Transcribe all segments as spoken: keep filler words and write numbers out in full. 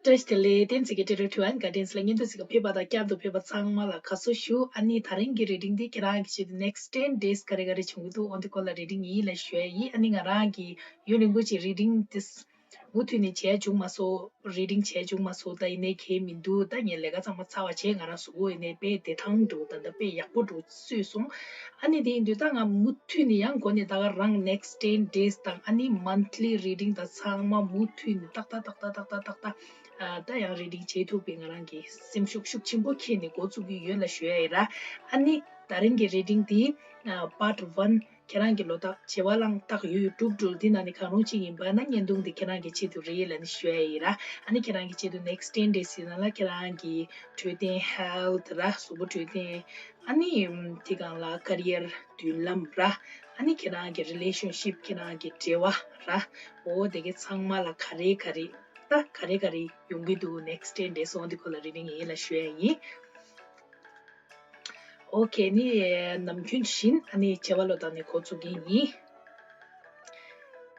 བཀྲ་ཤིས་བདེ་ལེགས། བསྟན་འཛིན་གྱི་ཊུ་ཊོ་རི་ཡལ་གྷའི་ཌན་སི་ལ་བརྙན་ཐུང་གཟིགས་པ་ཕེབས་པ་དང་བསྐྱར་དུ་ཕེབས་པ་ཚང་མ་ལ་དགའ་བསུ་ཞུ། ཨ་ནི་ད་རིང་གི་རི་ཌིང་འདི་ཁྱེད་རང་གི་ཆེད་དུ་ནེགསི་ཊེན་ཌེ་ཛི་ག་རེ་ག་རེ་བྱུང་གི་འདུག་འོ་འདི་སྐོར་ལ་རི་ཌིང་ཡིན་ལ་ཞུ་ཡ་ཡིན། ཨ་ནི་ང་རང་གི་ཡུན་རིང་པོ་ཅིག་རི་ཌིང་འདི་མུ་མཐུད་ནས་བྱས་བྱུང་མ་སོང་། རི་ཌིང་བྱས་བྱུང་མ་སོང་། ད་ཡིན་ནའི་གལ་མི་འདུག་ད་ངས་ལས་ཀ་ཚང་མ་ཚར་བ་བྱས། ང་རང་གཟུགས་པོ་ཡིན་ནའི་དཔེ་བདེ་ཐང་འདུག་ད་ལྟ་དཔེ་ཡག་པོ་འདུག་བཟོས་སོང་། ཨ་ནི་དེ་ཡིན་དུས་ད་ང་མུ་མཐུད་ནས་ཡང་འགོ་ནས་ད་ག་རང་ནེགསི་ཊེན་ཌེ་ཛི་དང་ཨ་ནི་མནཐ་ལི་རི་ཌིང་དང་ཚང་མ་མུ་མཐུད་ནས་ཏག་ཏག་ཏག་ཏག་ཏག་ཏག་ཏག་ཏག་ཨ་ད་ཡང་རི་ཌིང་བྱེད་ཐུབ་པའི་ང་རང་གི་སེམས་ཤུགས་ཤུགས་ཆེན་པོ་ཁྱེར་ནས་འགོ་བཙུགས་ཀྱི་ཡོད་ལ་ཞུ་ཡ་ཡིན་ར། ཨ་ནི་ད་རིང་གི་རི་ཌིང་འདི་པཱརཊ་ཝན། ཁྱེད་རང་གི་ལོ་རྟགས་བྱེ་བ་གླང་སྟག་ཡོས་དྲུག་དྲུག་འདི་ནང་ནས་གང་རུང་གཅིག་ཡིན་པ་ན་བརྙན་ཐུང་འདི་ཁྱེད་རང་གི་ཆེད་དུ་རེད་ལབ་ནས་ཞུ་ཡ་ཡིན་ར། ཨ་ནི་ཁྱེད་རང་གི་ཆེད་དུ་ནེགསི་ཊེན་ཌེ་ཛི་ནང་ལ་ཁྱེད་རང་གི་འཕྲོད་བསྟེན་ཧེལ་ཐི་ར། གཟུགས་པོ་འཕྲོད་བསྟེན། ཨ་ནི་དེ་སྒང་ལ་ཀ་རི་ཡར་མདུན་ལམ་ར། ཨ་ནི་ཁྱེད་རང་གི་རི་ལེ་ཤོན་ཤིབ། ཁྱེད་རང་གི་འབྲེལ་བ་ར། འོ་དེ་གི་ཚང་མ་ལ་ག་རེ་ག་རེ་ད་ག་རེ་ག་རེ་ཡོང་གི་འདུག་ནེགསི་ཊེན་ཌེ་ཛི་འོ་འདི་སྐོར་ལ་རི་ཌིང་ཡིན་ལ་ཞུ་ཡ་ཡིན། ཨོ་ཁེ། ནི་ནམ་རྒྱུན་བཞིན་ཨ་ནི་བྱེ་བ་ལོ་ཏོག་ནས་འགོ་བཙུགས་ཀྱི་ཡིན།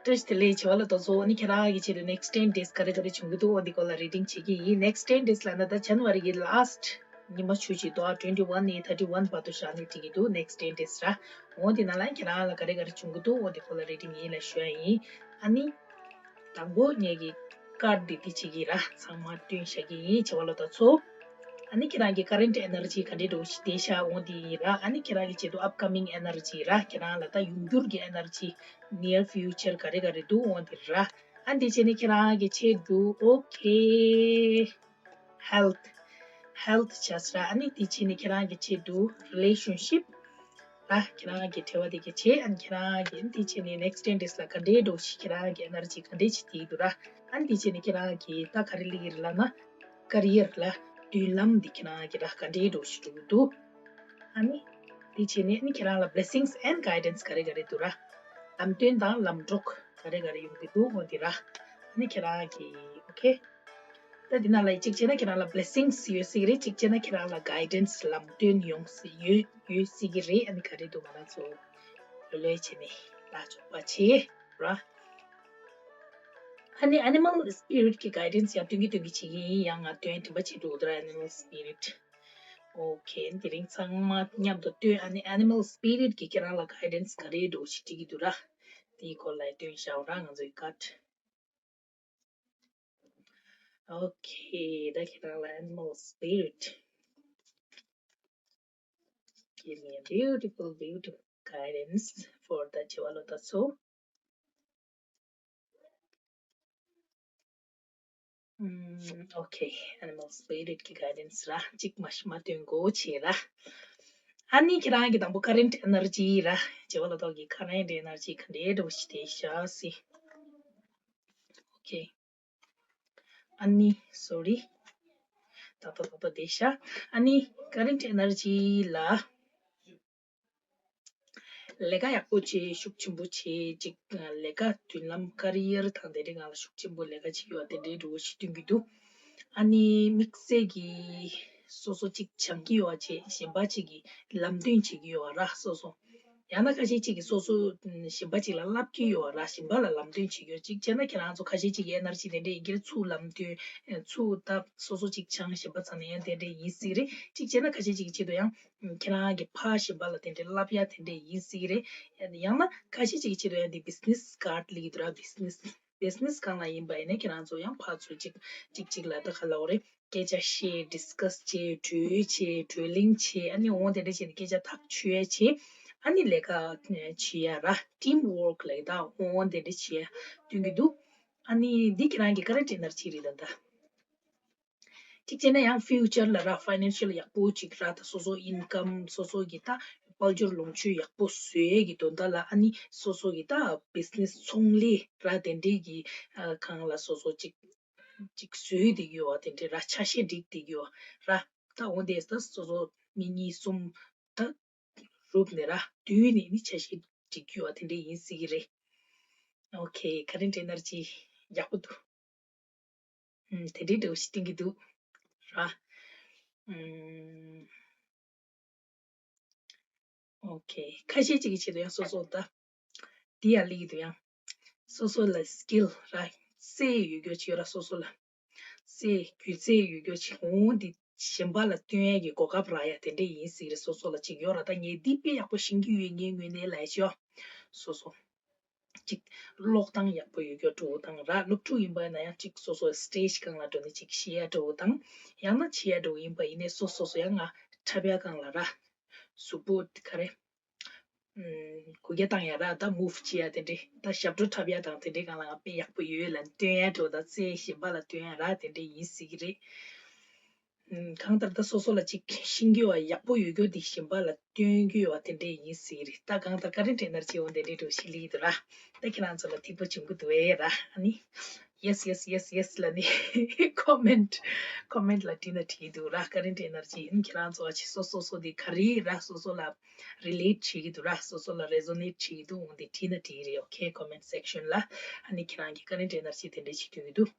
བཀྲ་ཤིས་བདེ་ལེགས་བྱེ་བ་ལོ་ཏོག་ཚོ། ཨ་ནི་ཁྱེད་རང་གི་ཆེད་དུ་ནེགསི་ཊེན་ཌེ་ཛི་ག་རེ་ག་རེ་བྱུང་གི་འདུག་འོ་འདི་སྐོར་ལ་རི་ཌིང་བྱེད་ཀྱི་ཡིན། ནེགསི་ཊེན་ཌེ་ཛི་ལབ་ན་ད་ཇན་ཝ་རི་གི་ལཱསི་ཊི་ཉི་མ་བཞི་ཅིག་འདུག་ཨ་ཊུ་ཝེན་ཊི་ཝན་ནས་ཐར་ཊི་ཝན་བར་དུ་བཞག་ནས་བྲིས་ཀྱི་འདུག་ནེགསི་ཊེན་ཌེ་ཛི་ར། འོ་འདི་ནང་ལ་ཁྱེད་རང་ལ་ག་རེ་ག་རེ་བྱུང་གི་འདུག་འོ་འདི་སྐོར་ལ་རི་ཌིང་ཡིན་ལ་ཞུ་ཡ་ཡིན། ཨ་ནི། དང་པོ་ངེད་ཀྱི་ཀར་ཌི་འདི་བྱེད་ཀྱི་ར། ཚང་མ་སྟོན་བཞག་གི་ཡིན་བྱེ་བ་ལོ་ཏོག་ཚོ། ཨ་ནི་ཁྱེད་རང་གི་ཀ་རེན་ཊི་ཨེ་ནར་ཇི་ག་འདྲའི་འདྲ་བོ་ཞིག་བསྡད་ཤག་འོ་འདི་ཡིན་ར། ཨ་ནི་ཁྱེད་རང་གི་ཆེད་དུ་ཨབ་ཀ་མིང་ཨེ་ནར་ཇི་ར། ཁྱེད་རང་ལ་ད་ཡོང་འགྱུར་གྱི་ཨེ་ནར་ཇི། ནིར་ཕིའུ་ཅར་ག་རེ་ག་རེ་འདུག་འོ་འདི་ར། ཨ་འདི་བྱས་ནས་ཁྱེད་རང་གི་ཆེད་དུ་ཨོ་ཁེ། ཧེལ་ཐི། ཧེལ་ཐི་བྱས་ར། ཨ་ནི་དེ་བྱས་ནས་ཁྱེད་རང་གི་ཆེད་དུ་རི་ལེ་ཤོན་ཤིབ་ར། ཁྱེད་རང་གི་འབྲེལ་བ་དེ་ག་བྱས། ཨ་ནི་ཁྱེད་རང་གི་དེ་བྱས་ནས་ནེགསི་ཊེན་ཌེ་ཛི་ལ་ག་འདྲའི་འདྲ་བོ་ཞིག་ཁྱེད་རང་གི་ཨེ་ནར་ཇི་ག་འདྲའི་ཞིག་དེ་འདུག་ར། ཨ་ནི་དེ་བྱས་ནས་ཁྱེད་རང་གི་ད་ག་རེ་ལབ་ཀྱི་རེད་ལབ་ན་ཀ་རི་ཡར་ལ་མདུན་ལམ་འདི་ཁྱེད་རང་གི་ར་ག་འདྲའི་འདྲ་བོ་ཞིག་འགྲོ་གི་འདུག་ཨ་ནི་དེ་བྱས་ནས་ཨ་ནི་ཁྱེད་རང་ལ་བི་ལེ་སིང་སི་ཨེན་ཌི་གྷའི་ཌེན་སི་ག་རེ་ག་རེ་འདུག་ར། ལམ་སྟོན་དང་ལམ་གྲོགས་ག་རེ་ག་རེ་ཡོང་གི་འདུག་འོ་འདི་ར། ཨ་ནི་ཁྱེད་རང་གི་ཨོ་ཁེ། ད་འདི་ནང་ལ་གཅིག་བྱས་ན་ཁྱེད་རང་ལ་བི་ལེ་སིང་སི་ཡོད་སྲིད་ཀྱི་རེད། གཅིག་བྱས་ན་ཁྱེད་རང་ལ་གྷའི་ཌེན་སི་ལམ་སྟོན་ཡོང་སྲིད་ཡོད་ཡོད་སྲིད་ཀྱི་རེད། ཨ་ནི་ག་རེ་འདུག་ང་རང་ཚོ་ལོ་ལོས་བྱས་ནས་ལ་ཆོག་པ་བྱེད་ར། ཨ་ནི་ཨེ་ནི་མལ་སི་པི་རིཊ་གི་གྷའི་ཌེན་སི་ཡང་སྟོན་གྱི་སྟོན་གྱི་བྱེད་ཀྱི་ཡིན། ཡང་ང་སྟོན་དྲན་པ་བྱེད་འགྲོ་གི་འདུག་ར། ཨེ་ནི་མལ་སི་པི་རིཊ། ཨོ་ཁེ། དེ་རིང་ཚང་མ་མཉམ་དུ་སྟོན། ཨ་ནི་ཨེ་ནི་མལ་སི་པི་རིཊ་གི་ཁྱེད་རང་ལ་གྷའི་ཌེན་སི་ག་རེ་འདྲ་བོ་ཞིག་སྤྲད་ཀྱི་འདུག་ར། དེའི་སྐོར་ལ་སྟོན་བཞག་ར། ང་ཚོའི་ཀར་ཌི། Okay, ད་ཁྱེད་རང་ལ་animal spirit. Give me a beautiful, beautiful guidance for the བྱེ་བ་ལོ་ཏོག་ཚོ། ཨུམ། Okay, animal spirit གི་guidance ར། གཅིག་མ་ཤི་མ་སྟོན་གོ་ཆེ་ར། ཨ་ནི་ཁྱེད་རང་གི་དང་པོ་current energy ར། བྱེ་བ་ལོ་ཏོག་གི་current energy ག་འདྲའི་འདྲ་བོ་ཞིག་བསྡད་ཤག་ཟེར། Okay. ཨ་ནི་sorry. ད་ད་ད་ད་བསྡད་ཤག་ཨ་ནི་current energy ལ། ལས་ཀ་ཡག་པོ་བྱེད། ཤུགས་ཆེན་པོ་བྱེད། ཅིག་ལས་ཀ་མདུན་ལམ་career དང་དེ་འདྲའི་སྒང་ལ་ཤུགས་ཆེན་པོ་ལས་ཀ་བྱེད་ཀྱི་ཡོད་པ་དེ་འདྲའི་འདྲ་བོ་ཞིག་སྟོན་གྱི་འདུག་ཨ་ནི་དམིགས་བསལ་གྱི་སོ་སོ་ཅིག་སྦྱང་གི་ཡོད་པ་བྱས། གཞན་པ་ཅིག་གི་ལམ་སྟོན་བྱེད་ཀྱི་ཡོད་པ་ར། སོ་སོ། ཡང་ན་ཁ་ཤས་ཅིག་གིས་སོ་སོ་གཞན་པ་ཅིག་ལ་བསླབ་ཀྱི་ཡོད་པ་ར། གཞན་པ་ལ་ལམ་སྟོན་བྱེད་ཀྱི་ཡོད། གཅིག་བྱས་ན་ཁྱེད་རང་ཚོ་ཁ་ཤས་ཅིག་གི་energy དེ་འདྲ་ཡིན་གྱི་རེད། ཚུར་ལམ་སྟོན་ཚུར་ད་སོ་སོ་ཅིག་སྦྱང་། གཞན་པ་ཚོ་ནས་ཡང་དེ་འདྲ་ཡིན་སྲིད་རེད། གཅིག་བྱས་ན་ཁ་ཤས་ཅིག་གི་ཆེད་དུ་ཡང་ཁྱེད་རང་གི་ཕར་གཞན་པ་ལ་དེ་འདྲའི་བསླབ་ཡ་དེ་འདྲ་ཡིན་སྲིད་རེད། ཡང་ན་ཁ་ཤས་ཅིག་གི་ཆེད་དུ་ཡང་འདི་business card ལབ་ཀྱི་འདུག་ར། business business སྒང་ལ་ཡིན་པ་ཡིན་ན་ཁྱེད་རང་ཚོ་ཡང་ཕར་ཚུར་ཅིག་ཅིག་ཅིག་ལ་ད་ག་ལབ་དགོས་རེད། སྐད་ཆ་བཤད། discuss བྱེད། གྲོས་བྱེད། གྲོས་གླེང་བྱེད། ཨ་ནི་འོ་དེ་འདྲ་བྱས་ནས་སྐད་ཆ་ཐག་ཆོད་ཡ་བྱེད། ཨ་ནི་ལས་ཀ་བྱེད་ཡ་ར། team work ལབ་ཡ་ད་འོ་དེ་འདྲ་བྱེད་ཡ་སྟོན་གྱི་འདུག་ཨ་ནི་འདི་ཁྱེད་རང་གི་current energy རེད་ད་ད། གཅིག་བྱས་ན་ཡང་future ལ་ར་financial ཡག་པོ་ཅིག་ར། ད་སོ་སོ་income སོ་སོ་གི་ད་དཔལ་འབྱོར་ལོངས་སྤྱོད་ཡག་པོ་བཟོ་ཡས་ཀྱི་དོན་དག་ལ། ཨ་ནི་སོ་སོ་གི་ད་business ཚོང་ལས་ར་དེ་འདྲས་ཀྱི་ཨ་སྒང་ལ་སོ་སོ་ཅིག་ཅིག་བཟོས་བསྡད་ཀྱི་ཡོད་པ་དེ་འདྲས་ར། ཆ་ཤས་སྒྲིག་བསྡད་ཀྱི་ཡོད་ར། ད་འོ་དེ་ད་སོ་སོ་མི་གཉིས་གསུམ་ད་རུབ་ནས་ར་བསྡུས་ནས་ནི་ཆ་ཤས་སྒྲིག་རྒྱུ་བ་དེ་འདྲས་ཡིན་སྲིད་ཀྱི་རེད། Okay, current energy ཡག་པོ་འདུག་ཨུམ། དེ་འདྲས་འདྲ་བོ་ཞིག་བསྟན་གྱི་འདུག་ར། ཨུམ། Okay, ཁ་ཤས་ཅིག་གི་ཆེད་དུ་ཡང་སོ་སོ་ད་འདི་ཡང་ལེགས་འདུག་ཡང་སོ་སོ་ལ་skill ར། སེ་ཡོད་རྒྱུ་ཅིག་ཡོད་ར་སོ་སོ་ལ། རྩེད་སྒྱུ་རྩལ་ཡོད་རྒྱུ་ཅིག་འོང་འདི་གཞན་པ་ལ་སྟོན་ཡས་ཀྱི་གོ་སྐབས་རག་ཡ་དེ་འདྲས་ཡིན་ཟེར་གི་རེད། སོ་སོ་ལ་ཅིག་ཡོད་ར། ད་ངས་འདི་དཔེ་ཡག་པོ་ཤེས་ཀྱི་ཡོད། ངའི་ངོས་ནས་ལབ་ཡ་ཅིག་ཡོད། སོ་སོ་ཅིག་ཀློག་སྟངས་ཡག་པོ་ཡོད་རྒྱུ་འདྲ་བོ་དང་ར། སློབ་ཕྲུག་ཡིན་པ་ན་ཡང་ཅིག་སོ་སོ་སི་ཊེ་ཇི་སྒང་ལ་འགྲོ་ནས་ཅིག་བཤད་ཡ་འདྲ་བོ་དང་། ཡང་ན་བྱེད་ཡ་འདྲ་བོ་ཡིན་པ་ཡིན་ནའི་སོ་སོ་སོ་ཡང་ང་འཁྲབ་ཡ་སྒང་ལ་ར། གཟུགས་པོ་ག་རེ། ཨུམ། གུ་གེ་བཏང་ཡ་ར། ད་མུབ་བྱེད་ཡ་དེ་འདྲས། ད་ཞབས་བྲོ་འཁྲབ་ཡ་དང་དེ་འདྲས་སྒང་ལ་ང་དཔེ་ཡག་པོ་ཡོད་ལབ་སྟོན་ཡ་འདྲ་བོ་དང་། རྩེད་གཞན་པ་ལ་སྟོན་ཡ་ར་དེ་འདྲས་ཡིན་སྲིད་ཀྱི་རེད། ཨུམ། གང་ལྟར་ད་སོ་སོ་ལ་ཅིག་ཤེས་ཀྱི་ཡོད་པ་ཡག་པོ་ཡོད་རྒྱུ་འདི་གཞན་པ་ལ་སྟོན་གྱི་ཡོད་པ་དེ་འདྲས་ཡིན་སྲིད་ཀྱི་རེད། ད་གང་ལྟར་ཀ་རེན་ཊི་ཨེ་ནར་ཇི་འོ་དེ་འདྲས་འདྲ་བོ་ཞིག་སླེབས་ཀྱི་འདུག་ར། ད་ཁྱེད་རང་ཚོ་ལ་ཐིག་པ་བྱུང་གི་འདུག་ཨེ་ར། ཨ་ནི། ཡེ་སི་ཡེ་སི་ཡེ་སི་ཡེ་སི་ལབ་ནས་ཀོ་མེན་ཊི་ཀོ་མེན་ཊི་ལ་བྲིས་ན་འགྲིག་གི་འདུག་ར། ཀ་རེན་ཊི་ཨེ་ནར་ཇི་ཡིན། ཁྱེད་རང་ཚོ་ཨ་ཅེ་སོ་སོ་སོ་དེ་ག་རེ་ར། སོ་སོ་ལ་རི་ལེ་ཊི་བྱེད་ཀྱི་འདུག་ར། སོ་སོ་ལ་རེ་ཟོ་ནེ་ཊི་བྱེད་ཀྱི་འདུག་འོ་དེ་བྲིས་ན་འགྲིག་གི་རེད། ཨོ་ཁེ། ཀོ་མེན་ཊི་སེག་ཤན་ལ། ཨ་ནི་ཁྱེད་རང་གི་ཀ་རེན་ཊི་ཨེ་ནར་ཇི་དེ་འདྲས་ཅིག་སྟོན་གྱི་འདུག་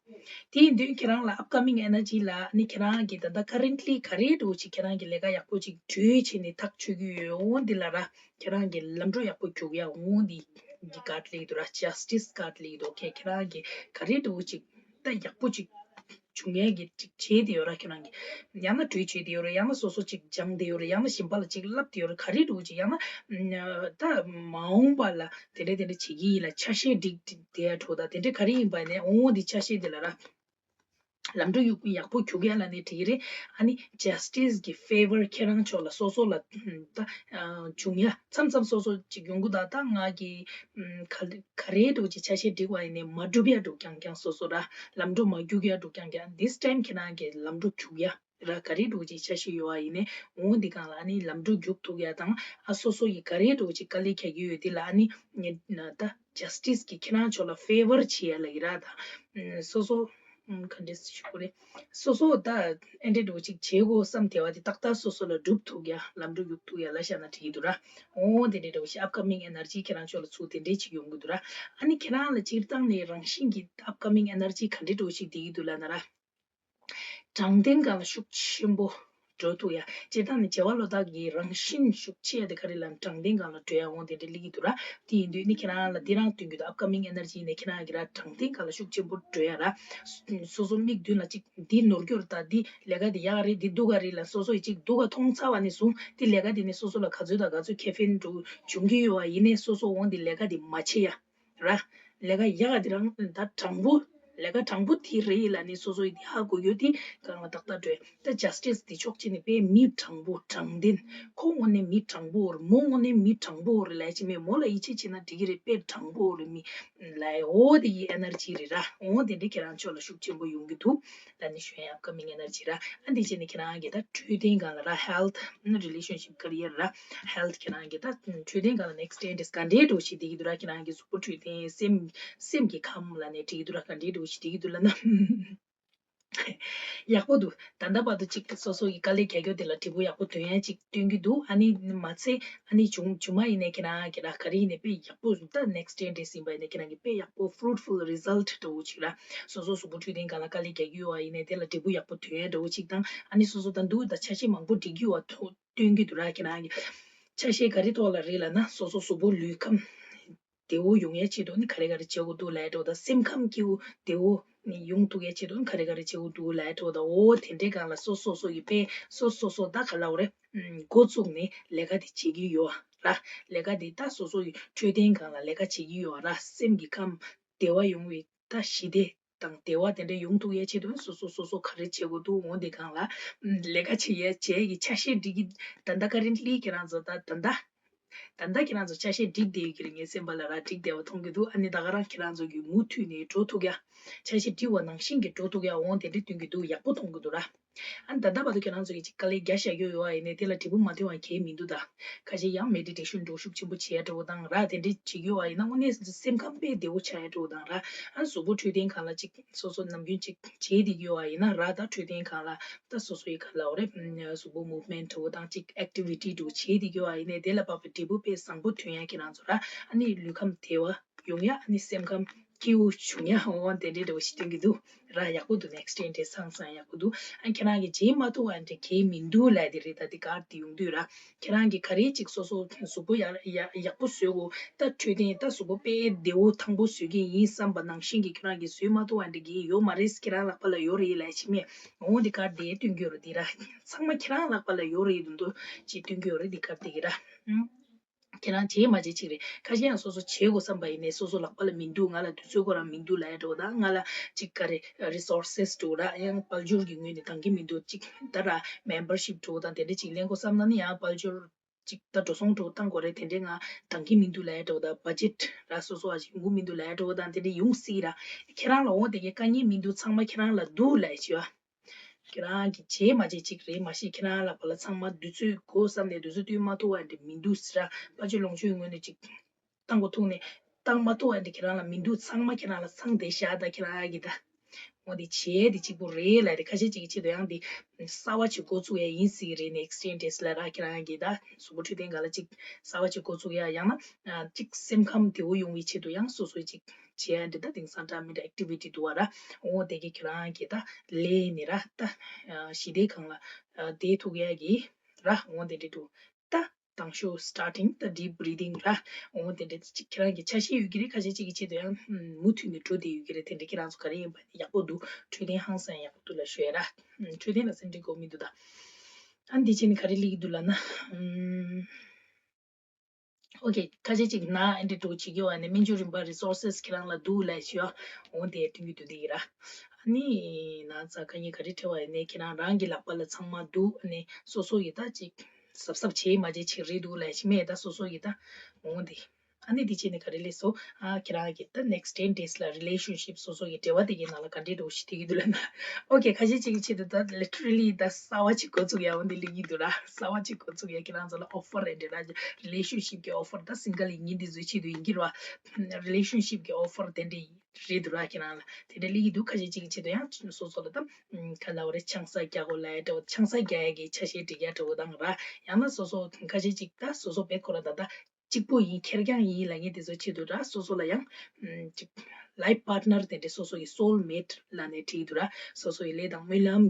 དེ་ཡིན་དུས་ཁྱེད་རང་ལ་ཨབ་ཀ་མིང་ཨེ་ནར་ཇི་ལ་ཨ་ནི་ཁྱེད་རང་གི་ད་ལྟ་ཀ་རེན་ཊི་ལི་ག་རེ་འདྲ་བོ་ཅིག་ཁྱེད་རང་གི་ལས་ཀ་ཡག་པོ་ཅིག་གྲོལ་བྱས་ནས་ཐག་ཆོད་ཀྱི་ཡོད། འོ་འདི་ལ་ར། ཁྱེད་རང་གི་ལམ་འགྲོ་ཡག་པོ་རྒྱུག་ཡ་འོང་འདི་གི་ཀར་ཌི་སླེབས་འདུག་ར། ཇ་སི་ཊི་སི་ཀར་ཌི་སླེབས་འདུག་ཁྱེད་ཁྱེད་རང་གི་ག་རེ་འདྲ་བོ་ཅིག་ད་ཡག་པོ་ཅིག་བྱུང་ཡ་གི་ཅིག་བྱས་བསྡད་ཡོད་ར། ཁྱེད་རང་གི་ཡང་ན་གྲོས་བྱས་བསྡད་ཡོད་ར། ཡང་ན་སོ་སོ་ཅིག་སྦྱངས་བསྡད་ཡོད་ར། ཡང་ན་གཞན་པ་ལ་ཅིག་བསླབ་བསྡད་ཡོད་ར། ག་རེ་འདྲ་བོ་ཅིག་ཡང་ན་ད་མ་འོངས་པ་ལ་དེ་འདྲ་དེ་འདྲ་བྱེད་ཀྱི་ཡིན་ལབ་ཆ་ཤས་སྒྲིག་བསྡད་ཡ་འདྲ་བོ་དང་དེ་འདྲ་ག་རེ་ཡིན་པ་ནས་འོང་འདི་ཆ་ཤས་འདི་ལ་ར། ལམ་འགྲོ་ཡག་པོ་རྒྱུག་ཡ་ལབ་ནས་འགྲིག་གི་རེད། ཨ་ནི་ཇ་སི་ཊི་སི་གི་ཕེ་ཝར་ཁྱེད་རང་ཕྱོགས་ལ་སོ་སོ་ལ་ད་བྱུང་ཡ་མཚམས་མཚམས་སོ་སོ་ཅིག་ཡོང་གི་ད། ད་ང་གི་ག་ག་རེ་འདྲ་བོ་ཅིག་ཆ་ཤས་འགྲིག་པ་ཡིན་ནའི་མ་འགྲུབ་ཡ་འདྲ་བོ་རྐྱང་རྐྱང་སོ་སོ་ར། ལམ་འགྲོ་མ་རྒྱུག་ཡ་འདྲ་བོ་རྐྱང་རྐྱང་། This time ཁྱེད་རང་གི་ལམ་འགྲོ་རྒྱུག་ཡ་ར། ག་རེ་འདྲ་བོ་ཅིག་ཆ་ཤས་ཡོད་པ་ཡིན་ནའི་འོང་འདི་སྒང་ལ་ཨ་ནི་ལམ་འགྲོ་རྒྱུག་ཐུབ་ཡ་དང་། ཨ་སོ་སོ་ཡི་ག་རེ་འདྲ་བོ་ཅིག་དཀའ་ལས་རྒྱག་གི་ཡོད་དེ་ལ་ཨ་ནི་ད་ཇ་སི་ཊི་སི་གི་ཁྱེད་རང་ཕྱོགས་ལ་ཕེ་ཝར་བྱེད་ཡ་ལབ་ཀྱི་ར། ད་སོ་སོ་ཨམ། ག་འདྲས་ཞུ་དགོས་རེད། སོ་སོ་ད་ཨེ་འདྲས་འདྲ་བོ་ཅིག་བྱེད་དགོས་བསམ་བསྡད་པ་དེ་ཏག་ཏག་སོ་སོ་ལ་འགྲུབ་ཐུབ་ཡ། ལམ་འགྲོ་རྒྱུག་ཐུབ་ཡ་ལབ་བཞག་ན་འགྲིག་གི་འདུག་ར། འོ་དེ་འདྲས་འདྲ་བོ་ཞིག་ཨབ་ཀ་མིང་ཨེ་ནར་ཇི་ཁྱེད་རང་ཕྱོགས་ལ་ཚུར་དེ་འདྲས་ཅིག་ཡོང་གི་འདུག་ར། ཨ་ནི་ཁྱེད་རང་ལ་སྤྱིར་བཏང་ནས་རང་བཞིན་གྱི་ཨབ་ཀ་མིང་ཨེ་ནར་ཇི་ག་འདྲས་འདྲ་བོ་ཞིག་བསྡད་ཀྱི་འདུག་ལབ་ན་ར། དྲང་བདེན་སྒང་ལ་ཤུགས་ཆེན་པོ་འགྲོ་ཐུབ་ཡ། སྤྱིར་བཏང་ནས་བྱེ་བ་ལོ་ཏོག་གི་རང་བཞིན་ཤུགས་ཆེ་ཡ་དེ་ག་རེ་ལབ་ན་དྲང་བདེན་སྒང་ལ་འགྲོ་ཡ་འོང་དེ་འདྲ་སླེབས་ཀྱི་འདུག་ར། དེ་ཡིན་དུས་ནི་ཁྱེད་རང་ལ་འདི་རང་སྟོན་གྱི་འདུག་ཨབ་ཀ་མིང་ཨེ་ནར་ཇི་ནས་ཁྱེད་རང་གི་ར་དྲང་བདེན་སྒང་ལ་ཤུགས་ཆེན་པོ་འགྲོ་ཡ་ར། སོ་སོ་མིག་མདུན་ལ་ཅིག་འདི་ནོར་གྱི་ཡོད་རེད། ད་འདི་ལས་ཀ་འདི་ཡག་རེད། འདི་སྡུག་ག་རེད་ལབ་སོ་སོ་ཡི་ཅིག་སྡུག་ག་མཐོང་ཚར་བ་ནས་བཟུང་འདི་ལས་ཀ་འདི་ནས་སོ་སོ་ལ་ག་ཚོད་དང་ག་ཚོད་ཁེ་ཕན་འགྲོ་བྱུང་གི་ཡོད་པ་ཡིན་ནའི་སོ་སོ་འོང་འདི་ལས་ཀ་འདི་མ་བྱེད་ཡ། ར། ལས་ཀ་ཡག་ག་དེ་རང་ད་དྲང་པོ། ལས་ཀ་དྲང་པོ་དེ་རེད་ལབ་ནས་སོ་སོ་ཡིས་དེ་ཧ་གོ་ཡོད་དེ་སྒང་ལ་ཏག་ཏག་འགྲོ་ཡ། ད་ཇ་སི་ཊི་སི་དེ་ཕྱོགས་གཅིག་ནས་དཔེ་མི་དྲང་པོ་དྲང་བདེན། ཁོ་དངོས་གནས་མི་དྲང་པོ་རེད། མོ་དངོས་གནས་མི་དྲང་པོ་རེད་ལབ་ཅིག་མེད། མོ་ལ་ཡིད་ཆེས་བྱེད་ན་འགྲིག་གི་རེད། དཔེ་དྲང་པོ་རེད་མི་ལབ་ཡ། འོ་དེ་ཡི་ཨེ་ནར་ཇི་རེད་ར། འོ་དེ་འདྲ་ཁྱེད་རང་ཕྱོགས་ལ་ཤུགས་ཆེན་པོ་ཡོང་གི་འདུག་ལབ་ནས་ཞུ་ཡ། ཨབ་ཀ་མིང་ཨེ་ནར་ཇི་ར། ཨ་འདི་བྱས་ནས་ཁྱེད་རང་གི་ད་འཕྲོད་བསྟེན་སྒང་ལ་ར། ཧེལ་ཐི། རི་ལེ་ཤན་ཤིབ། ཀེ་རི་ཡར་ར། ཧེལ་ཐི་ཁྱེད་རང་གི་ད་འཕྲོད་བསྟེན་སྒང་ལ་ནེག་སི་ཊེན་ཌི་ག་འདྲའི་འགྲོ་ཞིག་བསྡད་ཀྱི་འདུག་ར། ཁྱེད་རང་གི་གཟུགས་པོ་འཕྲོད་བསྟེན། སེམས་སེམས་ཀྱི་ཁམས་ལབ་ནས་བསྡད་ཀྱི་འདུག་ར། ག་འདྲའི་འགྲོ་ཞིག་བསྡད་ཀྱི་འདུག་ལབ་ན། ཡག་པོ་འདུག་ད་ལྟ་བར་དུ་ཅིག་སོ་སོ་ཡི་དཀའ་ལས་རྒྱག་རྒྱུ་དེ་ལ་འབྲས་བུ་ཡག་པོ་ཐོན་ཡ་ཅིག་སྟོན་གྱི་འདུག་ཨ་ནི་མ་ཚད་ཨ་ནི་བྱུང་བྱུང་མ་ཡིན་ནའི་ཁྱེད་རང་གི་ར་ག་རེ་ཡིན་ནའི་དཔེ་ཡག་པོ་ད་ནེག་སི་ཊེན་ཌི་ཟིན་པ་ཡིན་ནའི་ཁྱེད་རང་གི་དཔེ་ཡག་པོ་ཕུ་རུཊ་ཕུལ་རི་ཛལ་ཊི་འདྲ་བོ་ཅིག་ར། སོ་སོ་གཟུགས་པོ་འཕྲོད་བསྟེན་སྒང་ལ་དཀའ་ལས་རྒྱག་གི་ཡོད་པ་ཡིན་ནའི་དེ་ལ་འབྲས་བུ་ཡག་པོ་ཐོན་ཡ་འདྲ་བོ་ཅིག་དང་། ཨ་ནི་སོ་སོ་ད་འདུག་ད་ཆ་ཤས་མང་པོ་སྒྲིག་གི་ཡོད་པ་ཐོ་སྟོན་གྱི་འདུག་ར། ཁྱེད་རང་གི་ཆ་ཤས་ག་རེ་ཐོག་ལ་རེད་ལབ་ན་སོ་སོ་གཟུགས་པོ་ལུས་ཁམས་བདེ་བོ་ཡོང་ཡ་ཆེད་དུ་ནི་ག་རེ་ག་རེ་བྱེད་དགོས་འདུག་ལབ་ཡ་འདྲ་བོ་དང་། སེམས་ཁམས་སྐྱིད་པོ་བདེ་བོ་ནི་ཡོང་ཐུབ་ཡ་ཆེད་དུ་ནི་ག་རེ་ག་རེ་བྱེད་དགོས་འདུག་ལབ་ཡ་འདྲ་བོ་དང་། འོ་དེ་འདྲའི་སྒང་ལ་སོ་སོ་སོ་ཡི་དཔེ་སོ་སོ་སོ་ད་ག་ལབ་དགོས་རེད། འགོ་བཙུགས་ནས་ལས་ཀ་དེ་བྱེད་ཀྱི་ཡོད་ར། ལས་ཀ་དེ་ད་སོ་སོ་ཡི་འཕྲོད་བསྟེན་སྒང་ལ་ལས་ཀ་བྱེད་ཀྱི་ཡོད་ར། སེམས་ཀྱི་ཁམས་བདེ་བ་ཡོང་བའི་ད་ཞི་བདེ་དང་བདེ་བ་དེ་འདྲ་ཡོང་ཐུབ་ཡའི་ཆེད་དུ་སོ་སོ་སོ་སོ་ག་རེ་བྱེད་དགོས་འདུག་འོ་འདི་སྒང་ལ་ལས་ཀ་བྱེད་ཡས་བྱས་ཀྱི་ཆ་ཤས་སྒྲིག་གི། ད་ལྟ་ཀ་རེན་ཊི་ལི་ཁྱེད་རང་ཚོ་ད་ད་ལྟ་ད་ལྟ་ཁྱེད་རང་ཚོ་ཆ་ཤས་སྒྲིག་བསྡད་ཡོད་ཀྱི་རེད། ངའི་སེམས་པ་ལ་ར་སྒྲིག་བསྡད་པ་མཐོང་གི་འདུག་ཨ་ནི་ད་ག་རང་ཁྱེད་རང་ཚོ་གི་མུ་མཐུད་ནས་འགྲོ་ཐུབ་ཡ། ཆ་ཤས་སྒྲིག་པ་ནང་བཞིན་གྱི་འགྲོ་ཐུབ་ཡ་འོ་དེ་འདྲ་སྟོན་གྱི་འདུག་ཡག་པོ་མཐོང་གི་འདུག་ར། ཨ་ནི་ད་ལྟ་བར་དུ་ཁྱེད་རང་ཚོ་གིས་ཅིག་དཀའ་ལས་རྒྱག་བཞག་ཡོད་ཡོད་ཨ་ཡིན་ནའི་དེ་ལ་འབྲས་བུ་མ་ཐོན་པ་གང་ཡང་མི་འདུག་ད་ཁ་ཤས་ཡང་མེ་ཌི་ཊེ་ཤན་འདྲ་བོ་ཤུགས་ཆེན་པོ་བྱེད་ཡ་འདྲ་བོ་དང་ར། དེ་འདྲས་བྱེད་ཀྱི་ཡོད་ཨ་ཡིན་ན་དངོས་གནས་སེམས་ཁམས་དཔེ་བདེ་བོ་ཆགས་ཡ་འདྲ་བོ་དང་ར། ཨ་ནི་གཟུགས་པོ་འཕྲོད་བསྟེན་སྒང་ལ་ཅིག་སོ་སོ་ནམ་རྒྱུན་ཅིག་བྱེད་བསྡད་ཀྱི་ཡོད་ཨ་ཡིན་ན་ར། ད་འཕྲོད་བསྟེན་སྒང་ལ་ད་སོ་སོ་ཡི་ག་ལབ་དགོས་རེད། གཟུགས་པོ་མུབ་མེན་ཊི་འདྲ་བོ་དང་ཅིག་ཨེག་ཊི་བི་ཊི་འདྲ་བོ་བྱེད་བསྡད་ཀྱི་ཡོད་ཨ་ཡིན་ནའི་དེ་ལ་དཔག་པའི་འབྲས་བུ་དཔེ་བཟང་པོ་ཐོན་ཡ་ཁྱེད་རང་ཚོ་ར། ཨ་ནི་ལུས་ཁམས་བདེ་བ་ཡོང་ཡ། ཨ་ནི་སེམས་ཁམས་ སྐྱིད་པོ་བྱུང་ཡ་འོ་དེ་འདྲའི་འདྲ་བོ་ཞིག་སྟོན་གྱི་འདུག་ར། ཡག་པོ་འདུག next ten days ཚང་ཚང་ཡག་པོ་འདུག་ཨ་ཁྱེད་རང་གིས་བྱེད་མ་ཐུབ་པ་འདྲ་གལ་མི་འདུག་ལབ་དེ་རེད། ད་དེ་གར་དེ་ཡོང་དུས་ར། ཁྱེད་རང་གིས་ག་རེ་ཅིག་སོ་སོ་གཟུགས་པོ་ཡག་ཡག་ཡག་པོ་བཟོ་དགོས། ད་འཕྲོད་བསྟེན་ད་གཟུགས་པོ་དཔེ་བདེ་བོ་ཐང་པོ་བཟོ་གི་ཡིན་བསམ་པ་ནང་བཞིན་གྱི་ཁྱེད་རང་གིས་བཟོས་མ་ཐུབ་པ་འདྲ་གི་ཡོད་མ་རེད། ཁྱེད་རང་ལག་པ་ལ་ཡོད་རེད་ལབ་ཕྱི་མས། འོ་འདི་གར་དེ་སྟོན་གྱི་ཡོད་རེད། འདི་ར་ཚང་མ་ཁྱེད་རང་ལག་པ་ལ་ཡོད་རེད་འདུག་འདུག་ཅེས་སྟོན་གྱི་ཡོད་རེད། འདི་གར་དེ་གི་ར། ཨུམ། ཁྱེད་རང་བྱེད་མ་བྱེད་ཅིག་རེད། ཁ་ཤས་ཡང་སོ་སོ་བྱེད་དགོས་བསམ་པ་ཡིན་ནའི་སོ་སོ་ལག་པ་ལ་མི་འདུག་ང་ལ་དུས་ཚོད་ཁོ་རང་མི་འདུག་ལབ་ཡ་འགྲོ་དང་། ང་ལ་ཅིག་ག་རེ་resources འགྲོ་ར་ཡང་དཔལ་འབྱོར་གྱི་ངོས་ནས་འདང་གི་མི་འདུག་ཅིག་ད་ར་membership འགྲོ་དང་དེ་འདྲ་ཅིག་ལེན་དགོས་བསམ་ན་ནི་ཡང་དཔལ་འབྱོར་ཅིག་ད་འགྲོ་སོང་འགྲོ་བཏང་དགོས་རེད། དེ་འདྲའི་ང་འདང་གི་མི་འདུག་ལབ་ཡ་འགྲོ་དང་budget ར་སོ་སོ་བ་ཞིག་ཡོང་གི་མི་འདུག་ལབ་ཡ་འགྲོ་དང་དེ་འདྲ་ཡོང་སྲིད་ར། ཁྱེད་རང་ལ་འོ་དེ་གའི་དཀའ་ངལ་མི་འདུག་ཚང་མ་ཁྱེད་རང་ལ་འདུག་ལབ་ཡ་ཅིག་ཡོད། ཁྱེད་རང་གིས་བྱེད་མ་བྱེད་ཅིག་རེད། མ་གཞི་ཁྱེད་རང་ལག་པ་ལ་ཚང་མ་དུས་ཚོད་དགོས་བསམ་ནས་དུས་ཚོད་བསྟུན་མ་ཐུབ་པ་འདི་མི་འདུག་ཟེར་ར། དཔལ་འབྱོར་ལོངས་སྤྱོད་ངོས་ནས་ཅིག་བཏང་དགོས་ཐུག་ནས་བཏང་མ་ཐུབ་པ་འདི་ཁྱེད་རང་ལ་མི་འདུག་ཚང་མ་ཁྱེད་རང་ལ་ཚང་བསྡད་ཤག་ད་ཁྱེད་རང་གིས་ད་འོ་འདི་བྱས་འདི་གཅིག་པུ་རེད་ལབ་རེད། ཁ་ཤས་ཅིག་གི་ཆེད་དུ་ཡང་འདི་གསར་བ་ཅིག་འགོ་བཙུགས་ཡ་ཡིན་སྲིད་ཀྱི་རེད། next ten days ལ་ར་ཁྱེད་རང་གིས་ད་གཟུགས་པོ་འཕྲོད་བསྟེན་སྒང་ལ་ཅིག་གསར་བ་ཅིག་འགོ་བཙུགས་ཡ་ཡང་ན་ཅིག་སེམས་ཁམས་བདེ་བོ་ཡོང་བའི་ཆེད་དུ་ཡང་སོ་སོའི་ཅིག་བྱེད་ཡ་འདི་ད་དེང་སང་འདྲ་མི་འདྲ་activity འདུག་བ་ར། འོ་དེ་གི་ཁྱེད་རང་གི་ད་ལས་ནི་ར་ད་ཞི་བདེ་གང་ལ་བསྡད་ཐུག་ཡ་གི་ར། འོ་དེ་འདྲ་འདུག་ད་དང་ཤོས་starting ད་deep breathing ར། འོ་དེ་འདྲ་ཅིག་ཁྱེད་རང་གི་ཆ་ཤས་ཡོད་ཀྱི་རེད། ཁ་ཤས་ཅིག་གི་ཆེད་དུ་ཡང་མུ་མཐུད་ནས་འགྲོ་བསྡད་ཡོད་ཀྱི་རེད། དེ་འདྲ་ཁྱེད་རང་ཚོ་ག་རེ་ཡིན་པ་ཡག་པོ་འདུག་འཕྲོད་བསྟེན་ཧང་སང་ཡག་པོ་འདུག་ལ་ཞུ་ཡ་ར། འཕྲོད་བསྟེན་ལ་སེམས་ཁྲལ་དགོས་མི་འདུག་ད་ཨ་འདི་ཕྱིན་ནི་ག་རེ་ལིག་འདུག་ལ་ན། ཨོ་ཁེ། ཁ་ཤས་ཅིག་ན་ཨེ་འདྲ་འགྲོ་བྱེད་ཀྱི་བ་ནས་སྨན་བཅོས་རིམ་པ་resources ཁྱེད་རང་ལ་འདུག་ལབ་ཞུ་ཡ། འོ་དེ་སྟོན་གྱི་འདུག་དེ་ཡིན་ར། ཨ་ནི་ན་ཚ་དཀའ་ངལ་ག་རེ་འཕྲད་པ་ཡིན་ནའི་ཁྱེད་རང་རང་གི་ལག་པ་ལ་ཚང་མ་འདུག་ཨ་ནི་སོ་སོ་ཡི་ད་ཅིག་གཟབ་གཟབ་བྱེད་མ་བྱེད་ཅིག་རེད་འདུག་ལབ་ཞིག་མེད་ད་སོ་སོ་ཡི་ད། འོ་དེ། ཨ་ནི་དེ་བྱས་ནས་ག་རེ་ལས་སོ། ཨ་ཁྱེད་རང་གི་ད་next ten days ལ་relationship སོ་སོ་ཡི་འབྲེལ་བ་དེ་གའི་ནང་ལ་ག་འདྲའི་འགྲོ་ཞིག་དེ་གི་འདུག་ལབ་ན། ཨོ་ཁེ། ཁ་ཤས་ཅིག་གི་ཆེད་དུ་ད་literally ད་གསར་བ་ཅིག་འགོ་བཙུགས་ཡ་འོ་འདི་ལིག་གི་འདུག་ར། གསར་བ་ཅིག་འགོ་བཙུགས་ཡ་ཁྱེད་རང་ཚོ་ལ་offer རེ་འདྲ་ར། relationship གི་offer ད་single ཡིན་མཁན་འདི་ཚོའི་ཆེད་དུ་ཡིན་གྱི་ར། relationship གི་offer དེ་འདྲ་རེད་འདུག་ར། ཁྱེད་རང་ལ་དེ་འདྲ་ལིག་གི་འདུག་ཁ་ཤས་ཅིག་གི་ཆེད་དུ་ཡང་སོ་སོ་ལ་ད་ག་ལབ་རེད། ཆང་ས་རྒྱག་གོ་ལ་ཡ་འདྲ་བོ་ཆང་ས་རྒྱག་ཡ་གི་ཆ་ཤས་སྒྲིག་ཡ་འདྲ་བོ་དང་ར། ཡང་ན་སོ་སོ་ཁ་ཤས་ཅིག་ད་སོ་སོ་བེད་ཁོ་ར་ད་ད་གཅིག་པོ་ཡིན་ཁེར་རྐྱང་ཡིན་ལབ་མཁན་དེ་ཚོའི་ཆེད་དུ་ར་སོ་སོ་ལ་ཡང་ཅིག་life partner དེ་འདྲའི་སོ་སོ་ཡི་soul mate ལབ་ནས་བྲིས་འདུག་ར། སོ་སོ་ཡི་ལས་དང་སྨོན་ལམ་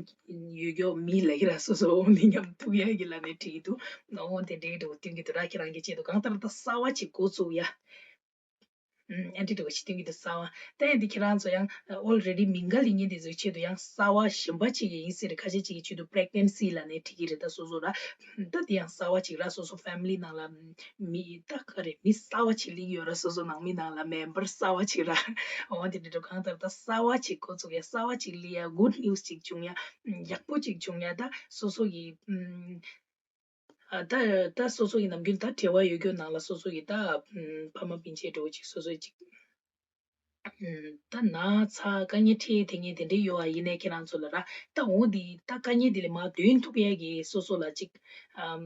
ཡོད་མཁན་མི་ལབ་ཀྱི་ར། སོ་སོ་འོ་ནི་མཉམ་ཐུག་ཡ་གི་ལབ་ནས་བྲིས་འདུག་འོ་དེ་འདྲའི་འདྲ་བོ་སྟོན་གྱི་འདུག་ར། ཁྱེད་རང་གི་ཆེད་དུ་གང་ལྟར་ད་གསར་བ་ཅིག་འགོ་བཙུགས་ཡ། ཨེ་འདྲ་འདྲ་བོ་ཞིག་སྟོན་གྱི་འདུག་གསར་བ། ད་ཡིན་དུས་ཁྱེད་རང་ཚོ་ཡང་already མི་འགའ་ལས་ངན་དེ་ཚོའི་ཆེད་དུ་ཡང་གསར་བ་གཞན་པ་ཅིག་ཡིན་སྲིད་རེད། ཁ་ཤས་ཅིག་གི་ཆེད་དུ་pregnancy ལབ་ནས་བྲིས་ཀྱི་རེད། ད་སོ་སོ་ར་ད་དེ་ཡང་གསར་བ་ཅིག་ར། སོ་སོ་family ནང་ལ་མི་ད་ག་རེ་མི་གསར་བ་ཅིག་སླེབས་ཡོད་ར། སོ་སོ་ནང་མི་ནང་ལ་member གསར་བ་ཅིག་ར། འོ་དེ་འདྲ་འདྲ་གང་ལྟར་ད་གསར་བ་ཅིག་འགོ་བཙུགས་ཡ། གསར་བ་ཅིག་སླེབས་ཡ། good news ཅིག་བྱུང་ཡ། ཡག་པོ་ཅིག་བྱུང་ཡ། ད་སོ་སོ་གི་ཨ་ད་ད་སོ་སོ་ཡི་ནམ་རྒྱུན་ད་འབྲེལ་བ་ཡོད་རྒྱུ་ནང་ལ་སོ་སོ་ཡི་ད་ཕ་མ་སྤུན་མཆེད་འདྲ་བོ་ཅིག་སོ་སོ་ཅིག་ད་ན་ཚ་དཀའ་ངལ་འཕྲད་དེ་ངས་དེ་འདྲའི་ཡོད་ཨ་ཡིན་ནའི་ཁྱེད་རང་ཚོ་ལ་ར་ད་འོ་འདི་ད་དཀའ་ངལ་འདི་ལས་མར་འདོན་ཐུབ་ཡ་གི་སོ་སོ་ལ་ཅིག་ཨམ་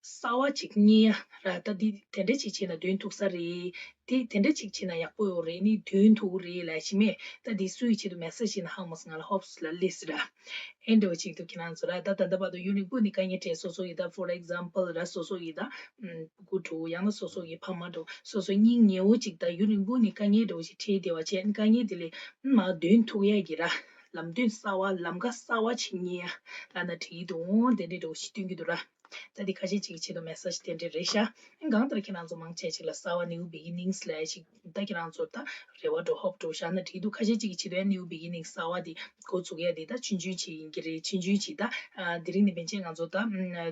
གསར་བ་ཅིག་རྙེད་ཡ་ར། ད་འདི་དེ་འདྲ་ཅིག་བྱས་ན་འདོན་ཐུབ་ས་རེད། དེ་དེ་འདྲ་ཅིག་བྱས་ན་ཡག་པོ་ཡོད་རེད། ནི་འདོན་ཐུབ་རེད་ལབ་ཞིག་མེད། ད་འདི་སུ་ཡི་ཆེད་དུ་message ཡིན་ན་ཧ་མ་སོང་ང་ལ་ཧོབ་སི་ལ་སླེབས་སི་ར། ཨེ་འདྲ་བ་ཅིག་འདུག་ཁྱེད་རང་ཚོ་ར་ད་ད་ལྟ་བར་དུ་ཡུན་རིང་པོ་ནས་དཀའ་ངལ་འཕྲད་སོ་སོ་ཡི་ད་for example ར་སོ་སོ་ཡི་ད་ཨུམ་སྤུ་གུ་འདྲ་བོ་ཡང་ན་སོ་སོ་ཡི་ཕ་མ་འདྲ་བོ་སོ་སོ་སྙིང་ཉེ་བོ་ཅིག་ད་ཡུན་རིང་པོ་ནས་དཀའ་ངལ་འདྲ་བོ་ཞིག་འཕྲད་བསྡད་པ་བྱས་དཀའ་ངལ་དེ་ལས་མར་འདོན་ཐུབ་ཡ་གི་ར་ལམ་སྟོན་གསར་བ་ལམ་ཁ་གསར་བ་ཅིག་རྙེད་ཡ་ལབ་ན་འགྲིག་གི་འདུག་འོ་དེ་འདྲའི་འདྲ་བོ་ཞིག་སྟོན་གྱི་འདུག་ར། ད་འདི་ཁ་ཤས་ཅིག་གི་ཆེད་དུ་message དེ་འདྲ་རེད་ཤག་ཨ་གང་ལྟར་ཁྱེད་རང་ཚོ་མང་ཆེ་ཅིག་ལ་གསར་བ་new beginnings ལབ་ཡ་ཅིག་ད་ཁྱེད་རང་ཚོ་ད་རེ་བ་འགྲོ་ཧོབ་འགྲོ་བཞག་ན་འགྲིག་འདུག་ཁ་ཤས་ཅིག་གི་ཆེད་དུ་ཡང་new beginnings གསར་བ་འདི་འགོ་འཛུགས་ཡ་འདི་ད་ཆུང་ཆུང་ཅིག་ཡིན་གྱི་རེད། ཆུང་ཆུང་ཅིག་ད་ཨ་དེ་རིང་ནས་བན་ཆེན་ང་ཚོ་ད་ཨ་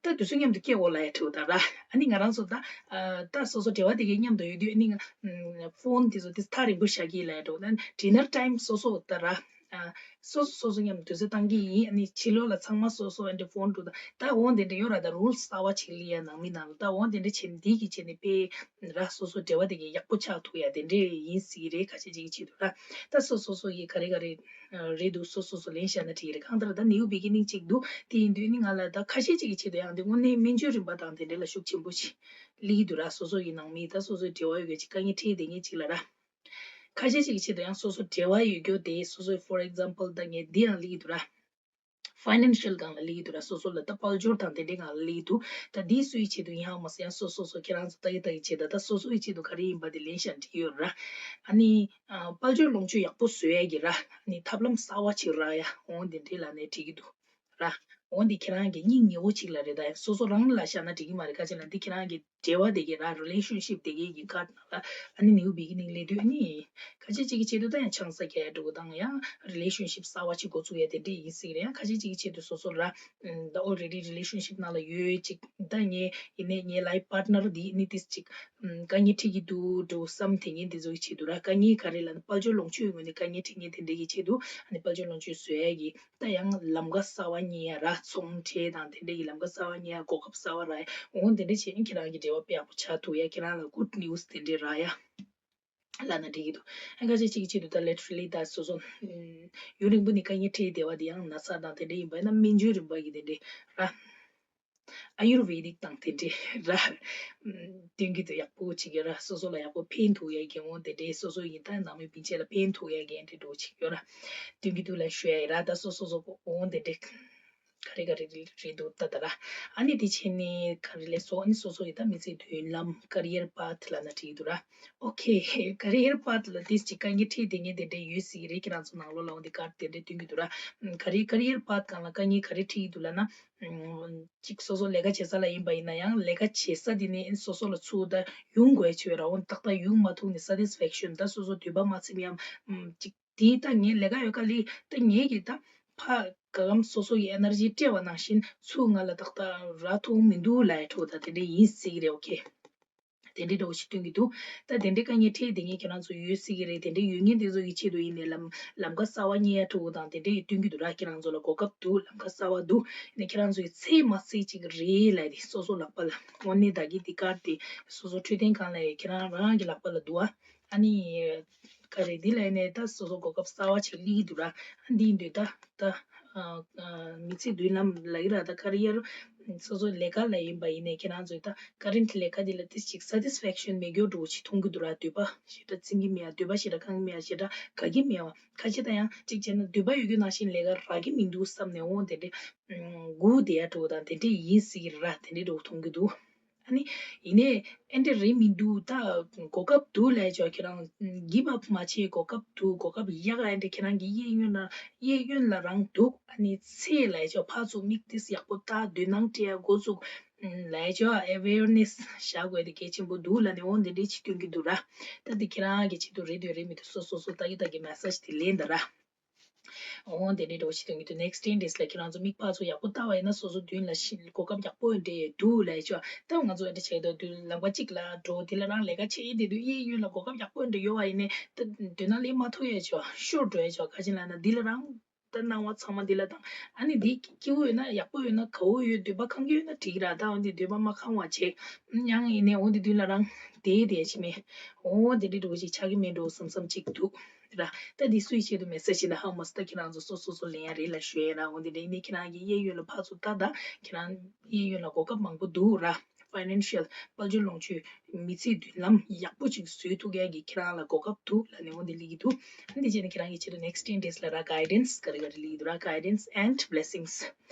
ད་དུས་ཚོད་མཉམ་དུ་སྐྱེལ་དགོས་ལབ་ཡ་འགྲོ་ད་ར། ཨ་ནི་ང་རང་ཚོ་ད་ཨ་ད་སོ་སོ་འབྲེལ་བ་དེ་གའི་མཉམ་དུ་ཡོད་དུས་ཨ་ནི་ང་ཕོན་དེ་ཚོ་དེ་ཐག་རིང་པོ་བཞག་གི་ལབ་ཡ་འགྲོ། ད་dinner time སོ་སོ་ད་ར། ཨ་སོ་སོ་སོ་སོ་མཉམ་དུས་ཚོད་བཏང་གི་ཡིན། ཨ་ནི་ཕྱི་ལོགས་ལ་ཚང་མ་སོ་སོ་ཨ་འདྲ་ཕོན་འགྲོ་ད་ད་འོང་དེ་འདྲ་ཡོད་ར། ད་rules གསར་བ་ཅིག་ལི་ཡ་ནང་མི་ནང་ལ་ད་འོང་དེ་འདྲ་བྱེད་འདི་གི་བྱེད་ནི་དཔེ་ར་སོ་སོ་འབྲེལ་བ་དེ་གའི་ཡག་པོ་ཆགས་ཐུབ་ཡ་དེ་འདྲ་ཡིན་སྲིད་ཀྱི་རེད། ཁ་ཤས་ཅིག་གི་ཆེད་དུ་ར་ད་སོ་སོ་སོ་ཡི་ག་རེ་ག་རེ་རེད་འདུག་སོ་སོ་སོ་ལེན་བཞག་ན་འགྲིག་གི་རེད། གང་ལྟར་ད་new beginning ཅིག་འདུག་དེ་ཡིན་དུས་ནི་ང་ལ་ད་ཁ་ཤས་ཅིག་གི་ཆེད་དུ་ཡང་དེ་དངོས་གནས་སྨན་བཅོས་རིམ་པ་དང་དེ་འདྲ་ལ་ཤུགས་ཆེན་པོ་ཅིག་ལི་འདུག་ར། སོ་སོ་ཡི་ནང་མི་ད་སོ་སོའི་འབྲེལ་བ་ཡོད་མཁན་ཅིག་དཀའ་ངལ་འཕྲད་བསྡད་མཁན་ཅིག་ལ་ར། ཁ་ཤས་ཅིག་གི་ཆེད་དུ་ཡང་སོ་སོ་འབྲེལ་བ་ཡོད་རྒྱུ་དེ་སོ་སོའི་for example ད་ངས་འདི་ཡང་ལི་འདུག་ར། ཕའི་ནན་ཤལ་སྒང་ལ་སླེབས་ཀྱི་འདུག་ར། སོ་སོ་ལ་ད་དཔལ་འབྱོར་དང་དེ་འདྲའི་སྒང་ལ་སླེབས་ཀྱི་འདུག་ད་འདི་སུའི་ཆེད་དུ་ཡིན་ཧ་མ་སོང་། ཡང་སོ་སོ་སོ་ཁྱེད་རང་ཚོ་ལྟ་གི་ལྟ་གི་བྱེད་ད། ད་སོ་སོའི་ཆེད་དུ་ག་རེ་ཡིན་པ་དེ་ལེན་ཤག་འགྲིག་ཡོད་ར། ཨ་ནི་ཨ་དཔལ་འབྱོར་ལོངས་སྤྱོད་ཡག་པོ་བཟོ་ཡས་ཀྱི་ར། ཨ་ནི་ཐབས་ལམ་གསར་བ་ཅིག་རག་ཡ་འོང་དེ་འདྲའི་ལ་ནས་འགྲིག་གི་འདུག་ར། འོང་འདི་ཁྱེད་རང་གི་སྙིང་ཉེ་བོ་ཅིག་ལ་རེད། ད་སོ་སོ་རང་ལ་བཞག་ན་འགྲིག་གི་མ་རེད། ག་ཅི་ལ་འདི་ཁྱེད་རང་གི་འབྲེལ་བ་དེ་གའི་ར། རི་ལེ་ཤན་ཤིབ་དེ་གའི་གི་ཀར་ནང་ལ་ཨ་ནི་ནིའུ་བི་གི་ནིང་སླེབས་དུས། ཨ་ནི་ཁ་ཤས་ཅིག་གི་ཆེད་དུ་ད་ཡང་ཆང་ས་རྒྱག་ཡ་འགྲོ་དང་། ཡང་རི་ལེ་ཤན་ཤིབ་གསར་བ་ཅིག་འགོ་ཚུགས་ཡ་དེ་འདྲས་ཡིན་སྲིད་རེད། ཡང་ཁ་ཤས་ཅིག་གི་ཆེད་དུ་སོ་སོ་ར། ད་ཨོལ་རེ་ཌི་རི་ལེ་ཤན་ཤིབ་ནང་ལ་ཡོད་ཅིག་ད་ངའི་ཡིན་ནའི་ངའི་ལའིཕ་པར་ཊི་ནར་འདི་ནི་ཏིས་ཅིག་དཀའ་ངལ་འཕྲད་ཀྱི་འདུག་འགྲོ་བསམ། དེ་ངས་འདི་ཚོའི་ཆེད་དུ་ར། དཀའ་ངལ་ག་རེ་ལབ་ན་དཔལ་འབྱོར་ལོངས་སྤྱོད་ངོས་ནས་དཀའ་ངལ་འཕྲད་མཁན་དེ་འདྲས་ཀྱི་ཆེད་དུ། ཨ་ནི་དཔལ་འབྱོར་ལོངས་སྤྱོད་བཟོ་ཡ་གི་ད་ཡང་ལམ་ཁ་གསར་བ་རྙེད་ཡ་ར། ཚོང་ཁྲལ་དང་དེ་འདྲས་ཀྱི་ལམ་ཁ་གསར་བ་རྙེད་ཡ། གོ་སྐབས་གསར་བ་རག་ཡ་འོང་། དེ་འདྲས་བྱས་ནས་ཁྱེད་རང་གི་འབྲེལ་བ་དཔེ་ཡག་པོ་ཆགས་ཐུབ་ཡ། ཁྱེད་རང་ལ་གུཌ་ནིའུ་སི་དེ་འདྲས་རག་ཡ་ལབ་ན་འགྲིག་གི་འདུག་ཨ་ཁ་ཤས་ཅིག་གི་ཆེད་དུ་ད་ལི་ཊི་ར་ལི་ད་སོ་སོ་ཡུན་རིང་པོ་ནས་དཀའ་ངལ་འཕྲད་བསྡད་པ་དེ་ཡང་ན་ཚ་དང་དེ་འདྲས་ཡིན་པ་ཡིན་ན་སྨན་བཅོས་རིམ་པ་གི་དེ་འདྲས་ར། ཨ་ཡུར་ཝེ་དིག་དང་དེ་འདྲས་ར། སྟོན་གྱི་འདུག་ཡག་པོ་བྱེད་ཀྱི་ར། སོ་སོ་ལ་ཡག་པོ་ཕན་ཐོགས་ཡ་གི་འོང་དེ་འདྲས། སོ་སོ་ཡིན་ད་ནང་མི་སྤུན་མཆེད་ལ་ཕན་ཐོགས་ཡ་གི་འདྲས་འགྲོ་བྱེད་ཀྱི་ཡོད་ར། སྟོན་གྱི་འདུག་ལ་ཞུ་ཡ་ཡིན་ར། ད་སོ་སོ་སོ་འོང་དེ་འདྲས་ག་རེ་ག་རེ་རེད་འདུག་ད་ད་ར། ཨ་ནི་དེ་བྱས་ནས་ག་རེ་ལས་སོ། ཨ་ནི་སོ་སོ་ཡི་ད་མི་ཚེའི་མདུན་ལམ་ཀ་རི་ཡར་པཱ་ཐི་ལབ་ན་འགྲིག་གི་འདུག་ར། ཨོ་ཁེ། ཀ་རི་ཡར་པཱ་ཐི་ལ་ཏིས་ཅིག་དཀའ་ངལ་འཕྲད་བསྡད་མཁན་དེ་འདྲས་ཡོད་སྲིད་ཀྱི་རེད། ཁྱེད་རང་ཚོ་ནང་ལོགས་ལ་འོང་དེ་ཀར་དེ་འདྲས་སྟོན་གྱི་འདུག་ར། ཀ་རི་ཀ་རི་ཡར་པཱ་ཐི་སྒང་ལ་དཀའ་ངལ་ག་རེ་འཕྲད་ཀྱི་འདུག་ལབ་ན། ཅིག་སོ་སོ་ལས་ཀ་བྱེད་ས་ལ་ཡིན་པ་ཡིན་ན་ཡང་ལས་ཀ་བྱེད་ས་དེ་ནས་སོ་སོ་ལ་ཚུར་ད་ཡོང་དགོས་ཆེ་བའི་ར། འོ་ཏག་ཏག་ཡོང་མ་ཐུབ་ནས་སེ་ཊིས་ཕེག་ཤན་ད་སོ་སོ་འདོད་པ་མ་ཚིམ་ཡང་ཅིག་དེ་ད་ངའི་ལས་ཀ་ཡོད་ཀ་ལི་ད་ངའི་གི་ད་ཕ་ག་གམ་སོ་སོ་ཡི་ཨེ་ནར་ཇི་སྤྲད་པ་ནང་བཞིན་ཚུར་ང་ལ་ཏག་ཏག་རག་ཐུབ་མི་འདུག་ལབ་ཡ་འདྲ་བོ་ད་དེ་འདྲས་ཡིན་སྲིད་ཀྱི་རེད། ཨོ་ཁེ། དེ་འདྲས་འདྲ་བོ་ཞིག་སྟོན་གྱི་འདུག་ད་དེ་འདྲས་དཀའ་ངལ་འཕྲད་བསྡད་མཁན་ཁྱེད་རང་ཚོ་ཡོད་སྲིད་ཀྱི་རེད། དེ་འདྲས་ཡོད་མཁན་དེ་ཚོ་གི་ཆེད་དུ་ཡིན་ནའི་ལམ་ལམ་ཁ་གསར་བ་རྙེད་ཡ་འདྲ་བོ་དང་དེ་འདྲས་ཡི་སྟོན་གྱི་འདུག་ར། ཁྱེད་རང་ཚོ་ལ་གོ་སྐབས་འདུག་ལམ་ཁ་གསར་བ་འདུག་ཨ་ནི་ཁྱེད་རང་ཚོ་ཡི་ཚེ་མ་ཚེ་ཅིག་རེད་ལབ་དེ་སོ་སོ་ལག་པ་ལ་དངོས་གནས་ད་གི་འདི་ཀར་དེ་སོ་སོ་འཕྲོད་བསྟེན་ཁང་ལ་ཡི་ཁྱེད་རང་རང་གི་ལག་པ་ལ་འདུག་ཨ། ཨ་ནི་ག་རེ་འདི་ལ་ཡིན་ནའི་ད་སོ་སོ་གོ་སྐབས་གསར་བ་ཅིག་སླེབས་ཀྱི་འདུག་ར། ཨ་འདི་ཡིན་དུས་ད་ད་ཨ་ཨ་མི་ཚེ་མདུན་ལམ་ལབ་ཀྱི་ར། ད་ཀ་རི་ཡར་སོ་སོ་ལས་ཀ་ལ་ཡིན་པ་ཡིན་ནའི་ཁྱེད་རང་ཚོས་ད་ཀ་རེན་ཊི་ལས་ཀ་འདི་ལ་ཏིས་ཅིག་སེ་ཊིས་ཕེག་ཤན་མེད་མཁན་འདྲ་བོ་ཅིག་མཐོང་གི་འདུག་ར། འདོད་པ་ཞེ་དྲག་འཚེར་གྱི་མེད་ཡ། འདོད་པ་ཞེ་དྲག་ཁེངས་ཀྱི་མེད་ཡ། ཞེ་དྲག་དགའ་གི་མེད་པ། ཁ་ཅིག་ད་ཡང་གཅིག་བྱས་ན་འདོད་པ་ཡོད་རྒྱུ་ནང་བཞིན་ལས་ཀ་རག་གི་མི་འདུག་བསམ་ནས་འོང་དེ་འདྲས་སྒུག་བསྡད་ཡ་འདྲ་བོ་དང་དེ་འདྲས་ཡིན་སྲིད་ཀྱི་རེད་ར། དེ་འདྲས་འདྲ་བོ་མཐོང་གི་འདུག་ཨ་ནི་ཡིན་ནའི་ཨེ་འདྲས་རེད་མི་འདུག་ད་གོ་སྐབས་འདུག་ལབ་ཡ་ཅོ་ཁྱེད་རང་གིབ་ཨབ་མ་བྱེད། གོ་སྐབས་འདུག་གོ་སྐབས་ཡག་ཨེ་འདྲས་ཁྱེད་རང་གི་གཡས་གཡོན་ལ་གཡས་གཡོན་ལ་རང་འདུག་ཨ་ནི་ཚེ་ལབ་ཡ་ཅོ་ཕར་ཚུར་མིག་ཏིས་ཡག་པོ་ལྟ། དོ་སྣང་སྤྲད་ཡ་འགོ་བཙུགས་ལབ་ཡ་ཅོ། ཨ་ཝེ་ཡར་ནེ་སི་བཞག་དགོས་དེ་གལ་ཆེན་པོ་འདུག་ལབ་ནས་འོང་དེ་འདྲས་ཅིག་སྟོན་གྱི་འདུག་ར། ད་འདི་ཁྱེད་རང་གི་ཆེད་དུ་རེད་འདོད་རེད་མི་འདུག་སོ་སོ་སོ་ལྟ་གི་ལྟ་གི་མེ་སེ་ཇི་དེ་ལེན་ད་ར། འོང་དེ་འདྲའི་འདྲ་བོ་ཞིག་སྟོན་གྱི་འདུག next ten days ལ་ཁྱེད་རང་ཚོ་མིག་ཕར་ཚུར་ཡག་པོ་ལྟ་བ་ཡིན་ན་སོ་སོ་མདུན་ལ་ཤི་གོ་སྐབས་ཡག་པོ་འདྲ་འདུག་ལབ་ཡ་ཅོ། ད་ང་ཚོ་འདྲ་བྱས་དུས་ལམ་ཁ་གཅིག་ལ་འགྲོ་དེ་ལ་རང་ལས་ཀ་བྱེད་དེ་དུས་གཡས་གཡོན་ལ་གོ་སྐབས་ཡག་པོ་འདྲ་ཡོད་པ་ཡིན་ནའི་ད་དོ་སྣང་སླེབས་མ་ཐུབ་ཡ་ཅོ། ཤོར་འགྲོ་ཡ་ཅོ། ག་ཅི་ལབ་ན་འདི་ལ་རང་ད་སྣང་བ་ཚང་མ་འདི་ལ་བཏང་། ཨ་ནི་འདི་སྐྱིད་པོ་ཡོད་ན་ཡག་པོ་ཡོད་ན་དགའ་བོ་ཡོད། འདོད་པ་ཁེངས་ཀྱི་ཡོད་ན་འགྲིག་ར། ད་འོན་ཏེ་འདོད་པ་མ་ཁེངས་པ་བྱས་ཡང་ཡིན་ནའི་འོ་འདི་མདུན་ལ་རང་བསྡད་བསྡད་ཅི་མེད། འོ་འདི་འདྲའི་འགྲོ་ཅིག་ཆགས་ཀྱི་མེད་འགྲོ་བསམ་བསམ་ཅིག་འདུག་ར། ད་འདི་སུའི་ཆེད་དུ་མེ་སེ་ཇི་ཡིན་ན་ཧ་མ་སི་ད་ཁྱེད་རང་ཚོ་སོ་སོ་སོ་ལེན་ཡ་རེད་ལ་ཞུ་ཡ་ར། འོ་འདི་འདྲ་ཡིན་ནའི་ཁྱེད་རང་གི་གཡས་གཡོན་ལ་ཕར་ཚུར་ལྟ་ད། ཁྱེད་རང་གཡས་གཡོན་ལ་གོ་སྐབས་མང་པོ་འདུག་ར། ཕའི་ནན་ཤལ་དཔལ་འབྱོར་ལོངས་སྤྱོད་མི་ཚེའི་མདུན་ལམ་ཡག་པོ་ཅིག་བཟོ་ཐུབ་ཡ་གི་ཁྱེད་རང་ལ་གོ་སྐབས་འདུག་ལབ་ནས་འོ་འདི་སླེབས་ཀྱི་འདུག་འདི་བྱས་ནས་ཁྱེད་རང་གི་ཆེད་དུ་next ten days ལ་ར་guidance ག་རེ་ག་རེ་སླེབས་ཀྱི་འདུག་ར། guidance and blessings.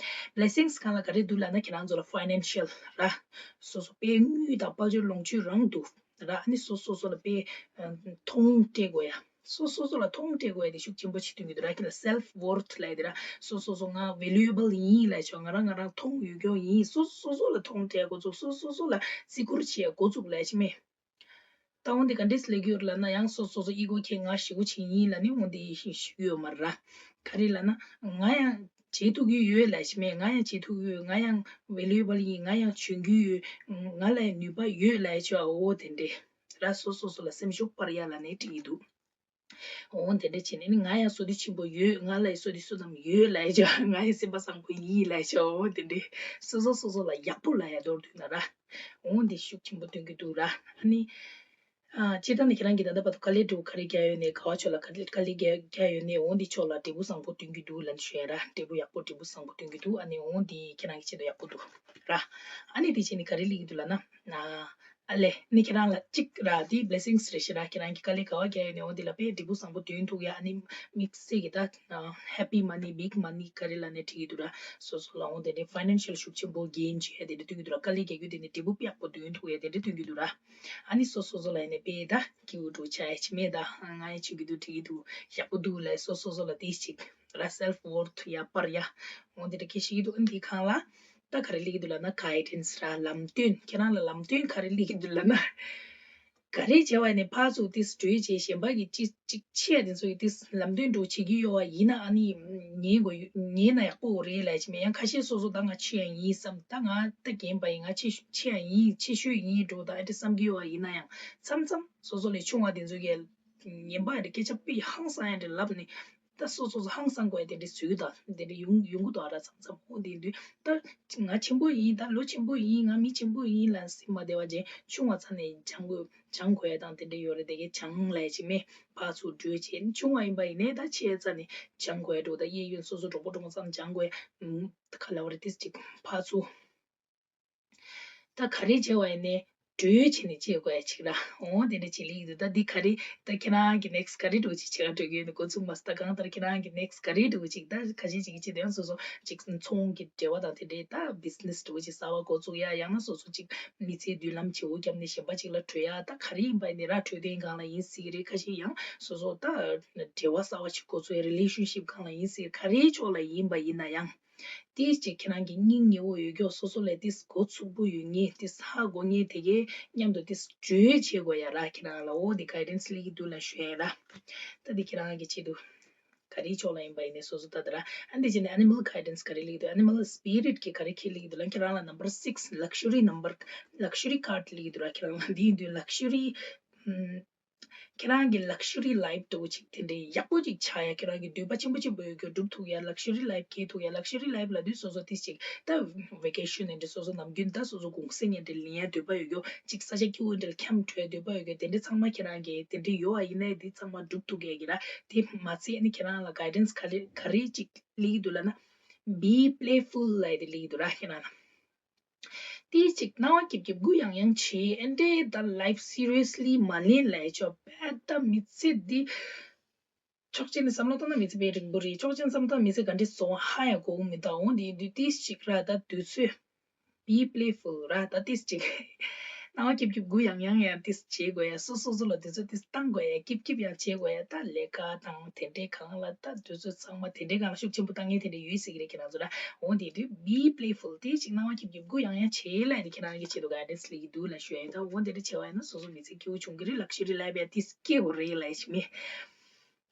Blessings སྒང་ལ་ག་རེ་འདུག་ལབ་ན་ཁྱེད་རང་ཚོ་ལ་ཕའི་ནན་ཤལ་ར་སོ་སོ་དཔེ་དངུལ་དང་དཔལ་འབྱོར་ལོངས་སྤྱོད་རང་འདུག་ར། ཨ་ནི་སོ་སོ་སོ་ལ་དཔེ་མཐོང་སྤྲད་དགོས་ཡ། སོ་སོ་སོ་ལ་མཐོང་སྤྲད་དགོས་ཡ་དེ་ཤུགས་ཆེན་པོ་ཅིག་སྟོན་གྱི་འདུག་ར། ཁྱེད་ལ་self worth ལབ་ཡ་དེ་ར། སོ་སོ་སོ་ང་valuable ཡིན་ལབ་ཆོག་ང་རང་ང་རང་མཐོང་ཡོད་མཁན་ཡིན། སོ་སོ་སོ་ལ་མཐོང་སྤྲད་འགོ་བཙུགས། སོ་སོ་སོ་ལ་བརྩི་བཀུར་བྱེད་འགོ་བཙུགས་ལབ་ཅི་མེད། ད་འོན་ཏེ་ག་འདྲས་སླེབས་ཀྱི་ཡོད་ལབ་ན་ཡང་སོ་སོ་སོ་ཨི་གོ་ཁྱེད་ང་ཞེ་པོ་ཅིག་ཡིན་ལབ་ནི་འོན་ཏེ་ཞུ་གི་ཡོད་མ་རེད་ར། ག་རེ་ལབ་ན་ང་ཡང་བྱེད་ཐུབ་ཀྱི་ཡོད་ལབ་ཅི་མེད། ང་ཡང་བྱེད་ཐུབ་ཀྱི་ཡོད། ང་ཡང་valuable ཡིན། ང་ཡང་འཇོན་གྱི་ཡོད། ང་ལ་ནུས་པ་ཡོད་ལབ་ཆོག་འོ་དེ་འདྲས་ར། སོ་སོ་སོ་ལ་སེམས་ཤུགས་སྤར་ཡ་ལབ་ནས་བྲིས་ཀྱི་འདུག་འོ་དེ་འདྲ་བྱས་ནས་ནི་ང་ཡང་བསོད་བདེ་ཆེན་པོ་ཡོད། ང་ལ་ཡང་བསོད་བདེ་བསོད་ནམས་ཡོད་ལབ་ཡ་ཅོ། ང་ཡང་སེམས་པ་བཟང་པོ་ཡིན་ལབ་ཡ་ཅོ། འོ་དེ་འདྲ་སོ་སོ་སོ་སོ་ལ་ཡག་པོ་ལབ་ཡ་མདོར་བསྡུས་ན་ར། འོ་འདི་ཤུགས་ཆེན་པོ་སྟོན་གྱི་འདུག་ར། ཨ་ནི་ཨ་སྤྱིར་བཏང་ནི་ཁྱེད་རང་གིས་ད་ལྟ་བར་དུ་དཀའ་ལས་འདྲ་བོ་ག་རེ་བརྒྱབ་ཡོད་ནས་ག་བ་ཕྱོགས་ལ་ག་ལེ་དཀའ་ལས་བརྒྱབ་བརྒྱབ་ཡོད་ནས་འོ་འདི་ཕྱོགས་ལ་འབྲས་བུ་བཟང་པོ་སྟོན་གྱི་འདུག་ལབ་ནས་ཞུ་ཡ་ར། འབྲས་བུ་ཡག་པོ་འབྲས་བུ་བཟང་པོ་སྟོན་གྱི་འདུག་ཨ་ནི་འོ་འདི་ཁྱེད་རང་གི་ཆེད་དུ་ཡག་པོ་འདུག་ར། ཨ་ནི་དེ་བྱས་ནས་ག་རེ་སླེབས་ཀྱི་འདུག་ལབ་ན། ཨ་ལེ། ནི་ཁྱེད་རང་ལ་གཅིག་ར་དེ་blessings་རེད་ཤི་ར། ཁྱེད་རང་གི་དཀའ་ལས་ག་བ་རྒྱག་ཡོད་ནས་འོ་དེ་ལ་དཔེ་འབྲས་བུ་བཟང་པོ་འདོན་ཐུབ་ཡ། ཨ་ནི་དམིགས་བསལ་གྱི་ད་happy money, big money་ག་རེ་ལ་ནས་བྲིས་ཀྱི་འདུག་ར། སོ་སོ་ལ་འོ་དེ་འདྲའི་financial་ཤུགས་ཆེན་པོ་gain་བྱེད་ཡ་དེ་འདྲ་སྟོན་གྱི་འདུག་ར། དཀའ་ལས་རྒྱག་རྒྱུ་དེ་ནས་འབྲས་བུ་དཔེ་ཡག་པོ་འདོན་ཐུབ་ཡ་དེ་འདྲ་སྟོན་གྱི་འདུག་ར། ཨ་ནི་སོ་སོ་སོ་ལ་ཡིན་ནས་དཔེ་ད་སྐྱིད་པོ་འགྲོ་ཆ་ཡ་ཆི་མེད་ད་ང་ཡི་ཆུ་གི་འདུག་བྲིས་ཀྱི་འདུག་ཡག་པོ་འདུག་ལ་སོ་སོ་སོ་ལ་དེ་ཞིག་ར་self worth་ཡ་པར་ཡ། འོ་དེ་འདྲ་སྐད་ཤེས་ཀྱི་འདུག་ཨ་ནི་དེ་གང་ལ། ད་ག་རེ་སླེབས་ཀྱི་འདུག་ལབ་ན་guidance་ར་ལམ་སྟོན། ཁྱེད་རང་ལ་ལམ་སྟོན་ག་རེ་སླེབས་ཀྱི་འདུག་ལབ་ན། ག་རེ་བྱས་པ་ནས་ཕར་ཚུར་ཏིས་གྲོས་བྱས་གཞན་པ་གི་ཅི་ཅིག་ཆེ་ཡ་དེ་ཚོ་གི་ཏིས་ལམ་སྟོན་འགྲོ་བྱེད་ཀྱི་ཡོད་པ་ཡིན་ན་ཨ་ནི་ཉན་དགོས་ཉན་ན་ཡག་པོ་རེད་ལབ་ཅིག་མེད། ཡང་ཁ་ཤས་སོ་སོ་ད་ང་ཆེ་ཡ་ཡིན་བསམ། ད་ང་ད་རྒན་པ་ཡིན། ང་ཆེ་ཤོས་ཆེ་ཡ་ཡིན། ཆེ་ཤོས་ཡིན་འགྲོ་ད་ཨ་འདྲ་བསམ་གྱི་ཡོད་པ་ཡིན་ན་ཡང་མཚམས་མཚམས་སོ་སོ་ལས་ཆུང་བ་དེ་ཚོ་གི་ངན་པ་ཨ་འདྲ་སྐད་ཆ་དཔེ་ཧང་སང་ཡ་འདྲ་ལབ་ནས། ད་སོ་སོ་སོ་ཧང་སང་དགོས་ཡ་དེ་འདྲའི་ཟུར་དང་དེ་འདྲའི་ཡོང་ཡོང་གི་འདུག་ཨ་ར། མཚམས་མཚམས་འོ་དེ་དུས་ད་ང་ཆེན་པོ་ཡིན། ད་ལོ་ཆེན་པོ་ཡིན། ང་མི་ཆེན་པོ་ཡིན་ལ་སེམས་མ་བདེ་བ་ཅན་ཆུང་བ་ཚ་ནས་སྦྱང་དགོས་སྦྱང་དགོས་ཡ་དང་དེ་འདྲ་ཡོད་རེད། དེ་གའི་སྦྱང་ལས་ཅི་མེད་ཕར་ཚུར་འགྲོས་བྱས་ཆུང་བ་ཡིན་པ་ཡིན་ནའི་ད་ཆེ་ཚ་ནས་སྦྱང་དགོས་ཡ་འགྲོ། ད་གཡས་གཡོན་སོ་སོ་གྲོགས་པོ་གྲོགས་མོ་ཚང་སྦྱང་དགོས་ཡ་ཁ་ལ་བ་རེད། ཏིས་ཅིག་ཕར་ཚུར། ད་ག་རེ་བྱས་པ་ཡིན་ནའི་གྲོས་བྱས་ནས་བྱེད་དགོས་ཡ་ཅིག་ར། འོ་དེ་འདྲ་བྱེད་ལེ་ཡིན་འདུག་ད་འདི་ག་རེ་ད་ཁྱེད་རང་གི་next་ག་རེ་འགྲོ་ཅིག་བྱེད་ག་འགྲོ་གི་ཡོད་ནི་འགོ་ཚུགས་མ་སོང་། ད་གང་ལྟར་ཁྱེད་རང་གི་next་ག་རེ་འགྲོ་ཅིག་ད་ཁ་ཤས་ཅིག་གི་ཆེད་དུ་ཡང་སོ་སོ་ཅིག་ཚོང་གི་འབྲེལ་བ་དང་དེ་འདྲའི་ད་business་འགྲོ་ཅིག་གསར་བ་འགོ་ཚུགས་ཡ། ཡང་ན་སོ་སོ་ཅིག་མི་ཚེའི་མདུན་ལམ་བརྗེ་བོ་བརྒྱབ་ནས་གཞན་པ་ཅིག་ལ་བགྲོད་ཡ། ད་ག་རེ་ཡིན་པ་ཡིན་ནའི་ར་འཕྲོད་བསྟེན་སྒང་ལ་ཡིན་སྲིད་ཀྱི་རེད། ཁ་ཤས་ཡང་སོ་སོ་ད་འབྲེལ་བ་གསར་བ་ཅིག་འགོ་ཚུགས་ཡ་relationship་སྒང་ལ་ཡིན་སྲིད་ཀྱི་རེད། ག་རེའི་ཕྱོགས་ལ་ཡིན་པ་ཡིན་ན་ཡང་། ཏིས་ཅིག་ཁྱེད་རང་གི་སྙིང་ཉེ་བོ་ཡོད་མཁན་སོ་སོ་ལས་ཏིས་མགོ་ཚུགས་པོ་ཡོད་མཁན་ཏིས་ཧ་གོ་མཁན་དེ་གའི་མཉམ་དུ་ཏིས་གྲོས་བྱེད་དགོས་ཡ་ར། ཁྱེད་རང་ལ་འོ་འདི་guidance་སླེབས་ཀྱི་འདུག་ལ་ཞུ་ཡ་ར། ད་འདི་ཁྱེད་རང་གི་ཆེད་དུ་ག་རེའི་ཕྱོགས་ལ་ཡིན་པ་ཡིན་ནའི་སོ་སོ་ད་ད་ར། ཨ་འདི་བྱས་ནས་animal guidance་ག་རེ་སླེབས་ཀྱི་འདུག animal spirit་གི་ག་རེ་ཁྱེད་སླེབས་ཀྱི་འདུག་ལ། ཁྱེད་རང་ལ་number six luxury number luxury card་སླེབས་ཀྱི་འདུག་ར། ཁྱེད་རང་ལ་འདི་ཡིན་དུས་luxury་ཨམ། ཁྱེད་རང་གི་luxury life་འདྲ་བོ་ཅིག་དེ་འདྲའི་ཡག་པོ་ཅིག་ཆགས་ཡ། ཁྱེད་རང་གི་འདོད་པ་ཆེན་པོ་ཆེན་པོ་ཡོད་རྒྱུ་སྒྲུབ་ཐུབ་ཡ། luxury life་སྐྱེལ་ཐུབ་ཡ། luxury life་ལབ་དུས་སོ་སོ་དེ་ཅིག་ད་vacation་འདྲ་སོ་སོ་ནམ་རྒྱུན་ད་སོ་སོ་གུང་སེང་འདྲ་ལེན་ཡ་འདོད་པ་ཡོད་རྒྱུ་ཅིག་ས་ཆ་སྐྱིད་པོ་འདྲ་ལ་འཁྱམས་བྲོས་འདོད་པ་ཡོད་རྒྱུ་དེ་འདྲ་ཚང་མ་ཁྱེད་རང་གི་དེ་འདྲ་ཡོད་པ་ཡིན་ནའི་དེ་ཚང་མ་སྒྲུབ་ཐུབ་ཡ་གི་ར། དེ་མ་ཚད་ནི་ཁྱེད་རང་ལ་guidance་ག་རེ་ག་རེ་ཅིག་སླེབས་ཀྱི་འདུག་ལབ་ན་be playful་ལབ་ཡ་དེ་སླེབས་ཀྱི་འདུག་ར། ཁྱེད་རང་ལ། དེ་ཅིག་སྣང་བ་སྐྱིད་སྐྱིད་དགུ་ཡང་ཡང་བྱེད། ཨེ་འདྲའི་ད་life seriously་མ་ལེན་ལས་ཆོག་པས། ད་མི་ཚེ་འདི་ཕྱོགས་གཅིག་ནས་བསམ་བློ་བཏང་ན་མི་ཚེ་དཔེ་རིང་པོ་རེད། ཕྱོགས་གཅིག་ནས་བསམ་བློ་བཏང་ན་མི་ཚེ་ག་འདྲས་སོང་ཧ་ཡང་གོ་གི་མི་འདུག་འོ་དེ་དུས་ཏིས་ཅིག་ར་ད་དུས་ཚོད་be playful་ར་ད་ཏིས་ཅིག་སྣང་བ་སྐྱིད་སྐྱིད་དགུ་ཡང་ཡང་ཡང་ཏིས་བྱེད་དགོས་ཡ། སོ་སོ་སོ་ལ་དུས་ཚོད་ཏིས་བཏང་དགོས་ཡ། སྐྱིད་སྐྱིད་ཡང་བྱེད་དགོས་ཡ། ད་ལས་ཀ་དང་དེ་འདྲའི་སྒང་ལ་ད་དུས་ཚོད་ཚང་མ་དེ་འདྲའི་སྒང་ལ་ཤུགས་ཆེན་པོ་བཏང་མཁན་དེ་འདྲ་ཡོད་སྲིད་ཀྱི་རེད་ཁྱེད་རང་ཚོ་ལ། འོ་དེ་དུས་be playful་དེ་ཅིག་སྣང་བ་སྐྱིད་སྐྱིད་དགུ་ཡང་ཡང་བྱེད་ལབ་དེ་ཁྱེད་རང་གི་ཆེད་དུ་guidance་སླེབས་ཀྱི་འདུག་ལབ་ཞུ་ཡ་ཡིན། ད་འོ་དེ་འདྲ་བྱས་པ་ཡིན་ན་སོ་སོ་མི་ཚེ་སྐྱིད་པོ་བྱུང་གི་རེད། luxury life་ཡ་དེ་སྐྱེ་དགོས་རེད་ལབ་ཞིག་མེད།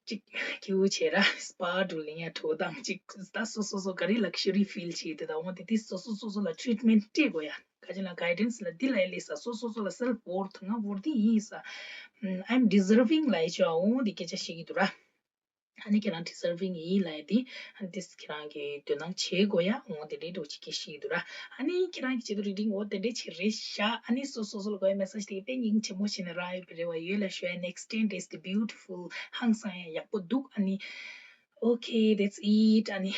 ཅིག་སྐྱིད་པོ་བྱས་ར་spa་འགྲོ་ལེན་ཡ་འགྲོ་དང་ཅིག་ད་སོ་སོ་སོ་ག་རེ་luxury feel་བྱེད་དེ་ད་འོ་དེ་དེ་སོ་སོ་སོ་སོ་ལ་treatment་སྤྲད་དགོས་ཡ། ག་ཅི་ལ་guidance་ལ་འདི་ལ་ཡ་སླེབས་ས་སོ་སོ་སོ་ལ་self worth་ང་worthy་ཡིན་ས། I'm deserving་ལབ་ཡ་ཅིག་འོ་དེ་སྐད་ཆ་བཤད་ཀྱི་འདུག་ར། ཨ་ནི་ཁྱེད་རང་deserving་ཡིན་ལབ་ཡ་དེ་ཨ་ནི་དེ་ཁྱེད་རང་གི་དོ་སྣང་བྱེད་དགོས་ཡ། འོ་དེ་འདྲའི་འགྲོ་ཅིག་གི་ཞིག་འདུག་ར། ཨ་ནི་ཁྱེད་རང་གི་ཆེད་དུ་reading་འོ་དེ་འདྲའི་ཆེ་རེད་ཤག་ཨ་ནི་སོ་སོ་སོ་ལ་དགོས་ཡ་message་དེ་དཔེ་སྙིང་རྗེ་མོ་བྱས་ནས་རག་ཡོད་པའི་རེ་བ་ཡོད་ལ་ཞུ་ཡ། next ten days་དེ་beautiful་ཧང་སང་ཡ་ཡག་པོ་འདུག་ཨ་ནི་okay, that's it. ཨ་ནི་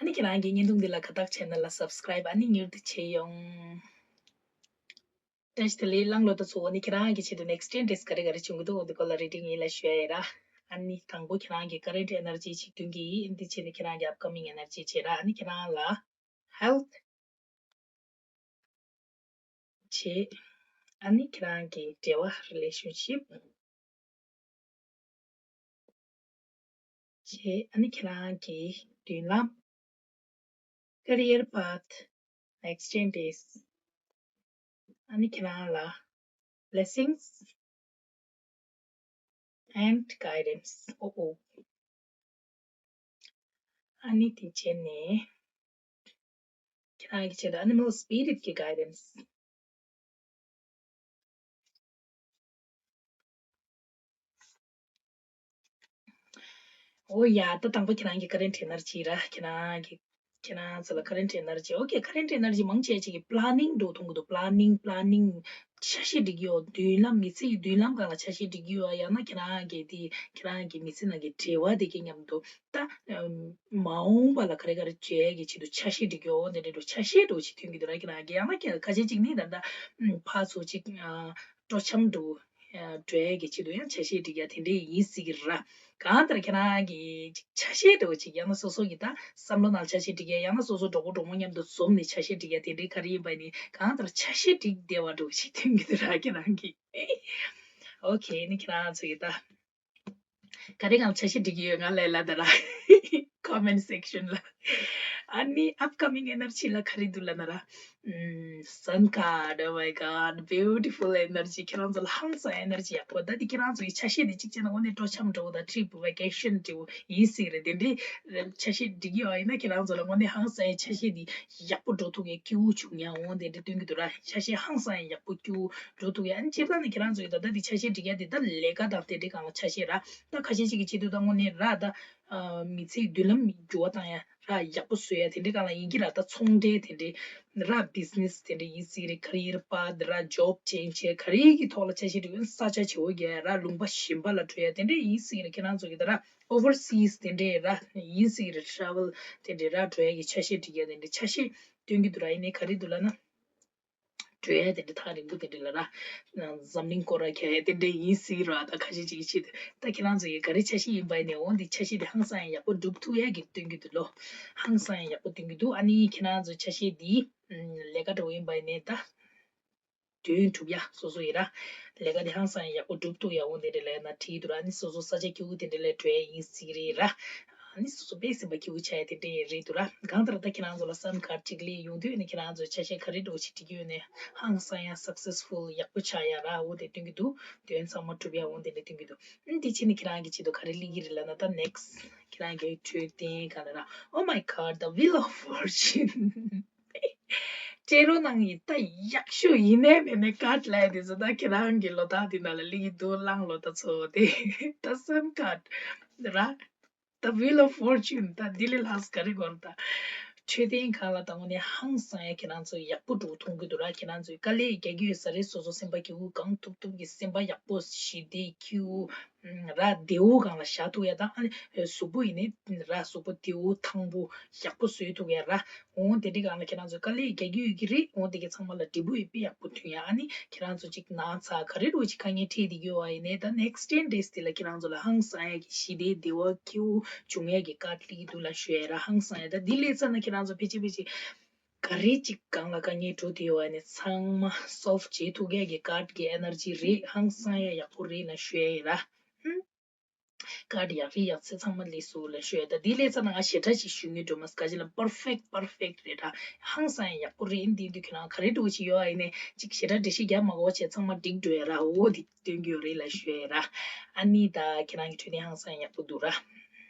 ཨ་ནི་ཁྱེད་རང་གི་བརྙན་ཐུང་འདི་ལ་དགའ་རྟགས་channel་ལ་subscribe་ཨ་ནི་མྱུར་དུ་བྱེད་ཡོང་། བཀྲ་ཤིས་བདེ་ལེགས་བླང་བློ་ད་ཚོ། ཨ་ནི་ཁྱེད་རང་གི་ཆེད་དུ་next ten days་ག་རེ་ག་རེ་བྱུང་གི་འདུག་འོ་འདི་སྐོར་ལ་reading་ཡིན་ལ་ཞུ་ཡ་ཡིན་ར། ཨ་ནི་དང་པོ་ཁྱེད་རང་གི་current energy་ཅིག་སྟོན་གྱི་ཡིན། འདི་བྱས་ནས་ཁྱེད་རང་གི་upcoming energy་བྱེད་ར། ཨ་ནི་ཁྱེད་རང་ལ་health་བྱེད། ཨ་ནི་ཁྱེད་རང་གི་འབྲེལ་བ་relationship་བྱེད། ཨ་ནི་ཁྱེད་རང་གི་མདུན་ལམ་career path next ten days། ཨ་ནི་ཁྱེད་རང་ལ་blessings and guidance། ཨོ་ཨོ། ཨ་ནི་དེ་བྱས་ནས་ཁྱེད་རང་གི་ཆེད་དུ་animal spirit་གི་guidance། ཨོ་ཡ། ད་དང་པོ་ཁྱེད་རང་གི་current energy་ར། ཁྱེད་རང་གི་ཁྱེད་རང་ཚོ་ལ་current energy། okay, current energy་མང་ཆེ་ཅིག་གི་planning་འགྲོ་ཐུང་གི་འདུག planning planning། ཆ་ཤས་སྒྲིག་གི་ཡོད། མདུན་ལམ་མི་ཚེ་ཡི་མདུན་ལམ་སྒང་ལ་ཆ་ཤས་སྒྲིག་གི་ཡོད། ཡང་ན་ཁྱེད་རང་གི་དེ་ཁྱེད་རང་གི་མི་ཚེ་ནང་གི་འབྲེལ་བ་དེ་གི་མཉམ་དུ་ད་མ་འོངས་པ་ལ་ག་རེ་ག་རེ་བྱེད་ཡས་ཀྱི་ཆེད་དུ་ཆ་ཤས་སྒྲིག་གི་ཡོད། འོ་དེ་འདྲ་འགྲོ་ཆ་ཤས་འགྲོ་ཅིག་ཐོན་གི་འདུག་ར། ཁྱེད་རང་གི་ཡང་ན་ཁ་ཤས་ཅིག་ནི་ད་ལྟ་ཕར་ཚུར་ཅིག་སྤྲོ་འཆམ་འགྲོ་འགྲོ་ཡས་ཀྱི་ཆེད་དུ་ཡང་ཆ་ཤས་སྒྲིག་ཡ་དེ་འདྲས་ཡིན་སྲིད་ཀྱི་ར། གང་ལྟར་ཁྱེད་རང་གི་ཆ་ཤས་འདྲ་བོ་ཅིག་ཡང་ན་སོ་སོ་གི་ད་བསམ་བློ་ནང་ཆ་ཤས་སྒྲིག་ཡ། ཡང་ན་སོ་སོ་གྲོགས་པོ་གྲོགས་མོ་མཉམ་དུ་འཛོམས་ནས་ཆ་ཤས་སྒྲིག་ཡ་དེ་འདྲའི་ག་རེ་ཡིན་པ་ནི་གང་ལྟར་ཆ་ཤས་སྒྲིག་བསྡད་པ་འདྲ་བོ་ཅིག་ཐོན་གྱི་འདུག་ར་ཁྱེད་རང་གི། ཨོ་ཁེ། ནི་ཁྱེད་རང་ཚོ་གི་ད་ག་རེ་གང་ཆ་ཤས་སྒྲིག་གི་ཡོད་ང་ལ་ལབ་ད་ར། comment section ལ། ཨ་ནི་upcoming energy ལ་ག་རེ་འདུག་ལབ་ན་ར། ཨམ། Sun card, oh my god, beautiful energy. ཁྱེད་རང་ཚོ་ལ་ཧང་སང་energy ཡག་པོ། ད་དེ་ཁྱེད་རང་ཚོ་ཡི་ཆ་ཤས་དེ་གཅིག་བྱས་ན་དངོས་གནས་སྤྲོ་འཆམ་འདྲ་བོ་དང་trip vacation འདྲ་བོ་ཡིན་སྲིད་རེད། དེ་འདྲའི་ཆ་ཤས་སྒྲིག་གི་ཡོད་ཡིན་ན་ཁྱེད་རང་ཚོ་ལ་དངོས་གནས་ཧང་སང་ཡ་ཆ་ཤས་དེ་ཡག་པོ་འགྲོ་ཐུབ་ཡ་སྐྱིད་པོ་བྱུང་ཡ་འོང་དེ་འདྲ་སྟོན་གི་འདུག་ར། ཆ་ཤས་ཧང་སང་ཡ་ཡག་པོ་སྐྱིད་པོ་འགྲོ་ཐུབ་ཡ། ཨ་ནི་སྤྱིར་བཏང་ནས་ཁྱེད་རང་ཚོ་ཡི་ད་ལྟ་དེ་ཆ་ཤས་སྒྲིག་ཡ་དེ་ད་ལས་ཀ་དང་དེ་འདྲའི་སྒང་ལ་ཆ་ཤས་ར། ད་ཁ་ཤས་ཅིག་གི་ཆེད་དུ་ད་དངོས་གནས་ར་ད། མི་ཚེའི་མདུན་ལམ་འགྱུར་བ་བཏང་ཡ་ར་ཡག་པོ་བཟོ་ཡ་དེ་འདྲའི་སྒང་ལ་ཡིན་གྱི་ར། ད་ཚོང་འབྲེལ་དེ་འདྲའི་ར་business དེ་འདྲའི་ཡིན་སྲིད་རེད། career path ར་job change བྱས་ག་རེ་གི་ཐོག་ལ་ཆ་ཤས་འགྲིག་ཡོད་ས་ཆ་བྱེ་བོ་བརྒྱད་ར་ལུང་པ་གཞན་པ་ལ་འགྲོ་ཡ་དེ་འདྲའི་ཡིན་སྲིད་རེད། ཁྱེད་རང་ཚོ་གི་ད་ར་overseas དེ་འདྲའི་ར་ཡིན་སྲིད་རེད། travel དེ་འདྲའི་ར་འགྲོ་ཡ་གི་ཆ་ཤས་འགྲིག་ཡ་དེ་འདྲའི་ཆ་ཤས་སྟོན་གྱི་འདུག་ར། ཡིན་ནའི་ག་རེ་འདུག་ལབ་ན། གྲོས་ཡ་དེ་འདྲ་ཐག་རིང་པོ་དེ་འདྲ་ལ་ར། འཛམ་གླིང་སྐོར་ར་ཁྱེར་ཡ་དེ་འདྲ་ཡིན་སྲིད་ར། ད་ཁ་ཤས་ཅིག་གི་ཆེད་དུ་ད་ཁྱེད་རང་ཚོ་ཡི་ག་རེ་ཆ་ཤས་ཡིན་པ་ཡིན་ནའི་འོང་དེ་ཆ་ཤས་དེ་ཧང་སང་ཡ་ཡག་པོ་སྒྲུབ་ཐུབ་ཡ་གི་སྟོན་གྱི་འདུག་ལོ། ཧང་སང་ཡ་ཡག་པོ་སྟོན་གྱི་འདུག་ཨ་ནི་ཁྱེད་རང་ཚོ་ཆ་ཤས་དེ་ལས་ཀ་འདྲ་བོ་ཡིན་པ་ཡིན་ནའི་ད་དོན་གྲུབ་ཡ་སོ་སོ་ཡི་ར། ལས་ཀ་དེ་ཧང་སང་ཡ་ཡག་པོ་སྒྲུབ་ཐུབ་ཡ་འོང་དེ་འདྲ་ལ་ཡ་ན་བྲིས་འདུག་ར། ཨ་ནི་སོ་སོ་ས་ཆ་སྐྱིད་པོ་དེ་འདྲ་ལ་འགྲོ་ཡ་ཡིན་སྲིད་རེད་ར། ཨ་ནི་སོ་སོ་དཔེ་སེམས་པ་སྐྱིད་པོ་ཆགས་ཡ་དེ་འདྲ་ཡི་རེད་འདུག་ར། གང་ལྟར་ད་ཁྱེད་རང་ཚོ་ལ་སན་ཁཱར་གཅིག་སླེབས་ཡོང་དུས་ནི་ཁྱེད་རང་ཚོས་ཆ་ཤས་ག་རེ་འདྲ་བོ་ཞིག་བྲིས་ཀྱི་ཡོད་ནས་ཧང་སང་ཡ་successful ཡག་པོ་ཆགས་ཡ་ར་འོ་དེ་སྟོན་གྱི་འདུག་དོན་ཚང་མ་གྲུབ་ཡ་འོ་དེ་འདྲ་སྟོན་གྱི་འདུག་ཨ་ནི་དེ་ཕྱིན་ནི་ཁྱེད་རང་གི་ཆེད་དུ་ག་རེ་སླེབས་ཀྱི་རེད་ལབ་ན་ད་next ཁྱེད་རང་གི་འཕྲོད་བསྟེན་ག་ལ་ར། Oh my god, the Wheel of Fortune སྤྲད་རོགས་གནང་ཡིན། ད་ཡག་ཤོས་ཡིན་ནའི་མེད་ནའི་card ལབ་ཡ་དེ་ཚོ་ད་ཁྱེད་རང་གི་ལོ་རྟགས་དེ་ནང་ལ་སླེབས་ཀྱི་འདུག་གླང་ལོ་རྟགས་ཚོ་དེ་ད་སན་card ར། The Wheel of Fortune ད་འདི་ལས་ལྷག་ག་རེ་དགོས་རེད་ད། འཕྲོད་བསྟེན་སྒང་ལ་ད་དངོས་གནས་ཧང་སང་ཡ་ཁྱེད་རང་ཚོ་ཡག་པོ་འགྲོ་མཐོང་གི་འདུག་ར། ཁྱེད་རང་ཚོས་དཀའ་ལས་རྒྱག་གི་ཡོད་ས་རེད། སོ་སོ་སེམས་པ་སྐྱིད་པོ་གང་ཐུབ་ཐུབ་ཀྱི་སེམས་པ་ཡག་པོ་ཞི་བདེ་སྐྱིད་པོ་ར་བདེ་པོ་སྒང་ལ་བཞག་ཐུབ་ཡ་དང་ཨ་ནི་གཟུགས་པོ་ཡིན་ནའི་ར་གཟུགས་པོ་བདེ་པོ་ཐང་པོ་ཡག་པོ་བཟོས་ཐུབ་ཡ་ར། འོང་དེ་འདྲའི་སྒང་ལ་ཁྱེད་རང་ཚོས་དཀའ་ལས་རྒྱག་གི་ཡོད་ཀྱི་རེད། འོང་དེ་གའི་ཚང་མ་ལ་འབྲས་བུ་ཡོད་པའི་ཡག་པོ་ཐོན་ཡ། ཨ་ནི་ཁྱེད་རང་ཚོ་ཅིག་ན་ཚ་ག་རེ་འདྲ་བོ་ཅིག་དཀའ་ངལ་འཕྲད་བསྡད་ཀྱི་ཡོད་པ་ཡིན་ནའི་ད་next ten days དེ་ལ་ཁྱེད་རང་ཚོ་ལ་ཧང་སང་ཡ་གི་ཞི་བདེ་བདེ་བ་སྐྱིད་པོ་འབྱུང་ཡ་གི་card སླེབས་ཀྱི་འདུག་ལབ་ཞུ་ཡ་ར། ཧང་སང་ཡ་ད་འདི་སླེབས་ཚར་ན་ཁྱེད་རང་ཚོ་ཕལ་ཆེར་ཕལ་ཆེར་ག་རེ་ཅིག་སྒང་ལ་དཀའ་ངལ་འཕྲད་བསྡད་ཡོད་པ་ཡིན་ནའི་ཚང་མ་solve བྱེད་ཐུབ་ཡ་གི་card གི་energy རེད། ཧང་སང་ཡ་ཡག་པོ་རེད་ལབ་ཞུ་ཡ་ཡིན་ར། ཧུམ། card ཡག་རེད། ཡག་ཚད་ཚང་མ་སླེབས་སོང་ལབ་ཞུ་ཡ། ད་འདི་སླེབས་ཚར་ན་ང་ཞེ་དྲག་ཅིག་ཞུ་མཁན་འགྲོ་མ་སོང་། ག་ཅི་ལབ་perfect perfect རེད་ར། ཧང་སང་ཡག་པོ་རེད། འདི་འདི་ཁྱེད་རང་ག་རེ་འདྲ་བོ་ཅིག་ཡོད་ཨ་ཡིན་ནའི་ཅིག་ཞེ་དྲག་འགྲེལ་བཤད་རྒྱག་མ་དགོས་པ་བྱས་ཚང་མ་འགྲིག་འགྲོ་ཡ་ར། འོ་འདི་སྟོན་གྱི་ཡོད་རེད་ལབ་ཞུ་ཡ་ར། ཨ་ནི་ད་ཁྱེད་རང་གི་འཕྲོད་བསྟེན་ཧང་སང་ཡག་པོ་འདུག་ར།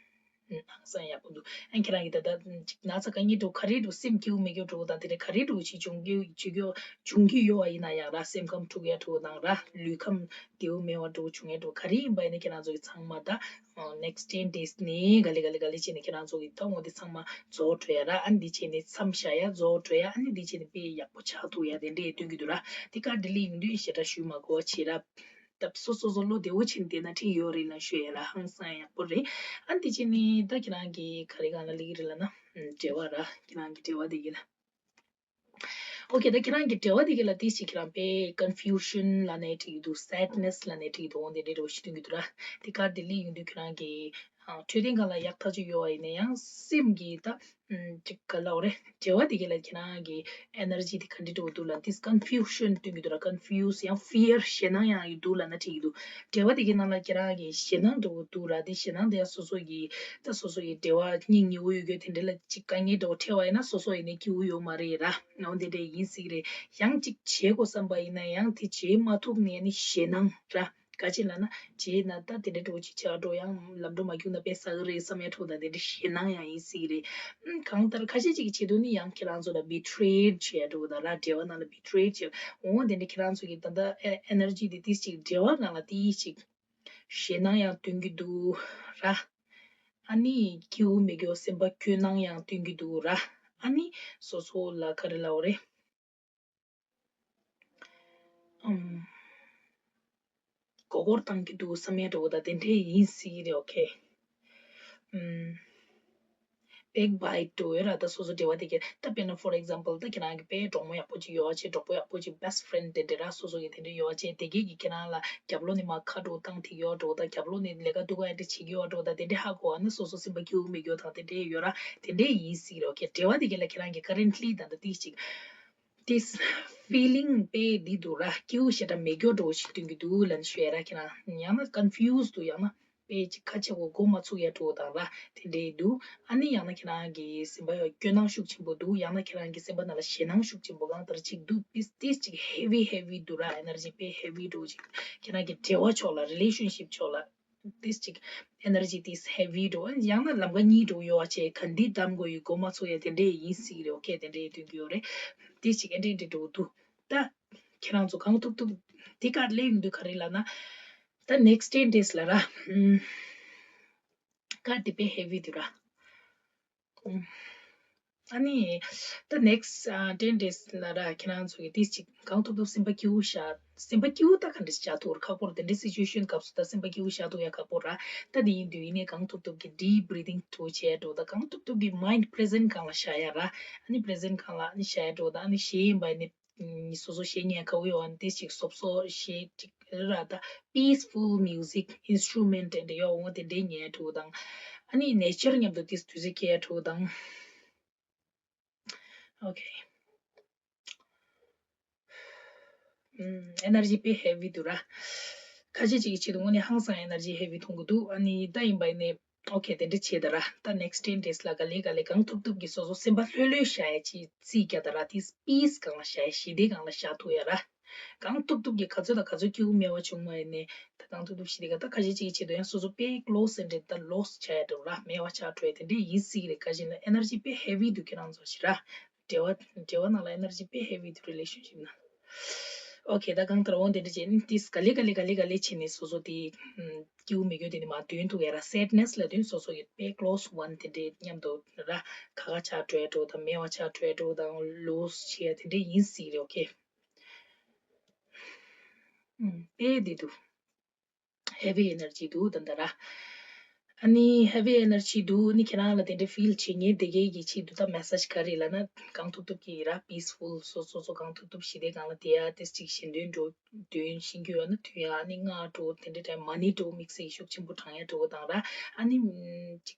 ཧང་སང་ཡག་པོ་འདུག་ཨ་ཁྱེད་རང་གི་ད་ལྟ་ཅིག་ན་ཚ་དཀའ་ངལ་འདྲ་བོ་ག་རེ་འདྲ་བོ་སེམས་སྐྱིད་པོ་མེད་རྒྱུ་འདྲ་བོ་དང་དེ་འདྲ་ག་རེ་འདྲ་བོ་ཅིག་བྱུང་རྒྱུ་བྱུང་རྒྱུ་བྱུང་གི་ཡོད་པ་ཡིན་ན་ཡང་ར་སེམས་ཁམས་འཁྲུག་ཡ་འདྲ་བོ་དང་ར་ལུས་ཁམས་བདེ་པོ་མེད་པ་འདྲ་བོ་བྱུང་ཡ་འདྲ་བོ་ག་རེ་ཡིན་པ་ཡིན་ན་ཁྱེད་རང་ཚོ་གི་ཚང་མ་ད་next ten days ནས་ག་ལེ་ག་ལེ་ག་ལེ་བྱས་ནས་ཁྱེད་རང་ཚོ་གི་ད་འོ་དེ་ཚང་མ་རྫོགས་འགྲོ་ཡ་ར། ཨ་འདི་བྱས་ནས་མཚམས་བཞག་ཡ་རྫོགས་འགྲོ་ཡ། ཨ་ནི་འདི་བྱས་ནས་དཔེ་ཡག་པོ་ཆགས་ཐུབ་ཡ་དེ་འདྲས་སྟོན་གྱི་འདུག་ར། དེ་ག་ལྡི་ལི་ཡོང་དུས་ཞེ་དྲག་ཞུ་མ་དགོས་པ་བྱེད་ར། ད་སོ་སོ་སོ་བློ་བདེ་བོ་བྱས་ནས་བསྡད་ན་འགྲིག་ཡོད་རེད་ལབ་ཞུ་ཡ་ར། ཧང་སང་ཡག་པོ་རེད། ཨ་འདི་བྱས་ནས་ད་ཁྱེད་རང་གི་ག་རེ་སྒང་ལ་སླེབས་ཀྱི་རེད་ལབ་ན། འབྲེལ་བ་ར། ཁྱེད་རང་གི་འབྲེལ་བ་དེ་གི་ལ། ཨོ་ཁེ། ད་ཁྱེད་རང་གི་འབྲེལ་བ་དེ་གི་ལ་ཏིས་ཅིག་ཁྱེད་རང་དཔེ་confusion ལབ་ནའི་འགྲིག་གི་འདུག sadness ལབ་ནའི་འགྲིག་གི་འདུག་འོ་དེ་འདྲའི་འདྲ་བོ་ཞིག་སྟོན་གྱི་འདུག་ར། དེ་ག་ལྡི་ལི་ཡོང་དུས་ཁྱེད་རང་གི་འཕྲོད་བསྟེན་སྒང་ལ་ཡག་ཐག་ཆོད་ཡོད་པ་ཡིན་ན་ཡང་སེམས་ཀྱི་ད་ཅིག་ག་ལབ་དགོས་རེད། འབྲེལ་བ་དེ་གི་ལ་ཁྱེད་རང་གི་energy དེ་ག་འདྲ་འདྲ་བོ་འདུག་ལབ་ན། ཏིས་confusion སྟོན་གྱི་འདུག་ར། confuse ཡང་fear ཞེད་སྣང་ཡང་ཡོད་འདུག་ལབ་ན་འགྲིག་གི་འདུག་འབྲེལ་བ་དེ་གི་ནང་ལ་ཁྱེད་རང་གི་ཞེད་སྣང་འདྲ་བོ་འདུག་ར། དེ་ཞེད་སྣང་དེ་ཡང་སོ་སོ་གི་ད་སོ་སོ་ཡི་འབྲེལ་བ་སྙིང་ཉེ་བོ་ཡོད་རྒྱུ་དེ་འདྲ་ལ་ཅིག་དཀའ་ངལ་འདྲ་བོ་འཕྲད་པ་ཡིན་ན་སོ་སོ་ཡིན་ནའི་སྐྱིད་པོ་ཡོད་མ་རེད་ར། འོ་དེ་འདྲ་ཡིན་སྲིད་རེད། ཡང་ཅིག་བྱེད་དགོས་བསམ་པ་ཡིན་ན་ཡང་དེ་བྱེད་མ་ཐུབ་ནས་ནི་ཞེད་སྣང་ར། ག་ཅི་ལབ་ན་བྱས་ན་ད་དེ་འདྲ་འདྲ་བོ་ཅིག་བྱ་འགྲོ་ཡང་ལམ་འགྲོ་མ་བརྒྱུགས་ན་དཔེ་ཟ་གི་རེད་བསམ་ཡ་འདྲ་བོ་དང་དེ་འདྲ་ཞེད་སྣང་ཡང་ཡིན་སྲིད་རེད། ཨུམ། གང་ལྟར་ཁ་ཤས་ཅིག་གི་ཆེད་དུ་ནི་ཡང་ཁྱེད་རང་ཚོ་ལ་betrayed བྱས་འདྲ་བོ་དང་ར། འབྲེལ་བ་ནང་ལ་betrayed བྱས། འོ་དེ་འདྲ་ཁྱེད་རང་ཚོ་གི་ད་ལྟ་energy དེ་ཏིས་ཅིག་འབྲེལ་བ་ནང་ལ་ཏིས་ཅིག་ཞེད་སྣང་ཡང་སྟོན་གྱི་འདུག་ར། ཨ་ནི་སྐྱིད་པོ་མེད་རྒྱུ་སེམས་པ་སྐྱོ་སྣང་ཡང་སྟོན་གྱི་འདུག་ར། ཨ་ནི་སོ་སོ་ལ་ག་རེ་ལབ་དགོས་རེད། ཨམ། མགོ་སྐོར་བཏང་གི་འདུག་བསམ་ཡ་འདྲ་བོ་དང་དེ་འདྲས་ཡིན་སྲིད་ཀྱི་རེད། ཨོ་ཁེ། ཨམ། བེག་བྷའིཊ་འགྲོ་ཡོད་ར། ད་སོ་སོ་འབྲེལ་བ་དེ་ག་ད་དཔེར་ན་for example ད་ཁྱེད་རང་གི་དཔེ་གྲོགས་མོ་ཡག་པོ་ཅིག་ཡོད་ཅེས། གྲོགས་པོ་ཡག་པོ་ཅིག་best friend དེ་འདྲས་ར། སོ་སོ་གི་དེ་འདྲས་ཡོད་ཅེས། དེ་གས་ཀྱིས་ཁྱེད་རང་ལ་རྒྱབ་ལོགས་ནས་མར་ཁ་འགྲོ་བཏང་ཐིག་ཡོད་འགྲོ། ད་རྒྱབ་ལོགས་ནས་ལས་ཀ་སྡུག་ག་ཡ་འདྲ་བྱེད་ཀྱི་ཡོད་འགྲོ། ད་དེ་འདྲས་ཧ་གོ་བ་ན་སོ་སོ་སེམས་པ་སྐྱིད་པོ་མེད་རྒྱུ་དང་དེ་འདྲས་ཡོད་ར། དེ་འདྲས་ཡིན་སྲིད་ཀྱི་རེད། ཨོ་ཁེ། འབྲེལ་བ་དེ་གས་ལ་ཁྱེད་རང་གི་currently ད་ད་ཏིག་ཅིག this feeling དཔེ་འདི་འདུག་ར། སྐྱིད་པོ་ཞེ་དྲག་མེད་རྒྱུ་འདྲ་བོ་ཞིག་སྟོན་གྱི་འདུག་ལབ་ནས་ཞུ་ཡ་ར། ཁྱེད་རང་ཡང་ན་confuse འདུག་ཡང་ན་དཔེ་ཅིག་ཁ་ཆེ་བོ་མགོ་མ་ཚུགས་ཡ་འདྲ་བོ་དང་ར། དེ་འདྲས་འདུག་ཨ་ནི་ཡང་ན་ཁྱེད་རང་གི་སེམས་པ་ཡ་སྐྱོ་སྣང་ཤུགས་ཆེན་པོ་འདུག་ཡང་ན་ཁྱེད་རང་གི་སེམས་པ་ནང་ལ་ཞེད་སྣང་ཤུགས་ཆེན་པོ་གང་ལྟར་ཅིག་འདུག་ཏིས་ཏིས་ཅིག་heavy heavy འདུག་ར། energy དཔེ་heavy འདྲ་བོ་ཅིག་ཁྱེད་རང་གི་འབྲེལ་བ་ཕྱོགས་ལ་relationship ཕྱོགས་ལ། ཏིས་ཅིག་energy ཏིས་heavy འགྲོ། ཡང་ན་ལམ་ཁ་གཉིས་འགྲོ་ཡོད་པ་བྱས། ག་འདི་གདམ་དགོས་ཡོད་མགོ་མ་ཚོས་ཡ་དེ་འདྲས་ཡིན་སྲིད་ཀྱི་རེད། ཨོ་ཁེ། དེ་འདྲས་སྟོན་གྱི་ཡོད་རེད། ཏིས་ཅིག་ཨེ་འདྲས་འདྲས་འགྲོ་འདུག་ད་ཁྱེད་རང་ཚོ་གང་ཐུབ་ཐུབ་དེ་ཀར་སླེབས་ཡོང་དུས་ག་རེ་ལབ་ན། ད་next ten days ལ་ར། ཀར་དེ་དཔེ་heavy འདུག་ར། ཨ་ནི་ད་next ten days ལ་ར། ཁྱེད་རང་ཚོ་གི་ཏིས་ཅིག་གང་ཐུབ་ཐུབ་སེམས་པ་སྐྱིད་པོ་བཞག་སེམས་པ་སྐྱིད་པོ་ད་ག་འདྲ་ཞིག་བཞག་ཐུབ་ཁག་པོ་རེད། དེ་འདྲའི་situation སྐབས་སུ་ད་སེམས་པ་སྐྱིད་པོ་བཞག་ཐུབ་ཡ་ཁག་པོ་ར། ད་དེ་ཡིན་དུས་ཡིན་ནའི་གང་ཐུབ་ཐུབ་ཀྱི་deep breathing འདྲ་བོ་བྱས་འགྲོ། ད་གང་ཐུབ་ཐུབ་ཀྱི་mind present སྒང་ལ་བཞག་ཡ་ར། ཨ་ནི་present སྒང་ལ་ཨ་ནི་བཞག་ཡ་འགྲོ། ད་ཨ་ནི་གཞས་ཡིན་པ་ཡིན་ནའི་སོ་སོ་གཞས་ཉན་དགའ་པོ་ཡོད་པ་ཡིན་ན་ཏིས་ཅིག་སོབ་སོབ་གཞས་ཅིག་ར། ད་peaceful music instrument དེ་འདྲ་ཡོད་འོང་། དེ་འདྲའི་ཉན་འགྲོ་དང་། ཨ་ནི་nature མཉམ་དུ་ཏིས་དུས་ཚོད་སྐྱེལ་འགྲོ་དང་། ཨོ་ཁེ། ཨམ། energy དཔེ་heavy འདུག་ར། ཁ་ཤས་ཅིག་གི་ཆེད་དུ་དངོས་གནས་ཧང་སང་energy heavy མཐོང་གི་འདུག་ཨ་ནི་ད་ཡིན་པ་ཡིན་ནའི་ཨོ་ཁེ། དེ་འདྲ་བྱེད་ད་ར། ད་next ten days ལ་ག་ལེ་ག་ལེ་གང་ཐུབ་ཐུབ་ཀྱི་སོ་སོ་སེམས་པ་ལྷོད་ལྷོད་བཞག་ཡ་ཅིག་རྩིས་རྒྱག་ད་ར། དེ་peace སྒང་ལ་བཞག་ཡ། ཞི་བདེ་སྒང་ལ་བཞག་ཐུབ་ཡ་ར། གང་ཐུབ་ཐུབ་ཀྱིས་ག་ཚོད་དང་ག་ཚོད་སྐྱིད་པོ་མེད་པ་བྱུང་བ་ཡིན་ནའི་ད་གང་ཐུབ་ཐུབ་ཞི་བདེ་ག་ད་ཁ་ཤས་ཅིག་གི་ཆེད་དུ་ཡང་སོ་སོ་དཔེ་close and the loss བྱ་ཡ་འདྲ་བོ་ར། མེད་པ་ཆགས་འགྲོ་ཡ་དེ་འདྲས་ཡིན་སྲིད་ཀྱི་རེད། ཁ་ཤས་ལ་energy དཔེ་heavy འདུག་ཁྱེད་རང་ཚོ་ཞིག་ར། འབྲེལ་བ་འབྲེལ་བ་ནང་ལ་energy དཔེ་heavy འདུག relationship ནང་། ཨོ་ཁེ། ད་གང་ལྟར་འོང་དེ་འདྲ་བྱས་ནས་ཏིས་ག་ལེ་ག་ལེ་ག་ལེ་ག་ལེ་བྱས་ནས་སོ་སོ་དེ་སྐྱིད་པོ་མེད་རྒྱུ་དེ་ནི་མར་འདོན་ཐུབ་ཡ་ར། sadness ལབ་དུས་སོ་སོ་ཡི་དཔེ་close one དེ་འདྲས་མཉམ་དུ་ར་ཁ་ཁ་ཆགས་འགྲོ་ཡ་འདྲ་བོ་དང་མེད་པ་ཆགས་འགྲོ་ཡ་འདྲ་བོ་དང་loss བྱེད་ཡ་དེ་འདྲས་ཡིན་སྲིད་རེད། ཨོ་ཁེ། ཨུམ། དཔེ་འདི་འདུག heavy energy འདུག་ད་ལྟ་ར། ཨ་ནི་heavy energy འདུག་ཨ་ནི་ཁྱེད་རང་ལ་དེ་འདྲའི་feel བྱེད་མཁན་དེ་གས་ཀྱི་ཆེད་དུ་ད་message ག་རེ་ལབ་ན། གང་ཐུབ་ཐུབ་ཀྱིས་ར་peaceful སོ་སོ་སོ་གང་ཐུབ་ཐུབ་ཞི་བདེ་སྒང་ལ་བསྡད་ཡ། དེ་ཅིག་གཞན་དོན་འགྲོ་དོན་ཤེས་རྒྱུ་ཡོད་ན་དོན་ཡ། ཨ་ནི་སྔགས་འགྲོ་དེ་འདྲའི་time money འགྲོ་དམིགས་བསལ་ཤུགས་ཆེན་པོ་དྲང་ཡ་འགྲོ་དང་ར། ཨ་ནི་ཅིག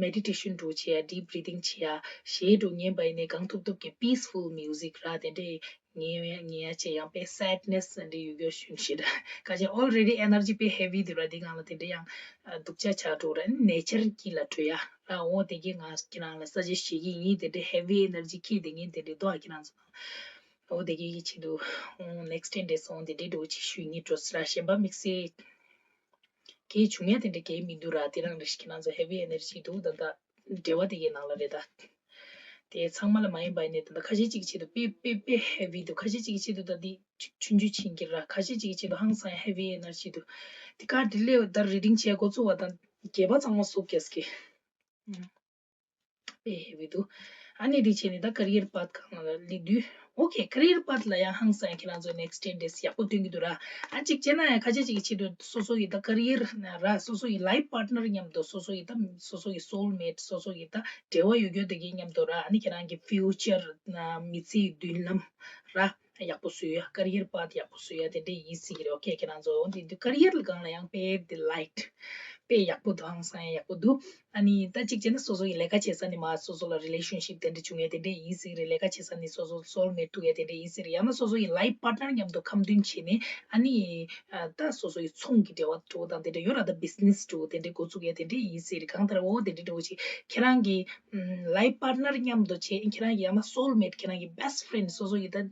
meditation འགྲོ་བྱེད་ཡ། deep breathing བྱེད་ཡ། གཞས་འགྲོ་ཉན་པ་ཡིན་ནའི་གང་ཐུབ་ཐུབ་ཀྱི་peaceful music ར་དེ་འདྲས་ཉན་ཡ་ཉན་ཡ་བྱེད། ཡང་དཔེ་sadness འདྲ་ཡོད་རྒྱུ་ཞུ་ཞེ་དྲག་ཁ་ཅིག་already energy དཔེ་heavy འདུག་ར། དེ་སྒང་ལ་དེ་འདྲ་ཡང་སྡུག་ཅག་ཆགས་འགྲོ་ར། nature དཀྱིལ་ལ་བྲོས་ཡ་ར། འོ་དེ་གས་ང་ཁྱེད་རང་ལ་suggest བྱེད་ཀྱི་ཡིན། དེ་འདྲ་heavy energy འཁྱེར་བསྡད་མཁན་དེ་འདྲ་འདུག་ཨ། ཁྱེད་རང་ཚོ་འོ་དེ་གས་ཀྱི་ཆེད་དུ་next ten days འོ་དེ་འདྲ་འགྲོ་ཅིག་ཞུ་ཡིན་འགྲོ་ས་ར། གཞན་པ་དམིགས་བསལ་གས་བྱུང་ཡ་དེ་འདྲ་གས་མི་འདུག་ར། དེ་རང་རེ་ཞིག་ཁྱེད་རང་ཚོ་heavy energy འདུག་ད་ལྟ་འབྲེལ་བ་དེ་གའི་ནང་ལ་རེད་ད། དེ་ཚང་མ་ལ་མ་ཡིན་པ་ཡིན་ནའི་ད་ལྟ་ཁ་ཤས་ཅིག་གི་ཆེད་དུ་དཔེ་དཔེ་དཔེ་heavy འདུག་ཁ་ཤས་ཅིག་གི་ཆེད་དུ་ད་འདི་ཆུང་ཆུང་ཕྱིན་གྱི་ར། ཁ་ཤས་ཅིག་གི་ཆེད་དུ་ཧང་སང་heavy energy འདུག་དེ་ག་དེ་ལས་ད་reading བྱས་འགོ་བཙུགས་པ་དང་རྒྱས་པ་ཚང་མ་གསུབ་ཀྱག་གི་དཔེ་heavy འདུག་ཨ་ནི་དེ་བྱས་ནས་ད་career path སྒང་ལ་སླེབས་དུས། okay, career path ལ་ཡང་ཧང་སང་ཁྱེད་རང་ཚོ་next ten days ཡག་པོ་སྟོན་གྱི་འདུག་ར། ཨ་གཅིག་བྱས་ན་ཡང་ཁ་ཤས་ཅིག་གི་ཆེད་དུ་སོ་སོ་ཡི་ད་career ན་ར། སོ་སོ་ཡི་life partner མཉམ་དུ། སོ་སོ་ཡི་ད་སོ་སོ་ཡི་soulmate སོ་སོ་ཡི་ད་འབྲེལ་བ་ཡོད་རྒྱུ་དེ་གའི་མཉམ་དུ་ར། ཨ་ནི་ཁྱེད་རང་གི་future ན་མི་ཚེའི་མདུན་ལམ་ར་ཡག་པོ་བཟོ་ཡ། career path ཡག་པོ་བཟོ་ཡ་དེ་འདྲ་ཡིན་སྲིད་ཀྱི་རེད། okay, ཁྱེད་རང་ཚོ་འོ་འདི་འདུག career ལ་སྒང་ལ་ཡང་དཔེ་དེ་light དཔེ་ཡག་པོ་འདུག་ཧང་སང་ཡག་པོ་འདུག་ཨ་ནི་ད་གཅིག་བྱས་ན་སོ་སོ་ཡི་ལས་ཀ་བྱེད་ས་ནས་མར་སོ་སོ་ལ་relationship དེ་འདྲ་བྱུང་ཡ་དེ་འདྲ་ཡིན་སྲིད་རེད། ལས་ཀ་བྱེད་ས་ནས་སོ་སོ་soulmate ཐུག་ཡ་དེ་འདྲ་ཡིན་སྲིད་རེད། ཡང་ན་སོ་སོ་ཡི་life partner མཉམ་དུ་ཁ་འདོན་བྱས་ནས་ཨ་ནི་ཨ་ད་སོ་སོ་ཡི་ཚོང་གི་འབྲེལ་བ་འགྲོ་དང་དེ་འདྲ་ཡོད་ར། ད་business འགྲོ་དེ་འདྲ་འགོ་བཙུགས་ཡ་དེ་འདྲ་ཡིན་སྲིད་རེད། གང་ལྟར་འོ་དེ་འདྲ་འགྲོ་ཅིག་ཁྱེད་རང་གི་ཨམ་life partner མཉམ་དུ་བྱས། ཁྱེད་རང་གི་ཡང་ན་soulmate ཁྱེད་རང་གི་best friend སོ་སོ་ཡི་ད་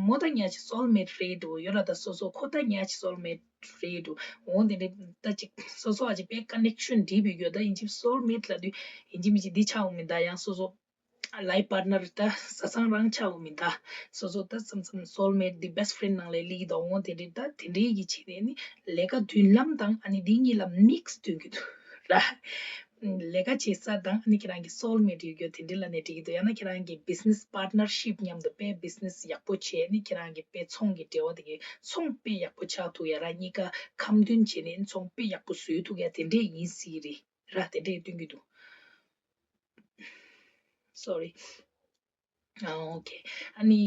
མོ་ད་ཉག་ཅིག་soulmate རེད་འགྲོ་ཡོད་ར། ད་སོ་སོ་ཁོ་ད་ཉག་ཅིག་soulmate རེད་འདུག་འོ་དེ་འདྲ་ད་ཅིག་སོ་སོ་ཨ་ཅིག་དཔེ་connection འདྲིས་པའི་ཡོད། ད་ཡིན་གཅིག་soulmate ལབ་དུས་ཡིན་གཅིག་མིན་གཅིག་འདི་ཆགས་འོང་མིན། ད་ཡང་སོ་སོ་life partner ད་བཟའ་ཚང་རང་ཆགས་འོང་མིན། ད་སོ་སོ་ད་མཚམས་མཚམས་soulmate འདི་best friend ནང་ལ་སླེབས་ཀྱི་འདུག་འོ་དེ་འདྲ་ད་དེ་འདྲའི་གི་ཆེད་ནས་ནི་ལས་ཀ་མདུན་ལམ་དང་ཨ་ནི་འདི་གཉིས་ལ་mix སྟོན་གྱི་འདུག་ར། ལས་ཀ་བྱེད་ས་དང་ཨ་ནི་ཁྱེད་རང་གི་soulmate་ཡོད་རྒྱུ་དེ་འདྲ་ལབ་ནས་འགྲིག་གི་འདུག་ཡང་ན་ཁྱེད་རང་གི་business partnership་མཉམ་དུ་དཔེ་business་ཡག་པོ་བྱས་ནི་ཁྱེད་རང་གི་དཔེ་ཚོང་གི་འབྲེལ་བ་དེ་གི་ཚོང་དཔེ་ཡག་པོ་ཆགས་ཐུབ་ཡ་ར། གཉིས་ཀ་ཁ་མཐུན་བྱས་ནས་ཚོང་དཔེ་ཡག་པོ་བཟོས་ཐུབ་ཡ་དེ་འདྲས་ཡིན་སྲིད་རེད་ར། དེ་འདྲས་སྟོན་གི་འདུག Sorry. ཨ། ཨོ་ཁེ། ཨ་ནི།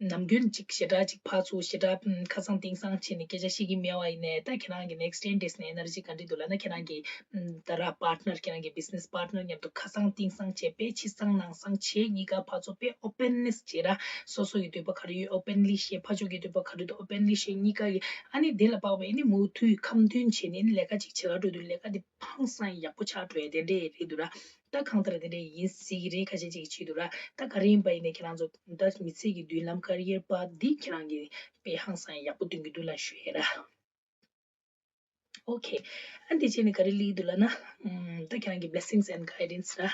ནམ་རྒྱུན་ཅིག་ཞེ་དྲག་ཅིག་ཕར་ཚུར་ཞེ་དྲག་ཨམ། ཁ་སང་དེང་སང་བྱས་ནས་སྐད་ཆ་བཤད་ཀྱི་མེད་པ་ཡིན་ནའི་ད་ཁྱེད་རང་གི་next ten days་ནས་energy་ག་འདྲ་འདུག་ལབ་ན་ཁྱེད་རང་གི་ཨམ། ད་ར་partner་ཁྱེད་རང་གི་business partner་མཉམ་དུ་ཁ་སང་དེང་སང་བྱས་དཔེ་ཕྱི་སང་ནང་སང་བྱས་གཉིས་ཀ་ཕར་ཚུར་དཔེ་openness་བྱས་ར། སོ་སོ་ཡི་འདོད་པ་ག་རེ་ཡོད་openly་བཤད། ཕར་ཕྱོགས་ཀྱི་འདོད་པ་ག་རེ་འདུག་openly་བཤད། གཉིས་ཀ་གི་ཨ་ནི་དེ་ལ་དཔག་པའི་ཨ་ནི་མུ་མཐུད་ཁ་མཐུན་བྱས་ནས་ཨ་ནི་ལས་ཀ་ཅིག་བྱེད་ག་འགྲོ་དུས་ལས་ཀ་དེ་ཧང་སང་ཡག་པོ་ཆགས་འགྲོ་ཡ་དེ་འདྲས་རེད་འདུག་ར། ད་གང་ལྟར་དེ་འདྲ་ཡིན་སྲིད་ཀྱི་རེད། ཁ་ཤས་ཅིག་གི་ཆེད་དུ་ར། ད་ག་རེ་ཡིན་པ་ཡིན་ནའི་ཁྱེད་རང་ཚོ་ད་མི་ཚེ་གི་མདུན་ལམ་career path་འདི་ཁྱེད་རང་གི་དཔེ་ཧང་སང་ཡག་པོ་སྟོན་གྱི་འདུག་ལབ་ཞུ་ཡས་ར། ཨོ་ཁེ། ཨ་འདི་བྱས་ནས་ག་རེ་སླེབས་འདུག་ལབ་ན། ཨམ། ད་ཁྱེད་རང་གི་blessings and guidance་ར།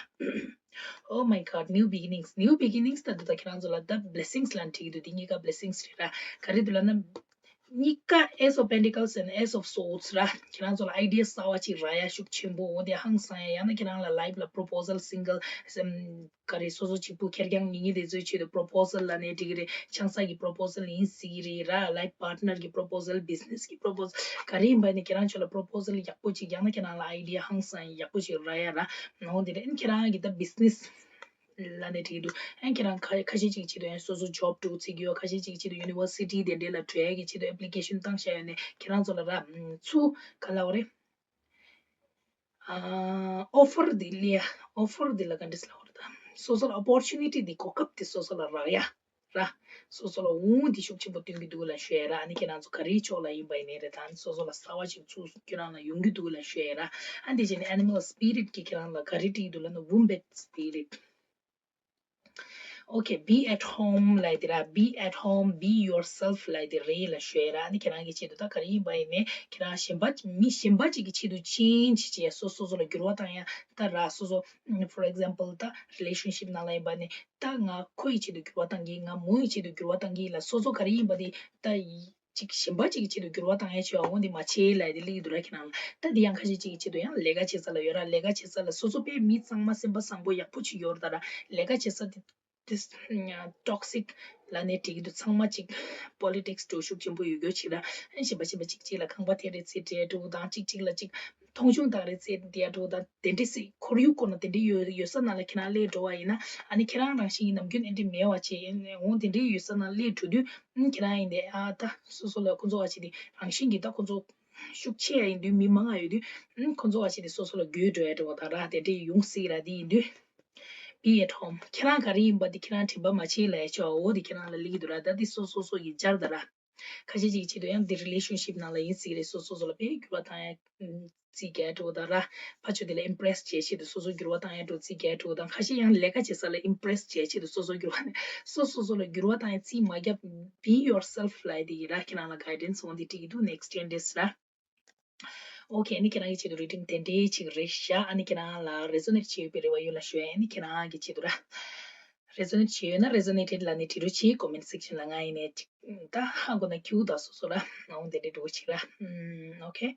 Oh my God, new beginnings, new beginnings་ད་འདི་ད་ཁྱེད་རང་ཚོ་ལ་ད་blessings་ལབ་འགྲིག་གི་འདུག་འདི་གཉིས་ཀ་blessings་རེད་ར། ག་རེ་འདུག་ལབ་ན། གཉིས་ཀ་Ace of Pentacles and Ace of Swords་ར། ཁྱེད་རང་ཚོ་ལ་idea་གསར་བ་ཅིག་རག་ཡ་ཤུགས་ཆེན་པོ། འོ་དེ་ཧང་སང་ཡ། ཡང་ན་ཁྱེད་རང་ལ་life་ལ་proposal single་སེམས་ག་རེ་སོ་སོ་གཅིག་པུ་ཁེར་རྐྱང་ཉིད་ཉིད་དེ་ཚོའི་ཆེད་དུ་proposal་ལབ་ནའི་འགྲིག་གི་རེད། ཆང་ས་གི་proposal་ཡིན་སྲིད་ཀྱི་རེད་ར། life partner་གི་proposal, business་གི་proposal་ག་རེ་ཡིན་པ་ནི་ཁྱེད་རང་ཚོ་ལ་proposal་ཡག་པོ་ཅིག་ཡང་ན་ཁྱེད་རང་ལ་idea་ཧང་སང་ཡག་པོ་ཅིག་རག་ཡ་ར། འོ་དེ་རེད། ཁྱེད་རང་གི་ད་business་ལབ་ནའི་འགྲིག་གི་འདུག་ཨ་ཁྱེད་རང་ཁ་ཁ་ཤས་ཅིག་ཆེད་དུ་ཡང་སོ་སོ་job་འགྲོ་རྩིས་ཀྱི་ཡོད། ཁ་ཤས་ཅིག་ཆེད་དུ་university་དེ་འདྲའི་ལ་འགྲོ་ཡ་གི་ཆེད་དུ་application་བཏང་བཞག་ཡོད་ནའི་ཁྱེད་རང་ཚོ་ལ་ར་ཚུར་ག་ལབ་དགོས་རེད། ཨ། offer་དེ་སླེབས་ཡ། offer་དེ་ལ་ག་འདྲས་ལབ་དགོས་རེད་ད། སོ་སོ་ལ་opportunity་དེ་གོ་སྐབས་དེ་སོ་སོ་ལ་རག་ཡ་ར། སོ་སོ་ལ་འོང་དེ་ཤུགས་ཆེན་པོ་སྟོན་གྱི་འདུག་ལབ་ཞུ་ཡ་ར། ཨ་ནི་ཁྱེད་རང་ཚོ་ག་རེའི་ཕྱོགས་ལ་ཡིན་པ་ཡིན་ནའི་རེད་ད། ཨ་ནི་སོ་སོ་ལ་གསར་བ་ཅིག་ཚུར་ཁྱེད་རང་ལ་ཡོང་གི་འདུག་ལབ་ཞུ་ཡ་ར། ཨ་འདི་བྱས་ནས་animal spirit་གིས་ཁྱེད་རང་ལ་ག་རེ་སྤྲད་ཀྱི་འདུག་ལབ་ན་wombat spirit། Okay, be at home་ལབ་དེ་ར། be at home, be yourself་ལབ་དེ་རེད་ལབ་ཞུ་ཡ་ར། ཨ་ནི་ཁྱེད་རང་གི་ཆེད་དུ་ད་ག་རེ་ཡིན་པ་ཡིན་ནའི་ཁྱེད་རང་གཞན་པ་མི་གཞན་པ་ཅིག་གི་ཆེད་དུ་change་བྱེད་ཡ། སོ་སོ་སོ་ལ་འགྱུར་བ་བཏང་ཡ། ད་ར་སོ་སོ་for example་ད་relationship་ནང་ལ་ཡིན་པ་ནི་ད་ང་ཁོ་ཡི་ཆེད་དུ་འགྱུར་བ་བཏང་གི་ང་མོ་ཡི་ཆེད་དུ་འགྱུར་བ་བཏང་གི་ལབ། སོ་སོ་ག་རེ་ཡིན་པ་དེ་ད་ཡི་ཅིག་གཞན་པ་ཅིག་གི་ཆེད་དུ་འགྱུར་བ་བཏང་ཡ་བྱེད་པ་འོ་འདི་མ་བྱེད་ལབ་དེ་སླེབས་ཀྱི་འདུག་ར། ཁྱེད་རང་ལ་ད་འདི་ཡང་ཁ་ཤས་ཅིག་གི་ཆེད་དུ་ཡང་ལས་ཀ་བྱེད་ས་ལ་ཡོད་ར། ལས་ཀ་བྱེད་ས་ལ་སོ་སོ་དཔེ་མི་གཙང་མ་སེམས་པ་བཟང་པོ་ཡག་པོ་ཅིག་ཡོད་རེད་ད་ར། ལས་ཀ་བྱེད་ས་དེ་དེ་toxic་ལབ་ནའི་འགྲིག་གི་འདུག་ཚང་མ་ཅིག་politics་འགྲོ་ཤུགས་ཆེན་པོ་ཡོད་རྒྱུ་ཅིག་ར། ཨ་གཞན་པ་གཞན་པ་ཅིག་ཅིག་ལ་ཁང་པ་ཐེ་རེ་ཚེ་འདྲེ་འགྲོ་དང་ཅིག་ཅིག་ལ་ཅིག་མཐོང་ཆུང་བཏང་རེ་ཚེ་འདི་ཡ་འགྲོ་དང་དེ་འདྲ་སྲིད་ཁོར་ཡུག་ཁོ་ན་དེ་འདྲ་ཡོད་ཡོད་ས་ནང་ལ་ཁྱེད་རང་སླེབས་འགྲོ་བ་ཡིན་ན་ཨ་ནི་ཁྱེད་རང་རང་བཞིན་གྱི་ནམ་རྒྱུན་ཨེ་འདྲ་མེད་པ་བྱས་འོང་དེ་འདྲ་ཡོད་ས་ནང་སླེབས་འགྲོ་དུས་ཨ་ཁྱེད་རང་ཡིན་ཏེ་ཨ་ད་སོ་སོ་ལ་ཁོ་ཚོ་བ་བྱས་ཏེ་རང་བཞིན་གྱི་ད་ཁོ་ཚོ་ཤུགས་ཆེ་ཡ་ཡིན་དུས་མི་མང་ང་ཡོད་དུས་ཨ་ཁོ་ཚོ་བ་བྱས་ཏེ་སོ་སོ་ལ་རྒོལ་འགྲོ་ཡ་འདྲ་བ་དང་ར་དེ་འདྲ་ཡོང་སྲིད་ར། དེ་ཡིན་དུས་be at home་ཁྱེད་རང་ག་རེ་ཡིན་པ་དེ་ཁྱེད་རང་དྲན་པ་མ་བརྗེད་ལབ་ཡ་ཆོག་འོ་དེ་ཁྱེད་རང་ལ་སླེབས་ཀྱི་འདུག་ར། ད་དེ་སོ་སོ་སོ་ཡི་སྦྱར་ད་ར། ཁ་ཤས་ཅིག་ཆེད་དུ་ཡང་འདི་relationship་ནང་ལ་ཡིན་སྲིད་རེད། སོ་སོ་སོ་ལ་དཔེ་འགྱུར་བ་བཏང་ཡ་རྩིས་རྒྱག་འགྲོ་དང་ར། ཕ་ཆོས་དེ་ལ་impress་བྱེད་ཆེད་དུ་སོ་སོ་འགྱུར་བ་བཏང་ཡ་འགྲོ་རྩིས་རྒྱག་འགྲོ་དང་། ཁ་ཤས་ཡང་ལས་ཀ་བྱེད་ས་ལ་impress་བྱེད་ཆེད་དུ་སོ་སོ་འགྱུར་བ་ནས་སོ་སོ་སོ་ལ་འགྱུར་བ་བཏང་ཡ་རྩིས་མ་རྒྱབ། be yourself་ལབ་ཡ་དེ་ཡིན་ར། ཁྱེད་རང་ལ་guidance་འོང་དེ་འགྲིག་གི་འདུག next ten days་ར། Okay ཨ་ནི་ཁྱེད་རང་གི་ཆེད་དུ་reading་དེ་འདྲའི་ཅིག་རེད་ཤག་ཨ་ནི་ཁྱེད་རང་ལ་resonate་བྱེད་ཡོད་པའི་རེ་བ་ཡོད་ལ་ཞུ་ཡ། ཨ་ནི་ཁྱེད་རང་གི་ཆེད་དུ་ར་resonate་བྱེད་ཡོད་ན་resonated་ལབ་ནས་བྲིས་རོགས་གྱིས། comment section་ལ་ང་ཡིན་ནས་ཅིག་ད་ཧ་གོ་ན་ཁྱེའུ་ད་སོ་སོ་ར་འོང་དེ་འདྲའི་འགྲོ་ཅིག་ར། Okay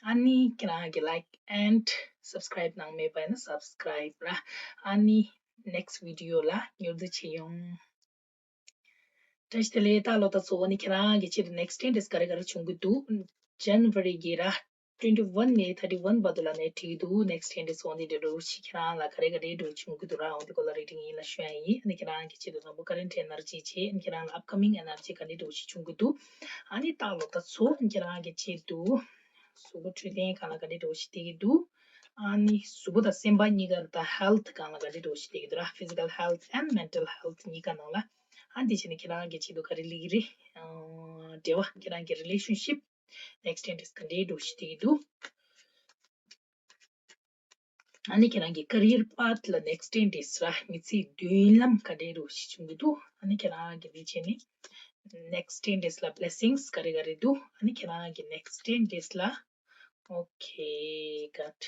ཨ་ནི་ཁྱེད་རང་གི་like and subscribe་གནང་མེད་པ་ཡིན་ན་subscribe་ར། ཨ་ནི་next video་ལ་མྱུར་དུ་མཇལ་ཡོང་། བཀྲ་ཤིས་བདེ་ལེགས། ད་ལོ་ད་གཙོ་བོ་ནི་ཁྱེད་རང་གི་ཆེད་དུ་next ten days་ག་རེ་ག་རེ་བྱུང་གི་འདུག January་གི་ར་twenty one་ནས་thirty one་བར་དུ་ལ་ནས་བྲིས་འདུག next ten days་འོང་དེ་འདྲ་འགྲོ་ཞིག་ཁྱེད་རང་ལ་ག་རེ་ག་རེ་འགྲོ་བྱུང་གི་འདུག་ར། འོང་དེ་སྐོར་ལ་reading་ཡིན་ལ་ཞུ་ཡ་ཡིན། ཨ་ནི་ཁྱེད་རང་གི་ཆེད་དུ་དང་པོ་current energy་བྱེད། ཨ་ནི་ཁྱེད་རང་ལ་upcoming energy་ག་འདྲ་འགྲོ་ཞིག་བྱུང་གི་འདུག་ཨ་ནི་ད་ལོ་ད་གཙོ་བོ་ཁྱེད་རང་གི་ཆེད་དུ་གཟུགས་པོ་འཕྲོད་བསྟེན་སྒང་ལ་ག་འདྲ་འགྲོ་ཞིག་བལྟས་ཀྱི་འདུག་ཨ་ནི་གཟུགས་པོ་དང་སེམས་པ་གཉིས་ཀར་ད་health་སྒང་ལ་ག་འདྲ་འགྲོ་ཞིག་བལྟས་ཀྱི་འདུག་ར། physical health and mental health་གཉིས་ཀ་ནང་ལ། ཨ་འདི་བྱས་ནས་ཁྱེད་རང་གི་ཆེད་དུ་ག་རེ་སླེབས་ཀྱི་རེད། ཨ་འབྲེལ་བ་ཁྱེད་རང་གི་relationship next ten days་ག་འདྲའི་འགྲོ་ཞིག་བལྟས་ཀྱི་འདུག་ཨ་ནི་ཁྱེད་རང་གི་career path་ལ་next ten days་ར་མི་ཚེའི་མདུན་ལམ་ག་འདྲའི་འགྲོ་ཞིག་བྱུང་གི་འདུག་ཨ་ནི་ཁྱེད་རང་གི་འདི་བྱས་ནས་next ten days་ལ་blessings་ག་རེ་ག་རེ་འདུག་ཨ་ནི་ཁྱེད་རང་གི་next ten days་ལ། Okay, got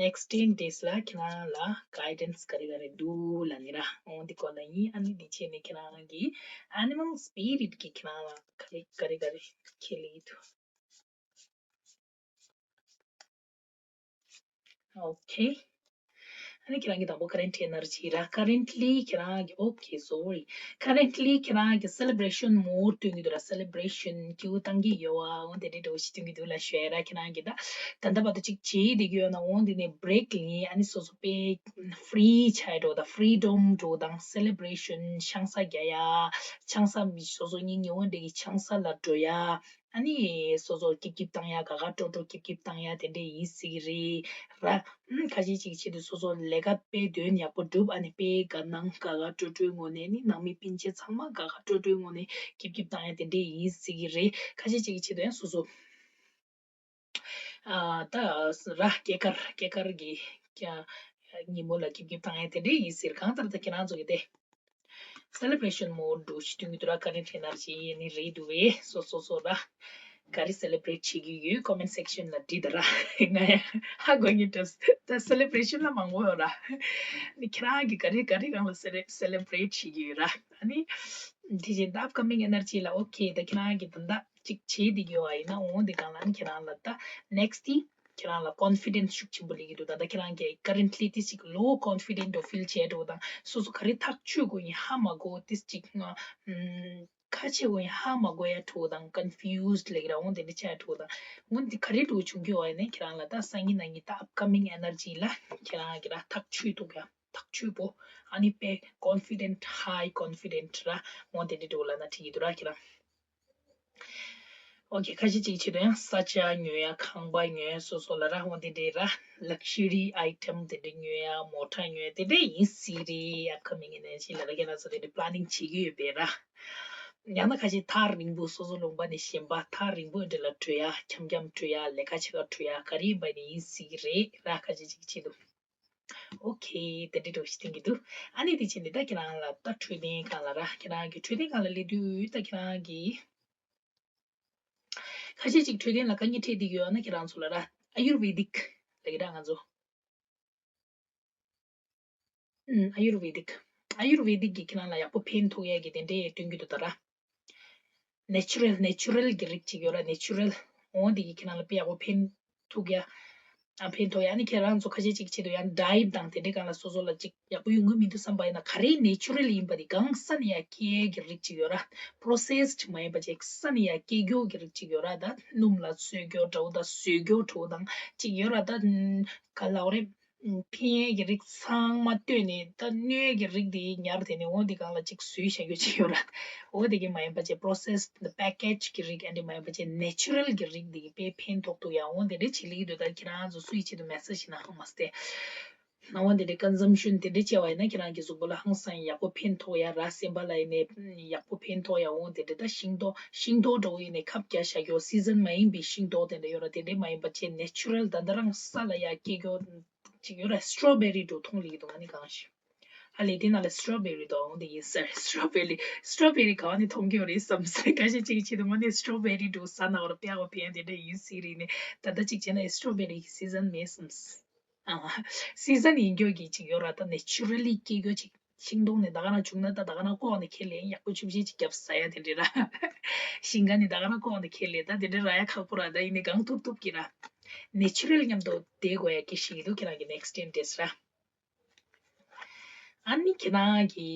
next ten days་ལ་ཁྱེད་རང་ལ་guidance་ག་རེ་ག་རེ་འདུག་ལབ་ནི་ར། འོ་འདི་སྐོར་ལ་ཡིན། ཨ་ནི་འདི་བྱས་ནས་ཁྱེད་རང་གི་animal spirit་གིས་ཁྱེད་རང་ལ་ག་རེ་ག་རེ་ག་རེ་ཁས་ལེན་འདུག Okay. ཨ་ནི་ཁྱེད་རང་གི་དང་པོ་current energy ར། Currently ཁྱེད་རང་གི okay, sorry, currently ཁྱེད་རང་གི་celebration mood སྟོན་གྱི་འདུག་ར། Celebration སྐྱིད་པོ་བཏང་གི་ཡོད་པ་འོ་དེ་འདྲའི་འདྲ་བོ་ཞིག་སྟོན་གྱི་འདུག་ལབ་ཞུ་ཡ་ར། ཁྱེད་རང་གི་ད་ད་ལྟ་བར་དུ་ཅིག་བྱེད་བསྡད་ཀྱི་ཡོད་ན་འོ་འདི་ནས་break ཡིན། ཨ་ནི་སོ་སོ་དཔེ་free ཆགས་འགྲོ་དང་freedom འགྲོ་དང་celebration ཆང་ས་རྒྱག་ཡ། ཆང་ས་མི་སོ་སོ་སྙིང་ཉེ་བོ་འདྲ་གི་ཆང་ས་ལ་འགྲོ་ཡ། ཨ་ནི་སོ་སོ་སྐྱིབ་སྐྱིབ་བཏང་ཡ། དགའ་དགའ་སྤྲོ་སྤྲོ་སྐྱིབ་སྐྱིབ་བཏང་ཡ་དེ་འདྲས་ཡིན་སྲིད་ཀྱི་རེད་ར། ཨུམ། ཁ་ཤས་ཅིག་གི་ཆེད་དུ་སོ་སོ་ལས་ཀ་དཔེ་དོན་ཡག་པོ་བསྒྲུབ། ཨ་ནི་དཔེ་དགའ་སྣང་དགའ་དགའ་སྤྲོ་སྤྲོའི་ངོ་ནས་ནི་ནང་མི་སྤུན་མཆེད་ཚང་མ་དགའ་དགའ་སྤྲོ་སྤྲོའི་ངོ་ནས་སྐྱིབ་སྐྱིབ་བཏང་ཡ་དེ་འདྲས་ཡིན་སྲིད་ཀྱི་རེད། ཁ་ཤས་ཅིག་གི་ཆེད་དུ་ཡང་སོ་སོ་ཨ་ད་ར་སྐྱེས་སྐར་སྐྱེས་སྐར་གྱི་ཀྱ་ཉིན་མོ་ལ་སྐྱིབ་སྐྱིབ་བཏང་ཡ་དེ་འདྲས་ཡིན་སྲིད། གང་ལྟར་ད་ཁྱེད་རང་ཚོ་གི་དེ། Celebration mood འདྲ་བོ་ཞིག་སྟོན་གྱི་འདུག་ར། current energy ནི་རེད་འདུག་བས། སོ་སོ་སོ་ར། ག་རེ་celebrate བྱེད་ཀྱི་ཡོད་comment section ལ་བྲིས་ད་ར། ང་ཡང་ཧ་གོ་ཉེ་འགྲོ། ད་celebration ལ་མང་པོ་ཡོད་ར། ནི་ཁྱེད་རང་གིས་ག་རེ་ག་རེ་སྒང་ལ་cele- celebrate བྱེད་ཀྱི་ཡོད་ར། ཨ་ནི་དེ་བཞིན་ད་upcoming energy ལ okay ད་ཁྱེད་རང་གིས་ད་ལྟ་ཅིག་བྱེད་བསྡད་ཀྱི་ཡོད་པ་ཡིན་ན་འོ་འདི་སྒང་ལ་ནི་ཁྱེད་རང་ལ་ད་next ཁྱེད་རང་ལ་confidence ཤུགས་ཆེན་པོ་སླེབས་ཀྱི་འདུག་ད་ལྟ་ཁྱེད་རང་གིས་currently དེ་ཅིག་low confident འགྲོ་feel བྱས་འགྲོ་དང་། སོ་སོ་ག་རེ་ཐག་ཆོད་དགོས་ཡིན་ཧ་མ་གོ། དེ་ཅིག་ང་ཁ་ཆེ་དགོས་ཡིན་ཧ་མ་གོ་ཡ་འགྲོ་དང་། confused ལབ་ཀྱི་ར། འོ་དེ་འདྲ་ཆགས་འགྲོ་དང་། འོ་འདི་ག་རེ་འགྲོ་བྱུང་རྒྱུ་བ་ཡིན་ན་ཁྱེད་རང་ལ་ད་སང་ཉིན་གནངས་ཉིན་ད་upcoming energy ལ་ཁྱེད་རང་གིས་ར་ཐག་ཆོད་འདུག་ཡ། ཐག་ཆོད་པོ། ཨ་ནི་དཔེ་confident high confident ར། འོ་དེ་འདྲ་འགྲོ་ལབ་ན་འགྲིག་གི་འདུག་ར་ཁྱེད་རང་། ཨོ་ཁེ། ཁ་ཤས་ཅིག་ཆེད་དུ་ཡང་ས་ཆ་ཉོ་ཡ། ཁང་པ་ཉོ་ཡ། སོ་སོ་ལ་ར་འོ་དེ་འདྲའི་ར་luxury item དེ་འདྲ་ཉོ་ཡ། མོ་ཊ་ཉོ་ཡ་དེ་འདྲ་ཡིན་སྲིད་རེད། upcoming ཡིན་ནའི་ཅི་ལ་ར་ཁྱེད་རང་ཚོ་དེ་འདྲ་planning བྱེད་ཀྱི་ཡོད་པས་ར། ཡང་ན་ཁ་ཤས་ཐག་རིང་པོ་སོ་སོ་ལུང་པ་ནས་གཞན་པ་ཐག་རིང་པོ་འདྲ་ལ་འགྲོ་ཡ། འཁྱམ་འཁྱམ་འགྲོ་ཡ། ལས་ཀ་བྱེད་ག་འགྲོ་ཡ། ག་རེ་ཡིན་པ་ནས་ཡིན་སྲིད་རེད་ར། ཁ་ཤས་ཅིག་ཆེད་དུ། ཨོ་ཁེ། དེ་འདྲའི་འདྲ་བོ་ཞིག་བསྟན་གྱི་འདུག་ཨ་ནི་དེ་བྱས་ནས་ད་ཁྱེད་རང་ལ་ད་འཕྲོད་བསྟེན་སྒང་ལ་ར། ཁྱེད་རང་གི་འཕྲོད་བསྟེན་སྒང་ལ་སླེབས་དུས་ད་ཁྱེད་རང་གི་ཁ་ཤས་ཅིག་འཕྲོད་བསྟེན་ལ་དཀའ་ངལ་འཕྲད་བསྡད་ཀྱི་ཡོད་ན་ཁྱེད་རང་ཚོ་ལ་ར་ཨ་ཡུར་ཝེ་དིག་ལབ་ཀྱི་ར་ང་ཚོ། ཨུམ། ཨ་ཡུར་ཝེ་དིག་ཨ་ཡུར་ཝེ་དིག་གིས་ཁྱེད་རང་ལ་ཡག་པོ་ཕན་ཐོགས་ཡས་ཀྱི་དེ་འདྲའི་སྟོན་གྱི་འདུག་ད་ར། ནེ་ཅུ་རལ་ནེ་ཅུ་རལ་གྱི་རིགས་ཅིག་ཡོད་ར། ནེ་ཅུ་རལ་འོ་འདི་གིས་ཁྱེད་རང་ལ་དཔེ་ཡག་པོ་ཕན་ཐོགས་ཡ། ཨ་ཕན་ཐོགས་ཡ། ཨ་ནི་ཁྱེད་རང་ཚོ་ཁ་ཤས་ཅིག་ཆེད་དུ་ཡང་ཌའེ་ཊི་དང་དེ་འདྲའི་སྒང་ལ་སོ་སོ་ལ་ཅིག་ཡག་པོ་ཡོང་གི་མི་འདུག་བསམ་པ་ཡིན་ན་ག་རེ་ནེ་ཅུ་རལ་ཡིན་པ་དེ་གང་ས་ནས་ཡ་སྐྱེ་ཡས་ཀྱི་རིགས་ཅིག་ཡོད་ར། པོ་རོ་སེ་སི་མ་ཡིན་པ་ཅིག་ས་ནས་ཡ་སྐྱེ་རྒྱུ་གི་རིགས་ཅིག་ཡོད་ར། ད་སྣུམ་ལ་བཟོས་རྒྱུ་འདྲ་བོ་དང་བཟོས་རྒྱུ་འདྲ་བོ་དང་ཅིག་ཡོད་ར། ད་ག་ལབ་རེད། ཕན་ཡས་ཀྱི་རིགས་ཚང་མ་བཏོན་ནས་ད་གནོད་ཡས་ཀྱི་རིགས་དེ་ཉར་དེ་ནས་འོ་འདི་སྒང་ལ་ཅིག་བཟོས་བཞག་རྒྱུ་ཅིག་ཡོད་ར། འོ་དེ་གི་མ་ཡིན་པ་ཅིག་པོ་རོ་སེ་སི་དེ་པེ་ཀེ་ཇི་གི་རིགས། ཨ་འདི་མ་ཡིན་པ་ཅིག་ནེ་ཅུ་རལ་གྱི་རིགས་དེ་གི་དཔེ་ཕན་ཐོགས་འདུག་ཡ། འོ་དེ་འདྲ་བྱེད་ལེ་ཡོད་ད། ཁྱེད་རང་ཚོ་སུ་ཡི་ཆེད་དུ་མེ་སེ་ཇི་ཞིག་ན་ཧང་མ་སྟེ། ན་འོ་དེ་འདྲའི་ཀོན་སམ་ཤན་དེ་འདྲ་བྱས་པ་ཡིན་ན་ཁྱེད་རང་གི་གཟུགས་པོ་ལ་ཧང་སང་ཡག་པོ་ཕན་ཐོགས་ཡ་ར། སེམས་པ་ལ་ཡིན་ནའི་ཡག་པོ་ཕན་ཐོགས་ཡ། འོ་དེ་འདྲ་ད་ཤིང་ཏོག་ཤིང་ཏོག་འདྲ་བོ་ཡིན་ནའི་ཁབ་བརྒྱབ་བཞག་རྒྱུ། སི་ཛན་མ་ཡིན་པའི་ཤིང་ཏོག་དེ་འདྲ་ཡོད་ར། དེ་འདྲ་མ་ཡིན་པ་ཅིག་ནེ་ཅུ་རལ་ད་ད་རང་ས་ལ་ཡ་སྐྱེ་རྒྱུ་ཅིག་ཡོད་ར། སི་ཊོ་བེ་རི་འདྲ་མཐོང་ལེ་ཡོད་འདུག་ཨ་ནི་གང་ཞིག་ཨ་ལེ་དེ་ན་ལ་སི་ཊོ་བེ་རི་འདུག་འོང་དེ་ཡིན་ཟེར། སི་ཊོ་བེ་རི་སི་ཊོ་བེ་རི་ག་བ་ནས་མཐོང་གི་ཡོད་རེད་བསམ་ཟེར། ཁ་ཤས་ཅིག་གི་ཆེད་དུ་ངོ་ནས་སི་ཊོ་བེ་རི་འདྲ་ཟ་ན་བར་པེ་ཨོ་པེ་ཡང་དེ་འདྲ་ཡིན་སྲིད་རེད་ནས། ད་ལྟ་ཅིག་བྱས་ན་སི་ཊོ་བེ་རི་གི་སི་ཛན་མེད་བསམ། ཨ་སི་ཛན་ཡིན་རྒྱུ་གི་ཅིག་ཡོད་ར། ད་ནེ་ཅུ་རལ་ལི་སྐྱེ་རྒྱུ་ཅིག་ཤིང་སྡོང་ནས་ད་ག་རང་བྱུང་ན་ད་ད་ག་རང་ལྐོག་ནས་ཁྱེར་ལེ་ཡག་པོ་ཆུ་བཞི་ཅིག་བརྒྱབ་ཟ་ཡ་དེ་འདྲ་ར། ཤིང་ཁ་ནས་ད་ག་རང་ལྐོག་ནས་ཁྱེར་ལེ་ད་དེ་འདྲ་རག་ཡ་ཁག་པོ་ར། ད་ཡིན་ནའི་གང་ཐུབ་ཐུབ་ཀྱིས་ར་ནེ་ཅུ་རལ་མཉམ་དུ་བསྡད་དགོས་ཡ་སྐད་ཆ་ཞིག་འདུག་ཁྱེད་རང་གི་ནེག་སི་ཊེན་ཌེ་ཟེར་ར། ཨ་ནི་ཁྱེད་རང་གི་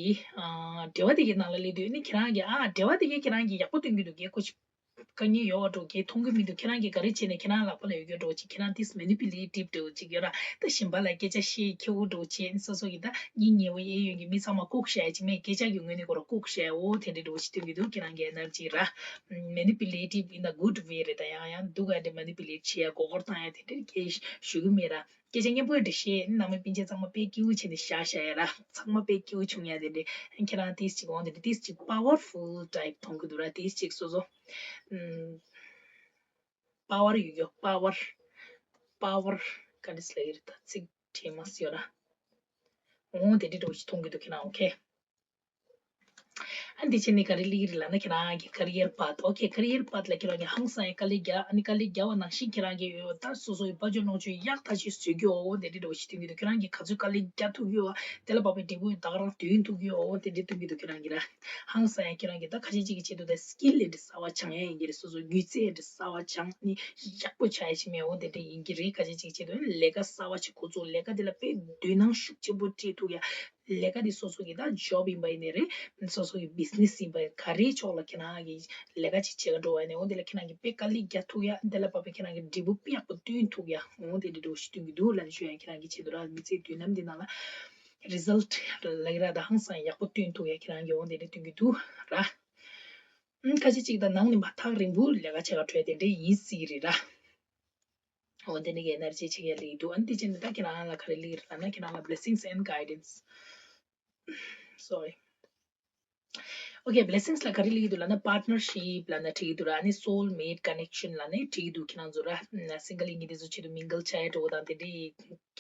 ཨ་འབྲེལ་བ་དེ་གའི་ནང་ལ་སླེབས་དུས་ནི་ཁྱེད་རང་གི་ཨ་འབྲེལ་བ་དེ་གའི་ཁྱེད་རང་གི་ཡག་པོ་སྟོན་གྱི་འདུག་གས། ཁོ་ཅིག་དཀའ་ངལ་ཡོད་པ་འདྲ་བོ་གས་མཐོང་གི་མི་འདུག་ཁྱེད་རང་གིས་ག་རེ་བྱས་ནས་ཁྱེད་རང་ལག་པ་ལ་ཡོད་རྒྱུ་འདྲ་བོ་ཅིག་ཁྱེད་རང་ཏིས་མེ་ནི་པུ་ལེ་ཊིབ་འདྲ་བོ་ཅིག་ཡོད་ར། ད་གཞན་པ་ལ་སྐད་ཆ་བཤད་ཁྱེའུ་འདྲ་བོ་བྱས་ནས་སོ་སོ་གི་ད་སྙིང་ཉེ་བོ་གཡས་གཡོན་གྱི་མི་ཚང་མ་བཀུག་བཞག་ཡ་ཅིག་མེད། སྐད་ཆ་གི་ངོས་ནས་ཁོ་ར་བཀུག་བཞག་ཡ་འོ་དེ་འདྲ་འདྲ་བོ་ཞིག་སྟོན་གྱི་འདུག་ཁྱེད་རང་གི་ཨེ་ནར་ཇི་ར། Manipulative in a good way རེད། ད་ཡང་ཡང་སྡུག་ག་འདྲ་མེ་ནི་པུ་ལེ་ཊི་བྱེད་ཡ་མགོ་སྐོར་བཏང་ཡ་དེ་འདྲ་སྐད་ཞུ་གི་མེད་ར། སྐད་ཆ་སྙན་པོ་འདྲ་བཤད་ནང་མི་སྤུན་མཆེད་ཚང་མ་དཔེ་སྐྱིད་པོ་བྱས་ནས་བཞག་བཞག་ཡ་ར། ཚང་མ་དཔེ་སྐྱིད་པོ་བྱུང་ཡ་དེ་འདྲ། ཁྱེད་རང་ཏིས་ཅིག་འོང་དེ་འདྲ་ཏིས་ཅིག་པ་ཝར་ཕུལ་ཊའིབ་མཐོང་གི་འདུག་ར། ཏིས་ཅིག་སོ་སོ། ཨམ། པ་ཝར་ཡོད་རྒྱུ། པ་ཝར། པ་ཝར་ག་འདྲ་ཟེར་ཡོད་རེད་ད། ཚིག་དྲན་མ་སོང་ར། འོ་དེ་འདྲ་འདྲ་བོ་ཞིག་མཐོང་གི་འདུག་ཁྱེད་རང་ཨོ་ཁེ། ཨ་འདི་བྱས་ནས་ག་རེ་སླེབས་ཀྱི་རེད་ལབ་ན། ཁྱེད་རང་གི་career path, okay, career path ལ་ཁྱེད་རང་གི་ཧང་སང་ཡ་དཀའ་ལས་རྒྱག་ཨ་ནི་དཀའ་ལས་རྒྱག་པ་ནང་བཞིན་ཁྱེད་རང་གི་ད་སོ་སོ་ཡི་དཔལ་འབྱོར་ལོངས་སྤྱོད་ཡག་ཐག་ཆོད་བཟོ་རྒྱུ་འོ་འདི་འདྲ་འདྲ་བོ་ཞིག་སྟོན་གྱི་འདུག་ཁྱེད་རང་གིས་ག་ཚོད་དཀའ་ལས་རྒྱག་ཐུབ་ཀྱི་ཡོད་པ་དེ་ལ་བབས་པའི་འབྲས་བུ་ད་ག་རང་ཐོན་ཐུབ་ཀྱི་ཡོད་པ་འོ་དེ་འདྲ་སྟོན་གྱི་འདུག་ཁྱེད་རང་གིས་ར་ཧང་སང་ཡ་ཁྱེད་རང་གིས་ད་ཁ་ཤས་ཅིག་གི་ཆེད་དུ་ད་skill འདི་གསར་པ་སྦྱང་ཡ་ཡིན་གྱི་རེད། སོ་སོ་མྱུར་ཚད་འདི་གསར་པ་སྦྱང་ནི་ཡག་པོ་ཆགས་ཡ་ཞིག་མེད་འོ་དེ་འདྲ་ཡིན་གྱི་རེད། ཁ་ཤས་ཅིག་གི་ཆེད་དུ་ལས་ཀ་གསར་པ་ཞིག་འགོ་བཙུགས་ལས་ཀ་འདི་ལ་དཔེ་དོ་སྣང་ཤུགས་ཆེན་པོ་སྤྲད་ཐུབ་ཡ། ལས་ཀ་འདི་སོ་སོ་གི་ད་job ཡིན་པ་ཡིན་ནའི་རེད། སོ་སོ་གི་business ཡིན་པ་ག་རེའི་ཕྱོགས་ལ་ཁྱེད་རང་གི་ལས་ཀ་ཅིག་བྱེད་ག་འགྲོ་བ་ཡིན་ནའི་འོ་དེ་ལ་ཁྱེད་རང་གིས་དཔེ་དཀའ་ལས་རྒྱག་ཐུབ་ཡ། འདི་ལ་བབས་པའི་ཁྱེད་རང་གི་འབྲས་བུ་དཔེ་ཡག་པོ་སྟོན་ཐུབ་ཡ། འོ་དེ་འདྲ་འདྲ་བོ་ཞིག་སྟོན་གྱི་འདུག་ལབ་ནས་ཞུ་ཡ། ཁྱེད་རང་གི་ཆེད་དུ་ར་མྱུར་ཚད་མདུན་ལམ་འདི་ནང་ལ་result ལ་ཡི་ར་ད་ཧང་སང་ཡག་པོ་སྟོན་ཐུབ་ཡ་ཁྱེད་རང་གིས་འོ་དེ་འདྲ་སྟོན་གྱི་འདུག་ར། ཨང་ཁ་ཤས་ཅིག་ད་ནང་ནས་མ་ཐག་རིང་པོ་ལས་ཀ་བྱེད་ག་འགྲོ་ཡ་དེ་འདྲ་ཡིན་སྲིད་རེད་ར། འོ་དེ་འདྲ་གི་energy ཅིག་ཡ་སླེབས་འདུག་ཨ་ནི་དེ་བྱས་ནས་ད་ཁྱེད་རང་ལ་ག་རེ་སླེབས་རེད་ལབ་ན་ཁྱེད་རང་ལ་blessings and guidance. Sorry. Okay, blessings ལ་ག་རེ་སླེབས་འདུག་ལབ་ན་partnership ལབ་ན་འགྲིག་འདུག་ར། ཨ་ནི་soulmate connection ལབ་ན་འགྲིག་འདུག་ཁྱེད་རང་ཚོ་ར་single ཡིན་མཁན་དེ་ཚོ་ཆེད་དུ་mingle བྱ་ཡ་འགྲོ་བ་དང་དེ་འདྲའི་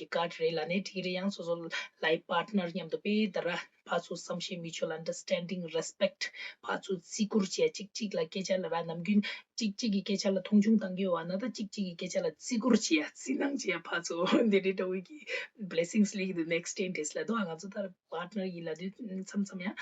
གི་card རེད་ལབ་ནའི་འགྲིག་རེད། ཡང་སོ་སོ་life partner མཉམ་དུ་དཔེ་ད་ར་ཕར་ཚུར་བསམ་ཤེས་mutual understanding respect ཕར་ཚུར་བརྩི་བཀུར་བྱས་གཅིག་གཅིག་ལ་སྐད་ཆ་ལ་ར་ནམ་རྒྱུན་གཅིག་གཅིག་གི་སྐད་ཆ་ལ་མཐོང་ཆུང་བཏང་གི་ཡོད་པ་ན་ད་གཅིག་གཅིག་གི་སྐད་ཆ་ལ་བརྩི་བཀུར་བྱས་ཡ་བརྩི་སྣང་བྱས་ཡ་ཕར་ཚུར་འདི་འདྲའི་འདྲ་བོ་གི་blessings ལེགས་འདུག next ten days ལ་དོ་ང་ཚོ་ད་ར་partner ཡིན་ལབ་དུས་མཚམས་མཚམས་ཡང་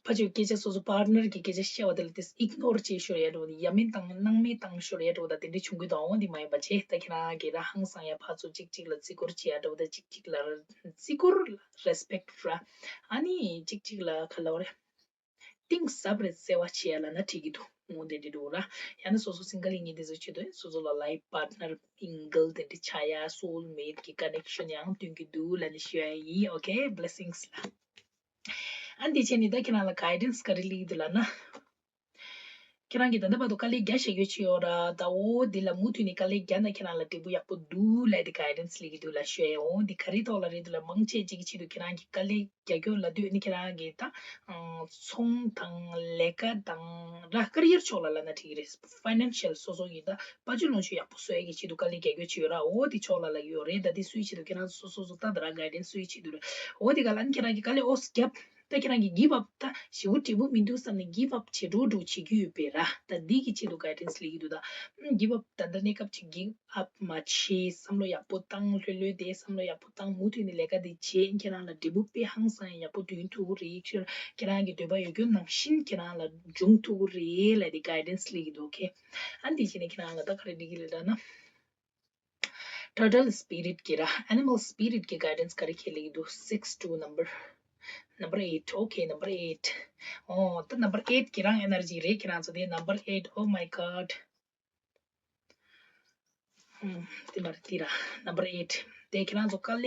ཕ་ཆོས་སྐད་ཆ་སོ་སོ་partner གི་སྐད་ཆ་བཤད་པ་དེ་ལ་དེ་ignore བྱེད་ཤོར་ཡ་འགྲོ་ཡ་མིན་དང་སྣང་མེད་བཏང་ཤོར་ཡ་འགྲོ་ད་དེ་འདྲའི་བྱུང་གི་འདུག་འོ་འདི་མ་ཡིན་པ་བྱས་ད་ཁྱེད་རང་གི་ར་ཧང་སང་ཡ་ཕར་ཚུར་གཅིག་གཅིག་ལ་བརྩི་བཀུར་བྱེད་ཡ་འགྲོ་ད་གཅིག་གཅིག་ལ་བརྩི་བཀུར་respect ར་ཨ་ནི་གཅིག་གཅིག་ལ་ག་ལབ་རེད། གཏིང་ཟབ་རེ་བརྩེ་བ་བྱེད་ཡ་ལབ་ན་འགྲིག་གི་འདུག་འོ་འདི་འདྲ་འདུག་ར། ཡང་ན་སོ་སོ་single ཡིན་མཁན་དེ་ཚོ་ཆེད་དུ་སོ་སོ་ལ་life partner mingle དེ་འདྲ་བྱ་ཡ་soulmate གི་connection ཡང་སྟོན་གྱི་འདུག་ལབ་ནས་ཞུ་ཡ་ཡིན། Okay, blessings ལ། ཨ་འདི་བྱས་ནས་ད་ཁྱེད་རང་ལ་guidance ག་རེ་སླེབས་ཀྱི་འདུག་ལབ་ན། ཁྱེད་རང་གིས་ད་ལྟ་བར་དུ་དཀའ་ལས་རྒྱག་ཤེས་ཡོད་ཅིག་ཡོད་ར། ད་འོ་འདི་ལ་མུ་མཐུད་ནས་དཀའ་ལས་རྒྱག་ན་ཁྱེད་རང་ལ་འབྲས་བུ་ཡག་པོ་འདུག་ལབ་དེ་guidance སླེབས་ཀྱི་འདུག་ལབ་ཞུ་ཡ་ཡིན། འོ་འདི་ག་རེ་ཐོག་ལ་རེད་འདུག་ལབ་མང་ཆེ་ཅིག་གི་ཆེད་དུ་ཁྱེད་རང་གིས་དཀའ་ལས་རྒྱག་རྒྱུ་ལབ་དུས་ནི་ཁྱེད་རང་གིས་ད་ཚོང་དང་ལས་ཀ་དང་ར་career ཕྱོགས་ལ་ལབ་ན་འགྲིག་གི་རེད། financial སོ་སོ་གི་ད་དཔལ་འབྱོར་ལོངས་སྤྱོད་ཡག་པོ་བཟོ་ཡ་གི་ཆེད་དུ་དཀའ་ལས་རྒྱག་རྒྱུ་ཅིག་ཡོད་ར། འོ་དེ་ཕྱོགས་ལ་ལབ་ཀྱི་ཡོད་རེད། ད་དེ་སུའི་ཆེད་དུ་ཁྱེད་རང་སོ་སོ་སོ་ད་ད་ར་guidance སུའི་ཆེད་དུ་རེད། འོ་དེ་ག་ལ་ནི་ཁྱེད་རང་གིས་དཀའ་ལས་ཨོ་རྒྱབ། ད་ཁྱེད་རང་གིས་give up ད་ཞེ་པོ་འབྲས་བུ་མི་འདུག་བསམ་ནས་give up བྱེད་འགྲོ་འགྲོ་བྱེད་ཀྱི་ཡོད་པས་ར། ད་འདི་གི་ཆེད་དུ་guidance སླེབས་ཀྱི་འདུག་ད་give up ད་ད་གནས་སྐབས་ཅིག་give up མ་བྱེད། བསམ་བློ་ཡག་པོ་བཏང་། ལྷོད་ལྷོད་དེ་བསམ་བློ་ཡག་པོ་བཏང་། མུ་མཐུད་ནས་ལས་ཀ་འདི་བྱེད། ཁྱེད་རང་ལ་འབྲས་བུ་དཔེ་ཧང་སང་ཡག་པོ་ཐོན་ཐུབ་ཀྱི་རེད། ཁྱེད་རང་གི་འདོད་པ་ཡོད་རྒྱུ་ནང་བཞིན་ཁྱེད་རང་ལ་འབྱུང་ཐུབ་ཀྱི་རེད་ལབ་དེ་guidance སླེབས་ཀྱི་འདུག Okay, ཨ་འདི་བྱས་ནས་ཁྱེད་རང་ལ་ད་ག་རེ་སླེབས་ཀྱི་རེད་ལབ་ན། Turtle spirit གི་ར། Animal spirit གི་guidance ག་རེ་ཁྱེད་ལེགས་འདུག six to number, number eight, okay, number eight. ཨོ་ད་number eight གི་རང་energy རེད། ཁྱེད་རང་ཚོ་དེ་number eight, oh my god. ཧུམ། དེ་མ་རེད་དེ་ར། number eight དེ་ཁྱེད་རང་ཚོ་དཀའ་ལས་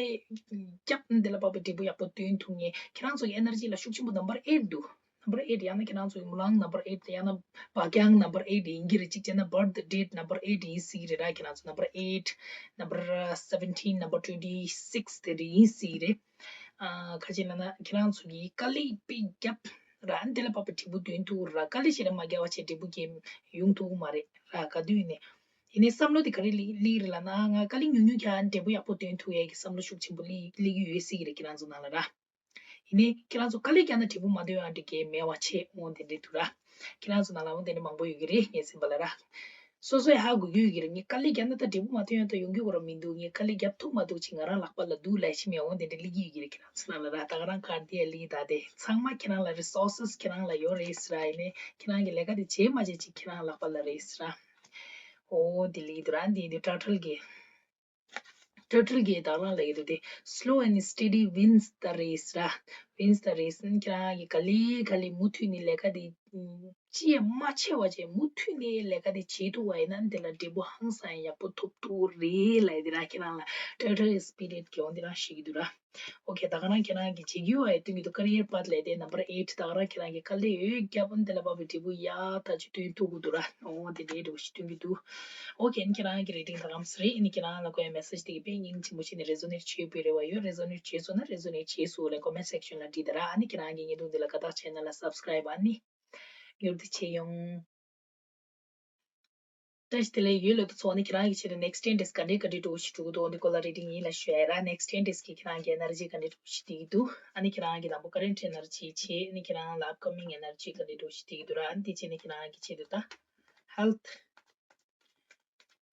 རྒྱབ་འདི་ལ་བབས་པའི་འབྲས་བུ་ཡག་པོ་སྟོན་ཐུབ་ངེས། ཁྱེད་རང་ཚོ་གི་energy ལ་ཤུགས་ཆེན་པོ་number eight འདུག number eight ཡང་ན་ཁྱེད་རང་ཚོ་གི་མུ་ལང་number eight ཡང་ན་བག་ཀྱང་number eight ཡིན་གྱི་རེད། གཅིག་བྱས་ན་birth date number eight ཡིན་སྲིད་ཀྱི་རེད་ར། ཁྱེད་རང་ཚོ་number eight, number seventeen, number twenty six དེ་འདྲ་ཡིན་སྲིད་ཀྱི་རེད། ཨ་ག་ཅི་ལབ་ན་ཁྱེད་རང་ཚོ་གི་དཀའ་ལས་དཔེ་རྒྱབ་ར། ཨ་ནི་དེ་ལ་བབས་པའི་འབྲས་བུ་སྟོན་ཐུབ་ར། དཀའ་ལས་ཞེ་དྲག་མ་རྒྱབ་པ་བྱས་འབྲས་བུ་རྒྱབ་ཡོང་ཐུབ་ཀྱི་མ་རེད་ར། ག་དུས་ཡིན་ནའི། ཡིན་ནའི་བསམ་བློ་དེ་ག་རེ་སླེབས་སླེབས་རེད་ལབ་ན། ང་དཀའ་ལས་ཉུང་ཉུང་རྒྱག་འབྲས་བུ་ཡག་པོ་སྟོན་ཐུབ་ཡས་ཀྱི་བསམ་བློ་ཤུགས་ཆེན་པོ་སླེབས་སླེབས་ཀྱི་ཡོད་སྲིད་ཀྱི་རེད་ཁྱེད་རང་ཚོ་ནང་ལ་ར། ཡིན་ནའི་ཁྱེད་རང་ཚོ་དཀའ་ལས་རྒྱག་ན་འབྲས་བུ་མ་ཐོན་ཡང་འགྲིག་གི་མེད་པ་བྱས་འོང་དེ་འདྲ་འདུག་ར། ཁྱེད་རང་ཚོ་ནང་ལ་འོང་དེ་འདྲ་མང་པོ་ཡོད་ཀྱི་རེད་ངས་སེམས་པ་ལ་ར། སོ་སོས་ཧ་གོ་གི་ཡོད་ཀྱི་རེད། ངས་དཀའ་ལས་རྒྱག་ན་ད་འབྲས་བུ་མ་ཐོན་ཡང་ད་ཡོང་རྒྱུ་ཁོ་རང་མི་འདུག་ངས་དཀའ་ལས་རྒྱབ་ཐུབ་མ་ཐུབ་ཅིག་ང་རང་ལག་པ་ལ་འདུག་ལབ་ཤེས་མེད་འོང་དེ་འདྲ་སླེབས་ཀྱི་ཡོད་ཀྱི་རེད་ཁྱེད་རང་ཚོ་ནང་ལ་ར། ད་ག་རང་ཁར་དེ་ཡ་སླེབས་ད་དེ་ཚང་མ་ཁྱེད་རང་ལ་resources ཁྱེད་རང་ལ་ཡོད་རེད་ཟེར་ར། ཡིན་ནའི་ཁྱེད་རང་གི་ལས་ཀ་དེ་བྱེད་མ་བྱེད་ཅིག་ཁྱེད་རང་ལག་པ་ལ་རེད་ཟེར་ར། འོ་དེ་སླེབས་འདུག་ར། འདི་འདི་turtle གི Turtle གྱིས་དང་བླངས་ལབ་ཀྱི་འདུག་སྟེ། Slow and steady wins the race ར། Wins the race ཁྱེད་རང་གིས་ག་ལེ་ག་ལེ་མུ་མཐུད་ནས་ལས་ཀ་དེ་ཅི་ཡང་མ་ཆད་པ་བྱས་མུ་མཐུད་ནས་ལས་ཀ་དེ་བྱེད་ཐུབ་པ་ཡིན་ན་འདི་ལ་འབྲས་བུ་ཧང་སང་ཡག་པོ་ཐོབ་ཐུབ་རེད་ལབ་ཡ་དེ་ར། ཁྱེད་རང་ལ་turtle spirit གི་འོ་འདི་རང་ཞུ་གི་འདུག་ར། Okay ད་ག་རང་ཁྱེད་རང་གིས་བྱེད་ཀྱི་ཡོད་པ་ཡ་སྟོན་གྱི་འདུག career path ལབ་དེ་number eight ད་ག་རང་ཁྱེད་རང་གིས་དཀའ་ལས་ཡོད་རྒྱབ་འདི་ལ་བབས་པའི་འབྲས་བུ་ཡག་ཐག་ཆོད་སྟོན་ཐུབ་ཀྱི་འདུག་ར། འོ་དེ་འདྲའི་འདྲ་བོ་ཞིག་སྟོན་གྱི་འདུག Okay ཨ་ནི་ཁྱེད་རང་གི་reading ད་གམ་སི་རེད། ཨ་ནི་ཁྱེད་རང་ལ་གོ་ཡ་message དེ་གི་དཔེ་སྙིང་རྗེ་མོ་བྱས་ནས་resonate བྱེད་པའི་རེ་བ་ཡོད། resonate བྱས་སོང་ན་resonate བྱས་སོང་ལབ་comment section ལ་བྲིས་དང་ར། ཨ་ནི་ཁྱེད་རང་གི་བརྙན་ཐུང་འདི་ལ་དགའ་རྟགས་བྱས་ན་ལ་subscribe ཨ་ནི་མྱུར་དུ་བྱེད་ཡོང་། བཀྲ་ཤིས་བདེ་ལེགས། ཡོད་ལོ་ཏོ་ཚོ། ཨ་ནི་ཁྱེད་རང་གི་ཆེད་དུ་next ten days ག་འདྲའི་ག་འདྲའི་འགྲོ་ཞིག་འགྲོ་གི་འདུག་འདི་སྐོར་ལ་reading ཡིན་ལ་ཞུ་ཡ་ར། next ten days གི་ཁྱེད་རང་གི་energy ག་འདྲའི་འགྲོ་ཞིག་འགྲིག་གི་འདུག་ཨ་ནི་ཁྱེད་རང་གི་དང་པོ་current energy བྱེད། ཨ་ནི་ཁྱེད་རང་ལ་upcoming energy ག་འདྲའི་འགྲོ་ཞིག་འགྲིག་གི་འདུག་ར། ཨ་ནི་དེ་བྱས་ནས་ཁྱེད་རང་གི་ཆེད་དུ་ད་health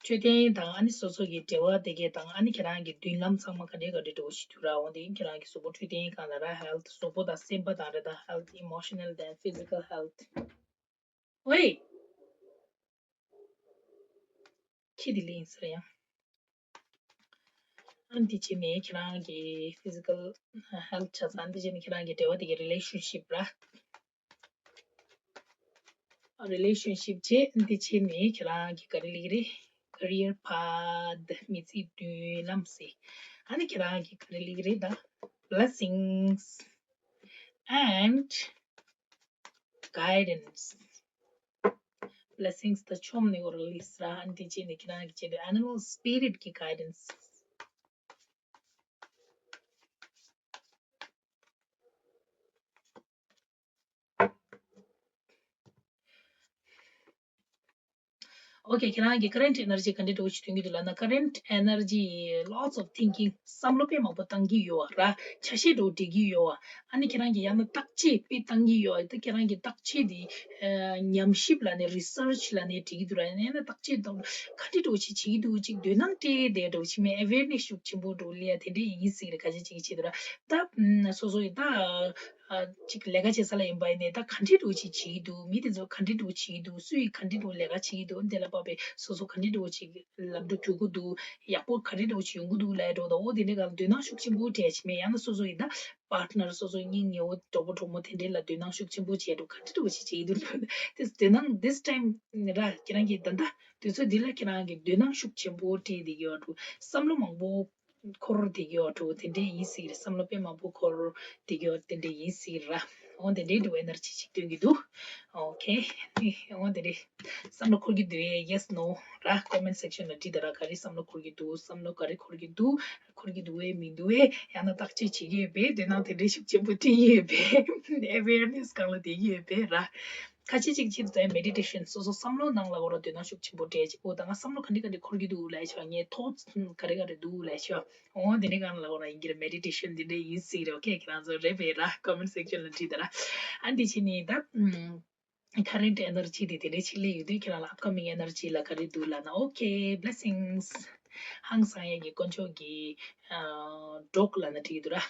འཕྲོད་བསྟེན་དང་ཨ་ནི་སོ་སོ་གི་འབྲེལ་བ་དེ་གས་དང་ཨ་ནི་ཁྱེད་རང་གི་མདུན་ལམ་ཚང་མ་ག་འདྲའི་ག་འདྲའི་འགྲོ་ཞིག་འདུག་ར། འོ་དེ་ཁྱེད་རང་གི་གཟུགས་པོ་འཕྲོད་བསྟེན་སྒང་ལ་ར། health གཟུགས་པོ་དང་སེམས་པ་དང་རེད་ད། health emotional དང་physical health ཝེ། ཁྱི་དེ་ལས་ཡིན་ཟེར་ཡང་། ཨ་འདི་བྱས་ནས་ཁྱེད་རང་གི་physical health ཆ་ཚང་། འདི་བྱས་ནས་ཁྱེད་རང་གི་འབྲེལ་བ་དེ་གའི་relationship ར། relationship བྱས། འདི་བྱས་ནས་ཁྱེད་རང་གི་ག་རེ་ལབ་ཀྱི་རེད། career path མི་ཚེའི་མདུན་ལམ་ཟེར། ཨ་ནི་ཁྱེད་རང་གི་ག་རེ་ལབ་ཀྱི་རེད་ད། blessings and guidance blessings ད་ཆོམ་ནི་འོ་ར་ལིས་ར། ཨ་འདི་བྱས་ནས་ཁྱེད་རང་གི་ཆེད་དུ་animal spirit གི་guidance okay ཁྱེད་རང་གི་current energy ག་འདྲ་འགྲོ་ཞིག་ཐོན་གྱི་འདུག་ལབ་ན། current energy lots of thinking བསམ་བློ་དཔེ་མང་པོ་བཏང་གི་ཡོད་ར། ཆ་ཤས་འགྲོ་སྒྲིག་གི་ཡོད། ཨ་ནི་ཁྱེད་རང་གི་ཡང་ན་བརྟག་དཔྱད་དཔེ་བཏང་གི་ཡོད། ད་ཁྱེད་རང་གི་བརྟག་དཔྱད་དེ་ཉམས་ཞིབ་ལ་ནས་research ལ་ནས་འགྲིག་གི་འདུག་ར། ཡང་ན་བརྟག་དཔྱད་དང་ག་འདྲ་འགྲོ་ཞིག་བྱེད་ཀྱི་འདུག་ཅིག་འདོད་སྣང་སྤྲད་བསྡད་འགྲོ་ཞིག་མེད། awareness ཤུགས་ཆེན་པོ་འགྲོ་ལ་ཡ་དེ་འདྲ་ཡིན་སྲིད་རེད། ཁ་ཤས་ཅིག་གི་ཆེད་དུ་ར། ད་སོ་སོ་ཡི་ད། ཅིག་ལས་ཀ་བྱེད་ས་ལ་ཡིན་པ་ཡིན་ནའི་ད་ག་འདྲའི་འགྲོ་ཅིག་བྱེད་ཀྱི་འདུག་མི་དེ་ཚོ་ག་འདྲའི་འགྲོ་བྱེད་ཀྱི་འདུག་སུ་ཡིས་ག་འདྲའི་འགྲོ་ལས་ཀ་བྱེད་ཀྱི་འདུག་འདི་ལ་དཔག་པའི་སོ་སོ་ག་འདྲའི་འགྲོ་ཅིག་ལམ་འགྲོ་འགྱུར་གྱི་འདུག་ཡག་པོ་ག་འདྲའི་འགྲོ་ཅིག་ཡོང་གི་འདུག་ལབ་འགྲོ་ད། འོ་དེ་འདྲའི་སྒང་ལ་འདོད་སྣང་ཤུགས་ཆེན་པོ་སྤྲད་ཅིག་མེད། ཡང་ན་སོ་སོ་ཡི་ད་partner སོ་སོ་གཉེན་ཉེ་བོ་གྲོགས་པོ་གྲོགས་མོ་དེ་འདྲའི་ལ་འདོད་སྣང་ཤུགས་ཆེན་པོ་བྱས་འགྲོ་ག་འདྲའི་འགྲོ་ཅིག་བྱེད་ཀྱི་འདུག་ལབ་དེ་འདོད་སྣང་this time ར། ཁྱེད་རང་གིས་ད་ལྟ་དུས་ཚོད་འདི་ལ་ཁྱེད་རང་གིས་འདོད་སྣང་ཤུགས་ཆེན་པོ་སྤྲད་བསྡད་ཀྱི་ཡོད་འགྲོ། བསམ་བློ་མང་པོ་འཁོར་བསྡད་ཀྱི་ཡོད་འགྲོ། དེ་འདྲས་ཡིན་སྲིད་རེད། བསམ་བློ་དཔེ་མང་པོ་འཁོར་བསྡད་ཀྱི་ཡོད། དེ་འདྲས་ཡིན་སྲིད་ར། འོ་དེ་འདྲས་འགྲོ་energy ཅིག་སྟོན་གྱི་འདུག okay འོ་དེ་འདྲས་བསམ་བློ་འཁོར་གྱི་འདུག་ཨེ། yes no ར། comment section ལ་བྲིས་དང་ར། ག་རེ་བསམ་བློ་འཁོར་གྱི་འདུག་བསམ་བློ་ག་རེ་འཁོར་གྱི་འདུག་འཁོར་གྱི་འདུག་ཨེ་མི་འདུག་ཨེ། ཡང་ན་བརྟག་དཔྱད་བྱེད་ཀྱི་ཡོད་པས། འདོད་སྣང་དེ་འདྲས་ཤུགས་ཆེན་པོ་སྤྲད་ཀྱི་ཡོད་པས། awareness སྒང་ལ་བསྡད་ཀྱི་ཡོད་པས་ར། ཁ་ཤས་ཅིག་ཕྱིར་དོན་meditation སོ་སོ་བསམ་བློ་ནང་ལ་འོ་ར་འདོད་སྣང་ཤུགས་ཆེན་པོ་སྤྲད་ཅིག་འོ་ད་ང་བསམ་བློ་ག་འདྲ་ག་འདྲ་འཁོར་གྱི་འདུག་ལབ་ཤོག་ངའི་thoughts ག་རེ་ག་རེ་འདུག་ལབ་ཤོག་འོ་དེ་འདྲའི་སྒང་ལ་འོ་ར་ཡིན་གྱི་རེད། meditation འདི་འདྲ་ཡིན་སྲིད་རེད། okay ཁྱེད་རང་ཚོ་རེད་པས་ར། comment section ལ་བྲིས་དང་ར། ཨ་འདི་ཕྱི་ནས་ད་current energy དེ་དེ་འདྲའི་ཕྱི་ལ་ཡོད་དུས་ཁྱེད་རང་ལ་upcoming energy ལ་ག་རེ་འདུག་ལབ་ན། okay blessings ཧང་སང་ཡས་ཀྱི་དཀོན་མཆོག་གི་གྲོགས་ལབ་ན་འགྲིག་གི་འདུག་ར།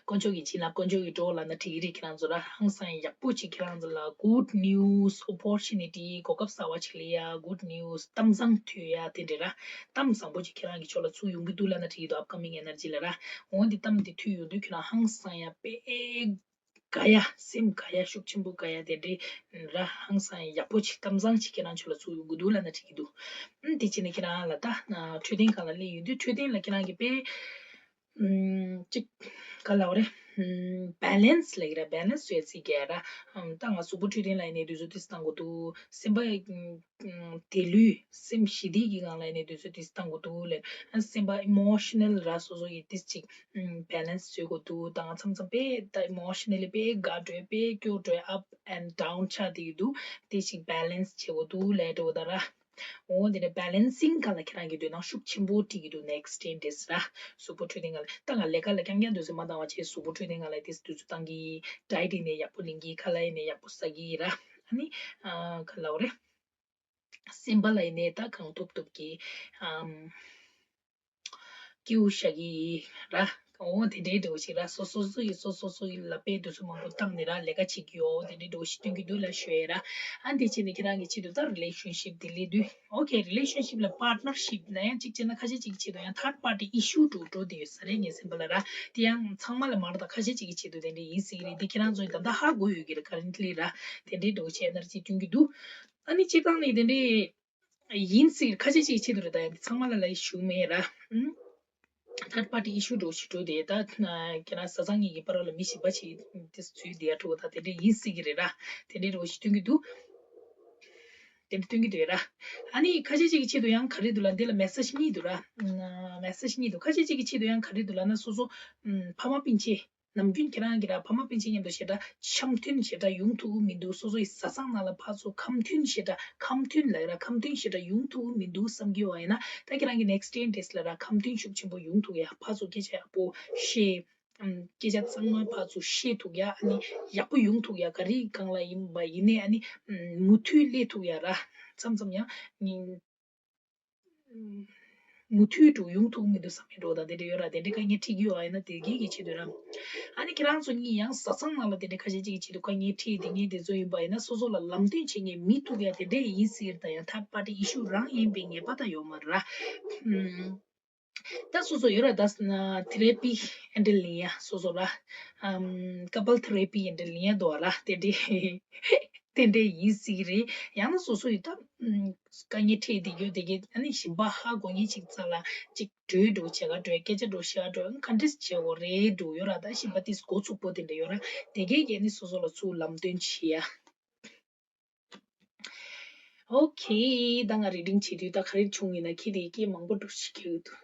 དཀོན་མཆོག་གི་བྱིན་རླབས། དཀོན་མཆོག་གི་གྲོགས་ལབ་ན་འགྲིག་གི་རེད། ཁྱེད་རང་ཚོ་ལ་ཧང་སང་ཡག་པོ་ཅིག་ཁྱེད་རང་ཚོ་ལ་good news opportunity གོ་སྐབས་གསར་བ་ཅིག་སླེབས་ཡ། good news གཏམ་བཟང་ཐོས་ཡ་དེ་འདྲ་ར། གཏམ་བཟང་པོ་ཅིག་ཁྱེད་རང་གི་ཕྱོགས་ལ་ཚུར་ཡོང་གི་འདུག་ལབ་ན་འགྲིག་གི་འདུག upcoming energy ལ་ར། འོ་འདི་གཏམ་འདི་ཐོས་ཡོང་དུས་ཁྱེད་རང་ཧང་སང་ཡ་དཔེ་དགའ་ཡ། སེམས་དགའ་ཡ། ཤུགས་ཆེན་པོ་དགའ་ཡ་དེ་འདྲའི་ར། ཧང་སང་ཡ་ཡག་པོ་ཅིག་གཏམ་བཟང་ཅིག་ཁྱེད་རང་ཕྱོགས་ལ་ཚུར་ཡོང་གི་འདུག་ལབ་ན་འགྲིག་གི་འདུག་ཨ་དེ་བྱས་ནས་ཁྱེད་རང་ལ་ད་འཕྲོད་བསྟེན་སྒང་ལ་སླེབས་ཡོང་དུས་འཕྲོད་བསྟེན་ལ་ཁྱེད་རང་གི་དཔེ་ཨམ། གཅིག་ག་ལབ་དགོས་རེད། ཨམ། balance ལབ་ཀྱི་རེད། balance བྱེད་སྲིད་ཀྱི་ར། ཨམ། ད་ང་གཟུགས་པོ་འཕྲོད་བསྟེན་ལ་ཡིན་ནའི་དུས་ཚོད་ཏོག་ཙམ་བཏང་དགོས་འདུག་སེམས་པ་ཨམ། དེ་ལུས་སེམས་ཞི་བདེ་གི་སྒང་ལ་ཡིན་ནའི་དུས་ཚོད་ཏོག་ཙམ་བཏང་དགོས་འདུག་ལབ། ཨ། སེམས་པ་emotional ར་སོ་སོ་ཡི་ཏོག་ཙམ་ཅིག་ཨམ། balance བྱེད་དགོས་འདུག་ད་ང་མཚམས་མཚམས་དཔེ་ད་emotionally དཔེ་དགའ་འགྲོ་དཔེ་སྐྱོ་འགྲོ་up and down ཆགས་བསྡད་ཀྱི་འདུག་དེ་ཞིག་balance བྱེད་དགོས་འདུག་ལབ་འགྲོ་ད་ར། འོ་དེ་ནས་balancing སྒང་ལ་ཁྱེད་རང་གི་འདོད་སྣང་ཤུགས་ཆེན་པོ་སྤྲད་ཀྱི་འདུག next ten days ར། གཟུགས་པོ་འཕྲོད་བསྟེན་སྒང་ལ་ད་ང་ལས་ཀ་ལ་རྐྱང་རྐྱང་དུས་ཚོད་མ་བཏང་བ་བྱས་གཟུགས་པོ་འཕྲོད་བསྟེན་སྒང་ལ་དེ་དུས་ཚོད་བཏང་གི། diet ཡིན་ནའི་ཡག་པོ་ལེན་གི། ཁ་ལག་ཡིན་ནའི་ཡག་པོ་ཟ་གི་ར། ཨ་ནི་ཨ། ག་ལབ་དགོས་རེད། སེམས་པ་ལ་ཡིན་ནའི་ད་གང་ཐུབ་ཐུབ་ཀྱིས་ཨམ། སྐྱིད་པོ་བཞག་གི་ར། འོ་དེ་འདྲའི་འདྲ་བོ་ཞིག་ར། སོ་སོ་སོ་ཡི་སོ་སོ་སོ་ཡི་ལ་དཔེ་དུས་ཚོད་མང་པོ་བཏང་ནས་ར་ལས་ཀ་བྱེད་ཀྱི་ཡོད། དེ་འདྲའི་འདྲ་བོ་ཞིག་སྟོན་གྱི་འདུག་ལབ་ཞུ་ཡས་ར། ཨ་འདི་བྱས་ནས་ཁྱེད་རང་གི་ཆེད་དུ་ད་relationship དེ་སླེབས་དུས། okay relationship ལ་partnership ན་ཡང་གཅིག་བྱས་ན་ཁ་ཤས་ཅིག་གི་ཆེད་དུ་ཡང་third party issue འགྲོ་འགྲོ་བསྡད་ཡོད་ས་རེད། ངའི་སེམས་པ་ལ་ར། དེ་ཡང་ཚང་མ་ལ་མ་རེད་ད། ཁ་ཤས་ཅིག་གི་ཆེད་དུ་དེ་འདྲ་ཡིན་སྲིད་ཀྱི་རེད། དེ་ཁྱེད་རང་ཚོ་ཡིས་ད་ལྟ་ཧ་གོ་ཡོད་ཀྱི་རེད། currently ར། དེ་འདྲའི་འདྲ་བོ་ཞིག་energy སྟོན་གྱི་འདུག་ཨ་ནི་སྤྱིར་བཏང་ནས་དེ་འདྲའི་ཡིན་སྲིད། ཁ་ཤས་ཅིག་ཆེད་དུ་རེད། ད་ཡང་ཚང་མ་ལ་ལ་ཞུ་མེད་ར། ཨུམ། third party issue འགྲོ་ཞིག་འགྲོ་དེ་ད་ཁྱེད་རང་བཟའ་ཚང་གཉིས་ཀྱི་བར་ལ་མི་གཞན་པ་ཞིག་དེ་ཚུད་དེ་ཡ་འགྲོ་ད་དེ་འདྲ་ཡིན་སྲིད་ཀྱི་རེད་ར། དེ་འདྲའི་འགྲོ་ཞིག་སྟོན་གྱི་འདུག་དེ་འདྲ་སྟོན་གྱི་འདུག་ར། ཨ་ནི་ཁ་ཤས་ཅིག་གི་ཆེད་དུ་ཡང་ག་རེ་འདུག་ལ་འདི་ལ་message གཉིས་འདུག་ར། message གཉིས་འདུག་ཁ་ཤས་ཅིག་གི་ཆེད་དུ་ཡང་ག་རེ་འདུག་ལ་ན་སོ་སོ་ཨུམ། ཕ་མ་སྤུན་མཆེད། ནམ་རྒྱུན་ཁྱེད་རང་གིས་ར་ཕ་མ་སྤུན་མཆེད་མཉམ་དུ་ཞེ་དྲག་འཆམ་མཐུན་ཞེ་དྲག་ཡོང་ཐུབ་ཀྱི་མི་འདུག་སོ་སོ་ཡི་བཟའ་ཚང་ནང་ལ་ཕར་ཚུར་ཁ་མཐུན་ཞེ་དྲག་ཁ་མཐུན་ལབ་ཡ་ར་ཁ་མཐུན་ཞེ་དྲག་ཡོང་ཐུབ་ཀྱི་མི་འདུག་བསམ་གྱི་ཡོད་པ་ཡིན་ན། ད་ཁྱེད་རང་གི་next ten days ལ་ར་ཁ་མཐུན་ཤུགས་ཆེན་པོ་ཡོང་ཐུབ་ཡ། ཕར་ཚུར་སྐད་ཆ་ཡག་པོ་བཤད། ཨམ། སྐད་ཆ་གཙང་མ་ཕར་ཚུར་བཤད་ཐུབ་ཡ། ཨ་ནི་ཡག་པོ་ཡོང་ཐུབ་ཡ། ག་རེ་སྒང་ལ་ཡིན་པ་ཡིན་ནའི་ཨ་ནི་ཨམ། མུ་མཐུད་སླེབས་ཐུབ་ཡ་ར། མཚམས་མཚམས་ཡང་ཉིན་མུ་མཐུད་དུ་ཡོང་ཐུབ་མི་འདུག་བསམ་ཡ་འགྲོ་དང་དེ་འདྲ་ཡོད་ར། དེ་འདྲ་དཀའ་ངལ་འཕྲད་ཀྱི་ཡོད་པ་ཡིན་ན་དེ་གའི་གི་ཆེད་དུ་ར། ཨ་ནི་ཁྱེད་རང་ཚོ་གཉིས་ཡང་བཟའ་ཚང་ནང་ལ་དེ་འདྲ་ཁ་ཤས་ཅིག་གི་ཆེད་དུ་དཀའ་ངལ་འཕྲད་དེ་ངས་དེ་ཚོ་ཡིན་པ་ཡིན་ན་སོ་སོ་ལ་ལམ་སྟོན་བྱེད་མཁན་མི་ཐུག་ཡ་དེ་འདྲ་ཡིན་སྲིད་ད་ཡང་third party issue རང་ཡིན་པའི་ངེས་པ་ད་ཡོད་མ་རེད་ར། ཨམ། ད་སོ་སོ་ཡོད་ར་ད་ཐེ་རེ་པི་ཨེ་འདྲ་ལེན་ཡ་སོ་སོ་ར། ཨམ། couple therapy ཨེ་འདྲ་ལེན་ཡ་འདུག་ར། དེ་འདྲའི་དེ་འདྲའི་ཡིན་སྲིད་ཀྱི་རེད། ཡང་ན་སོ་སོ་ཡི་ད་དཀའ་ངལ་འཕྲད་དེ་ཡོད་དེ་གས་ཨ་ནི་གཞན་པ་ཧ་གོ་མཁན་ཅིག་རྩ་ལ་ཅིག་གྲོས་འགྲོ་བྱེད་ག་འགྲོ་སྐད་ཆ་འགྲོ་བཤད་ག་འགྲོ་ག་འདྲས་བྱེད་དགོས་རེད་འགྲོ་ཡོད་ར། ད་གཞན་པ་དེ་འགོ་ཚུགས་པོ་དེ་འདྲ་ཡོད་ར། དེ་གས་ཀྱིས་ཨ་ནི་སོ་སོ་ལ་ཚུར་ལམ་སྟོན་བྱེད་ཡ། ཨོ་ཁེ། ད་ང་རི་ཌིང་བྱེད་དུས་ད་ག་རེ་བྱུང་ཡིན་ན་ཁྱེད་དེ་སྐད་མང་པོ་འགྲོ་ཞིག་ཁེལ་འདུག་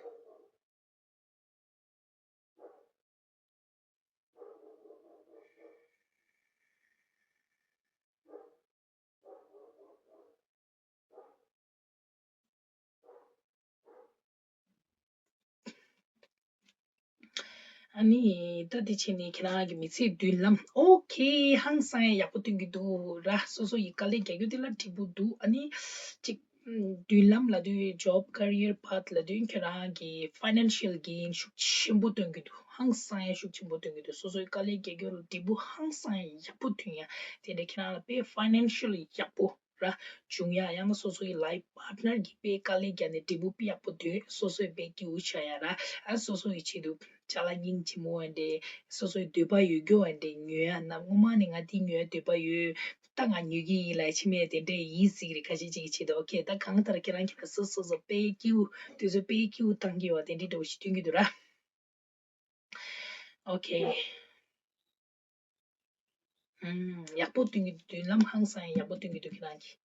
ཨ་ནི་ད་དེ་བྱས་ནས་ཁྱེད་རང་གི་མི་ཚེའི་མདུན་ལམ་ཨོ་ཁེ་ཧང་སང་ཡག་པོ་སྟོན་གྱི་འདུག་ར། སོ་སོ་ཡི་དཀའ་ལས་རྒྱག་རྒྱུ་དེ་ལ་འགྲིག་པོ་འདུག་ཨ་ནི་ཅིག་མདུན་ལམ་ལབ་དུས་job career path ལབ་དུས་ཁྱེད་རང་གི་financial gain ཤུགས་ཆེན་པོ་སྟོན་གྱི་འདུག་ཧང་སང་ཡ་ཤུགས་ཆེན་པོ་སྟོན་གྱི་འདུག་སོ་སོའི་དཀའ་ལས་རྒྱག་རྒྱུ་ལ་འབྲས་བུ་ཧང་སང་ཡ་ཡག་པོ་ཐོན་ཡ། དེ་འདྲ་ཁྱེད་རང་ལ་དཔེ་financial ཡག་པོ་ར་བྱུང་ཡ། ཡང་ན་སོ་སོ་ཡི་life partner གྱིས་དཔེ་དཀའ་ལས་བརྒྱབ་ནས་འབྲས་བུ་དཔེ་ཡག་པོ་ཐོན། སོ་སོས་དཔེ་སྐྱིད་པོ་ཆགས་ཡ་ར། ཨ་སོ་སོ་ཡི་ཆེད་དུ་ཅ་ལག་སྙིང་རྗེ་མོ་ཡ་འདྲ། སོ་སོའི་འདོད་པ་ཡོད་རྒྱུ་ཡ་འདྲ་ཉོ་ཡ་ན་སྔོན་མ་ནས་ང་འདི་ཉོ་ཡ་འདོད་པ་ཡོད། ད་ང་ཉོ་གི་ཡིན་ལབ་ཕྱི་མས་དེ་འདྲས་ཡིན་སྲིད་ཀྱི་རེད། ཁ་ཤས་ཅིག་གི་ཆེད་དུ་ཨོ་ཁེ། ད་གང་ལྟར་ཁྱེད་རང་ཁྱེད་རང་སོ་སོ་སོ་དཔེ་སྐྱིད་པོ་དུས་ཚོད་དཔེ་སྐྱིད་པོ་བཏང་གི་ཡོད་པ་དེ་འདྲས་འདྲ་བོ་ཞིག་སྟོན་གྱི་འདུག་ར། ཨོ་ཁེ། ཨུམ། ཡག་པོ་སྟོན་གྱི་འདུག་མདུན་ལམ་ཧང་སང་ཡག་པོ་སྟོན་གྱི་འདུག་ཁྱེད་རང་གིས།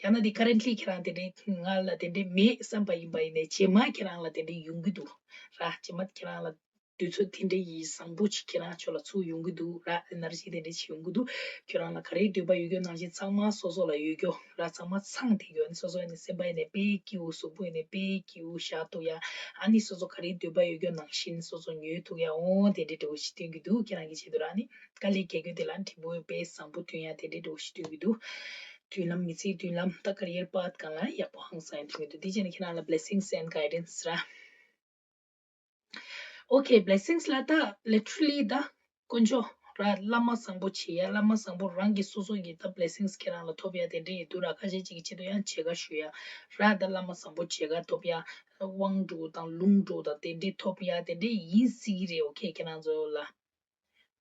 ཡང་ན་དེ་currently ཁྱེད་རང་དེ་འདྲའི་ང་ལ་དེ་འདྲའི་མེད་བསམ་པ་ཡིན་པ་ཡིན་ནའི་རྗེས་མ་ཁྱེད་རང་ལ་དེ་འདྲའི་ཡོང་གི་འདུག་ར། རྗེས་མ་ཁྱེད་རང་ལ་དུས་ཚོད་དེ་འདྲའི་ཡིན་བཟང་པོ་ཅིག་ཁྱེད་རང་ཕྱོགས་ལ་ཚུར་ཡོང་གི་འདུག་ར། energy དེ་འདྲའི་ཅིག་ཡོང་གི་འདུག་ཁྱོད་རང་ལ་ག་རེའི་འདོད་པ་ཡོད་རྒྱུ་ནང་བཞིན་ཚང་མ་སོ་སོ་ལ་ཡོད་རྒྱུ་ར། ཚང་མ་ཚང་བསྡད་རྒྱུ་ནི་སོ་སོ་ཡིན་ནའི་སེམས་པ་ཡིན་ནའི་དཔེ་སྐྱིད་པོ། གཟུགས་པོ་ཡིན་ནའི་དཔེ་སྐྱིད་པོ་བཞག་ཐུབ་ཡ། ཨ་ནི་སོ་སོ་ག་རེའི་འདོད་པ་ཡོད་རྒྱུ་ནང་བཞིན་སོ་སོ་ཉོ་ཐུབ་ཡ་འོང་དེ་འདྲའི་འདྲ་བོ་ཞིག་སྟོན་གྱི་འདུག་ཁྱེད་རང་གི་ཆེད་དུ་ར། ཨ་ནི་དཀའ་ལས་རྒྱག་རྒྱུ་དེ་ལ་འབྲས་བུ་དཔེ་བཟང་པོ་ཐོན་ཡ་དེ་འདྲའི་འདྲ་བོ་ཞིག་སྟོན་གྱི་འདུག་མདུན་ལམ་མི་ཚེའི་མདུན་ལམ་ད་career path སྒང་ལ་ཡག་པོ་ཧང་སང་ཡ་ཐོན་གྱི་འདུག་དེ་བྱས་ནས་ཁྱེད་རང་ལ་blessings and guidance ར། Okay, blessings ལ་ད་literally ད་དཀོན་མཆོག་ར་བླ་མ་བཟང་པོ་བྱེད་ཡ། བླ་མ་བཟང་པོ་རང་གི་སོ་སོ་གི་ད་blessings ཁྱེད་རང་ལ་ཐོབ་ཡ་དེ་འདྲ་ཡི་འདུག་ར། ཁ་ཤས་ཅིག་གི་ཆེད་དུ་ཡང་མཇལ་ཁ་ཞུ་ཡ་ར། ད་བླ་མ་བཟང་པོ་མཇལ་ཁ་ཐོབ་ཡ། དབང་འགྲོ་དང་ལུང་འགྲོ་དང་དེ་འདྲ་ཐོབ་ཡ་དེ་འདྲ་ཡིན་སྲིད་ཀྱི་རེད། Okay, ཁྱེད་རང་ཚོ་ལ།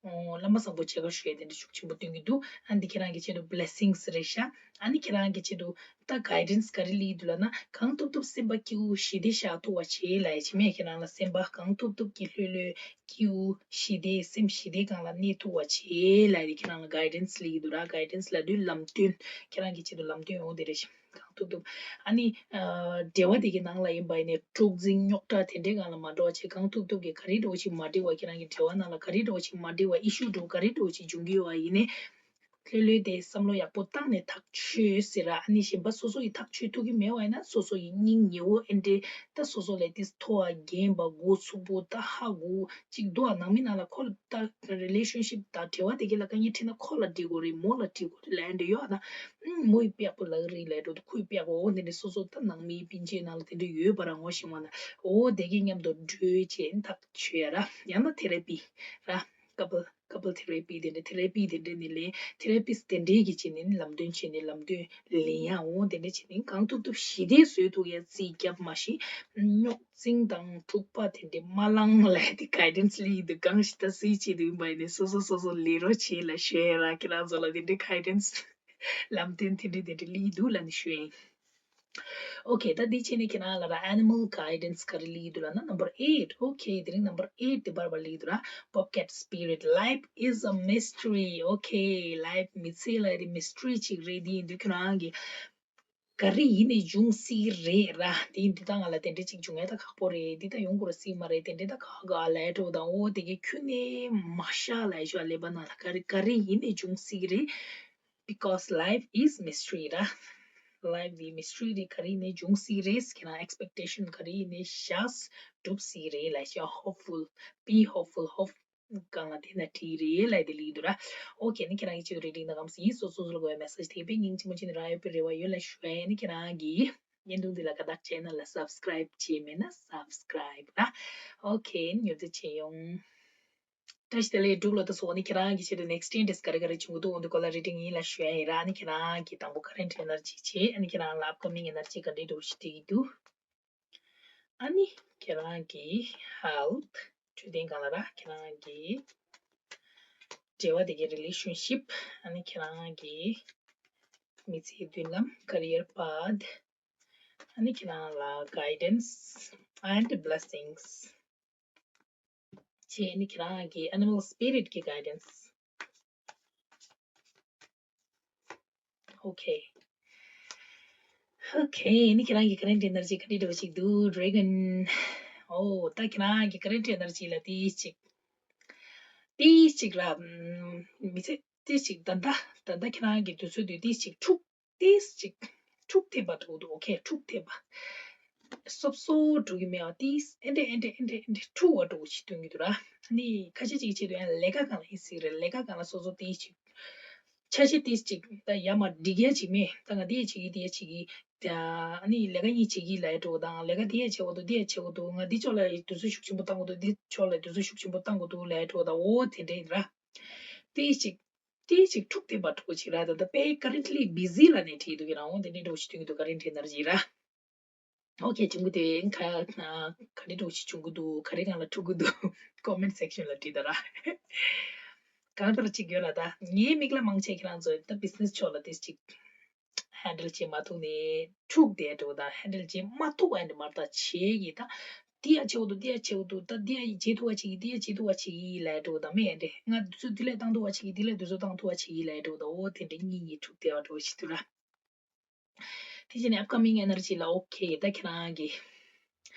ཨོ། བླ་མ་བཟང་པོ་མཇལ་ཁ་ཞུ་ཡ་དེ་འདྲ་ཤུགས་ཆེན་པོ་སྟོན་གྱི་འདུག་ཨ་འདི་ཁྱེད་རང་གི་ཆེད་དུ་blessings རེད་ཤག་ཨ་ནི་ཁྱེད་རང་གི་ཆེད་དུ་ད་guidance ག་རེ་སླེབས་འདུག་ལབ་ན། གང་ཐུབ་ཐུབ་སེམས་པ་སྐྱིད་པོ་ཞི་བདེ་བཞག་ཐུབ་པ་བྱེད་ལབ་ཡ་ཅིག་མེད། ཁྱེད་རང་ལ་སེམས་པ་གང་ཐུབ་ཐུབ་ཀྱི་ལྷོད་ལྷོད་སྐྱིད་པོ་ཞི་བདེ་སེམས་ཞི་བདེ་སྒང་ལ་གནས་ཐུབ་པ་བྱེད་ལབ་ཡ་དེ་ཁྱེད་རང་ལ་guidance སླེབས་འདུག་ར། guidance ལབ་དུས་ལམ་སྟོན། ཁྱེད་རང་གི་ཆེད་དུ་ལམ་སྟོན་འོང་དེ་རེད་ཤག་གང་ཐུབ་ཐུབ། ཨ་ནི། ཨ། འབྲེལ་བ་དེ་གི་ནང་ལ་ཡིན་པ་ཡིན་ནའི་དཀྲུག་འཛིང་རྙོག་དྲ་དེ་འདྲའི་སྒང་ལ་མ་འགྲོ་བ་བྱེད། གང་ཐུབ་ཐུབ་ཀྱིས་ག་རེ་འདྲ་བོ་ཞིག་མ་འགྲིག་པ། ཁྱེད་རང་གི་འབྲེལ་བ་ནང་ལ་ག་རེ་འདྲ་བོ་ཞིག་མ་འགྲིག་པ། issue འདྲ་བོ་ག་རེ་འདྲ་བོ་ཞིག་འབྱུང་གི་ཡོད་པ་ཡིན་ནའི། ལྷོད་ལྷོད་དེ་བསམ་བློ་ཡག་པོ་བཏང་ནས་ཐག་ཆོད་ཟེར་ར། ཨ་ནི་གཞན་པ་སོ་སོ་ཡིས་ཐག་ཆོད་ཐུབ་ཀྱི་མེད་པ་ཡིན་ན་སོ་སོ་ཡི་སྙིང་ཉེ་བོ་ཨེ་འདྲའི་ད་སོ་སོ་ལས་དེ་མཐོ་བ་རྒན་པ་མགོ་ཚུགས་པོ་ད་ཧ་གོ་ཅིག་འདུག་ཨ་ནང་མི་ནང་ལ་ཁོ་ལ་ད་relationship ད་འབྲེལ་བ་དེ་གི་ལ་དཀའ་ངལ་འཕྲད་ན་ཁོ་ལ་འདྲི་དགོས་རེད། མོ་ལ་འདྲི་དགོས་རེད་ལབ་འདྲ་ཡོད་ཨ་ད། ཨུམ། མོ་ཡི་དཔེ་ཡག་པོ་ལབ་ཀྱི་རེད་ལབ་འགྲོ་འདུག་ཁོ་ཡི་དཔེ་ཡག་པོ། འོ་དེ་འདྲ་སོ་སོ་ད་ནང་མིའི་སྤུན་མཆེད་ནང་ལ་དེ་འདྲ་ཡོད་པ་ར་ངོ་ཤེས་མ་ན། འོ་དེ་གི་མཉམ་དུ་འགྲོ་བྱས་ཐག་ཆོད་ཡ་ར། ཡང་ན་therapy ར། couple couple therapy དེ་འདྲ་therapy དེ་འདྲ་ནི་ལས་therapist དེ་འདྲའི་གི་བྱས་ནས་ནི་ལམ་སྟོན་བྱས་ནས་ལམ་སྟོན་ལེན་ཡ། འོ་དེ་འདྲ་བྱས་ནས་གང་ཐུབ་ཐུབ་ཞི་བདེ་བཟོ་ཐུབ་ཡ་རྩིས་རྒྱབ་མ་གཞི་རྙོག་འཛིང་དང་འཁྲུག་པ་དེ་འདྲ་མ་ལང་ལས་དེ་guidance ལས་དེ་གང་ཞིག་ད་སྲིད་བྱེད་དུ་ཡིན་པ་ཡིན་ནས་སོ་སོ་སོ་སོ་ལས་རོགས་བྱེད་ལ་ཞུ་ཡ་ར། ཁྱེད་རང་ཚོ་ལ་དེ་འདྲའི་guidance ལམ་སྟོན་དེ་འདྲ་དེ་འདྲ་ལས་འདུག་ལ་ནི་ཞུ་ཡིན། Okay ད་འདི་བྱས་ནས་ཁྱེད་རང་ལ་ར་animal guidance ག་རེ་ལས་འདུག་ལབ་ན་number eight okay དེ་རིང་number eight དེ་བར་བར་ལས་འདུག་ར། Bobcat spirit, life is a mystery. Okay, life མི་ཚེ་ལ་རི་mystery ཅིག་རེད། དེ་ཡིན་དུས་ཁྱོད་རང་གི་ ག་རེ་ཡིན་ནའི་འབྱུང་སྲིད་རེད་ར། དེ་ཡིན་དུས་ད་ང་ལ་དེ་འདྲ་ཅིག་འབྱུང་ཡ་ད་ཁག་པོ་རེད། འདི་ད་ཡོང་དགོས་ར་སྲིད་མ་རེད། དེ་འདྲ་ད་ཁག་ག་ལ་ཡ་འགྲོ་དང་། འོ་དེ་གའི་ཁྱོན་ནས་མ་ཤ་ལ་ཡ་ཤོ་ལེ་པ་ན་ལ་ག་རེ་ག་རེ་ཡིན་ནའི་འབྱུང་སྲིད་རེད། Because life is mystery ར། Life འདི་mystery རེད། ག་རེ་ཡིན་ནའི་འབྱུང་སྲིད་རེད། ཁྱེད་རང་expectation ག་རེ་ཡིན་ནའི་བཞག་སྒྲུབ་སྲིད་རེད་ལ་ཤ། Hopeful, be hopeful, hope གང་ལ་དེ་ན་བྲིས་རེད་ལ་དེ་ལི་འདུག་ར། ཨོ་ཁེ་ནི་ཁྱེད་རང་གི་ཆེད་དུ་རེ་ཌིང་དང་གམ་སི་ཡིན། སོ་སོ་སོ་ལ་གོ་ཡ་མེ་སེ་ཇི་དེ་དཔེ་སྙིང་རྗེ་མོ་ཅན་རག་ཡོད་པའི་རེ་བ་ཡོད་ལ་ཞུ་ཡ་ཡིན། ཁྱེད་རང་གི་བརྙན་ཐུང་འདི་ལ་ཀ་དག་ཆེ་ན་ལ་subscribe བྱས་མེད་ན་subscribe ར། ཨོ་ཁེ་ནི་ཡོད་དུ་ཆེ་ཡོང་། བཀྲ་ཤིས་བདེ་ལེགས་འབྲུག་ལོ། ད་སོ་ནི་ཁྱེད་རང་གི་ཆེད་དུ་next ten days ག་རེ་ག་རེ་བྱུང་གི་འདུག་འོ་འདི་སྐོར་ལ་རེ་ཌིང་ཡིན་ལ་ཞུ་ཡ་ཡིན་ར། ཨ་ནི་ཁྱེད་རང་གི་དང་པོ་current energy བྱས། ཨ་ནི་ཁྱེད་རང་ལ་upcoming energy ག་འདྲའི་འདུག་ཞུ་དེ་གི་འདུག་ཨ་ནི་ཁྱེད་རང་གི་health འཕྲོད་བསྟེན་སྒང་ལ་ར། ཁྱེད་རང་གི་འབྲེལ་བ་དེ་གའི་relationship ཨ་ནི་ཁྱེད་རང་གི་མི་ཚེའི་མདུན་ལམ་career path ཨ་ནི་ཁྱེད་རང་ལ་guidance and blessings བྱས། ཨ་ནི་ཁྱེད་རང་གི་animal spirit གི་guidance Okay. Okay. ནི་ཁྱེད་རང་གི་current energy ག་འདྲ་འདྲ་བོ་ཞིག་འདུག Dragon. ཨོ་ད་ཁྱེད་རང་གི་current energy ལ་ཏིས་ཅིག་ཏིས་ཅིག་ར། མི་ཚེ་ཏིས་ཅིག་ད་ལྟ་ད་ལྟ་ཁྱེད་རང་གི་དུས་ཚོད་དུ་ཏིས་ཅིག་འཁྲུག་ཏིས་ཅིག་འཁྲུག་ཐེབས་པ་འདུག་འདུག Okay. འཁྲུག་ཐེབས་པ། སོབ་སོ་འགྲོ་གི་མེད་པ་ཏིས་ཨེ་འདྲ་ཨེ་འདྲ་ཨེ་འདྲ་ཨེ་འདྲ་འཁྲུག་པ་འགྲོ་གི་ཞིག་སྟོན་གི་འདུག་ར། ནི་ཁ་ཤས་ཅིག་ཆེད་དུ་ཡང་ལས་ཀ་སྒང་ལ་ཡིན་སྲིད་རེད། ལས་ཀ་སྒང་ལ་སོ་སོ་ཏིས་ཅིག་ཆ་ཤས་ཏིས་ཅིག་ད་ཡ་མ་འགྲིག་ཡ་ཅིག་མེད། ད་ང་འདི་ཡ་བྱེད་ཀྱི་འདི་ཡ་བྱེད་ཀྱི་ད་ཨ་ནི་ལས་ཀ་གཉིས་བྱེད་ཀྱི་ལ་ཡ་འགྲོ་དང་། ལས་ཀ་འདི་ཡ་བྱེད་འོ་དུ་འདི་ཡ་བྱེད་འོ་དུ་ང་འདི་ཕྱོགས་ལ་དུས་ཚོད་ཤུགས་ཆེན་པོ་བཏང་འོ་དུ་འདི་ཕྱོགས་ལ་དུས་ཚོད་ཤུགས་ཆེན་པོ་བཏང་འོ་དུ་ལ་ཡ་འགྲོ་དང་། འོ་དེ་འདྲ་ཡིན་ར། ཏིས་ཅིག་ཏིས་ཅིག་འཁྲུག་ཐེབས་པ་འགྲོ་ཅིག་ར། ད་ད་དཔེ་currently busy ལ་ནས་བྲིས་འདུག་གི་རང་འོ་དེ་འདྲ་འགྲོ་ཞིག་སྟོན་གི་འདུག current energy ར། Okay. བྱུང་གི་འདུག་ག་ག་རེ་འདྲ་ཞིག་བྱུང་གི་འདུག་ག་རེ་སྒང་ལ་འཁྲུག་གི་འདུག comment section ལ་བྲིས་ད་ར། གང་ལྟར་ཅིག་ཡོད་ལ། ད་ངའི་མིག་ལ་མང་ཆེ་ཁྱེད་རང་ཚོ་ད་business ཕྱོགས་ལ་ཏིས་ཅིག་handle བྱེད་མ་ཐུབ་ནས་འཁྲུག་བསྡད་འགྲོ་དང་། handle བྱེད་མ་ཐུབ་པ་འདི་མར་ད་བྱེད་ཀྱི་ད་འདི་ཡ་བྱེད་འོ་དུ་འདི་ཡ་བྱེད་འོ་དུ་ད་འདི་ཡ་བྱེད་ཐུབ་པ་བྱེད་ཀྱི་འདི་ཡ་བྱེད་ཐུབ་པ་བྱེད་ཀྱི་ལ་འགྲོ་དང་། མེད་འདི་ང་དུས་ཚོད་འདི་ལས་བཏང་ཐུབ་པ་བྱེད་ཀྱི་འདི་ལས་དུས་ཚོད་བཏང་ཐུབ་པ་བྱེད་ཀྱི་ལ་འགྲོ་དང་། འོ་དེ་འདྲ་གཉིས་གཉིས་འཁྲུག་བསྡད་པ་འགྲོ་ཞིག་འདུག་ར། དེ་བཞིན་upcoming energy ལ་okay ད་ཁྱེད་རང་གི་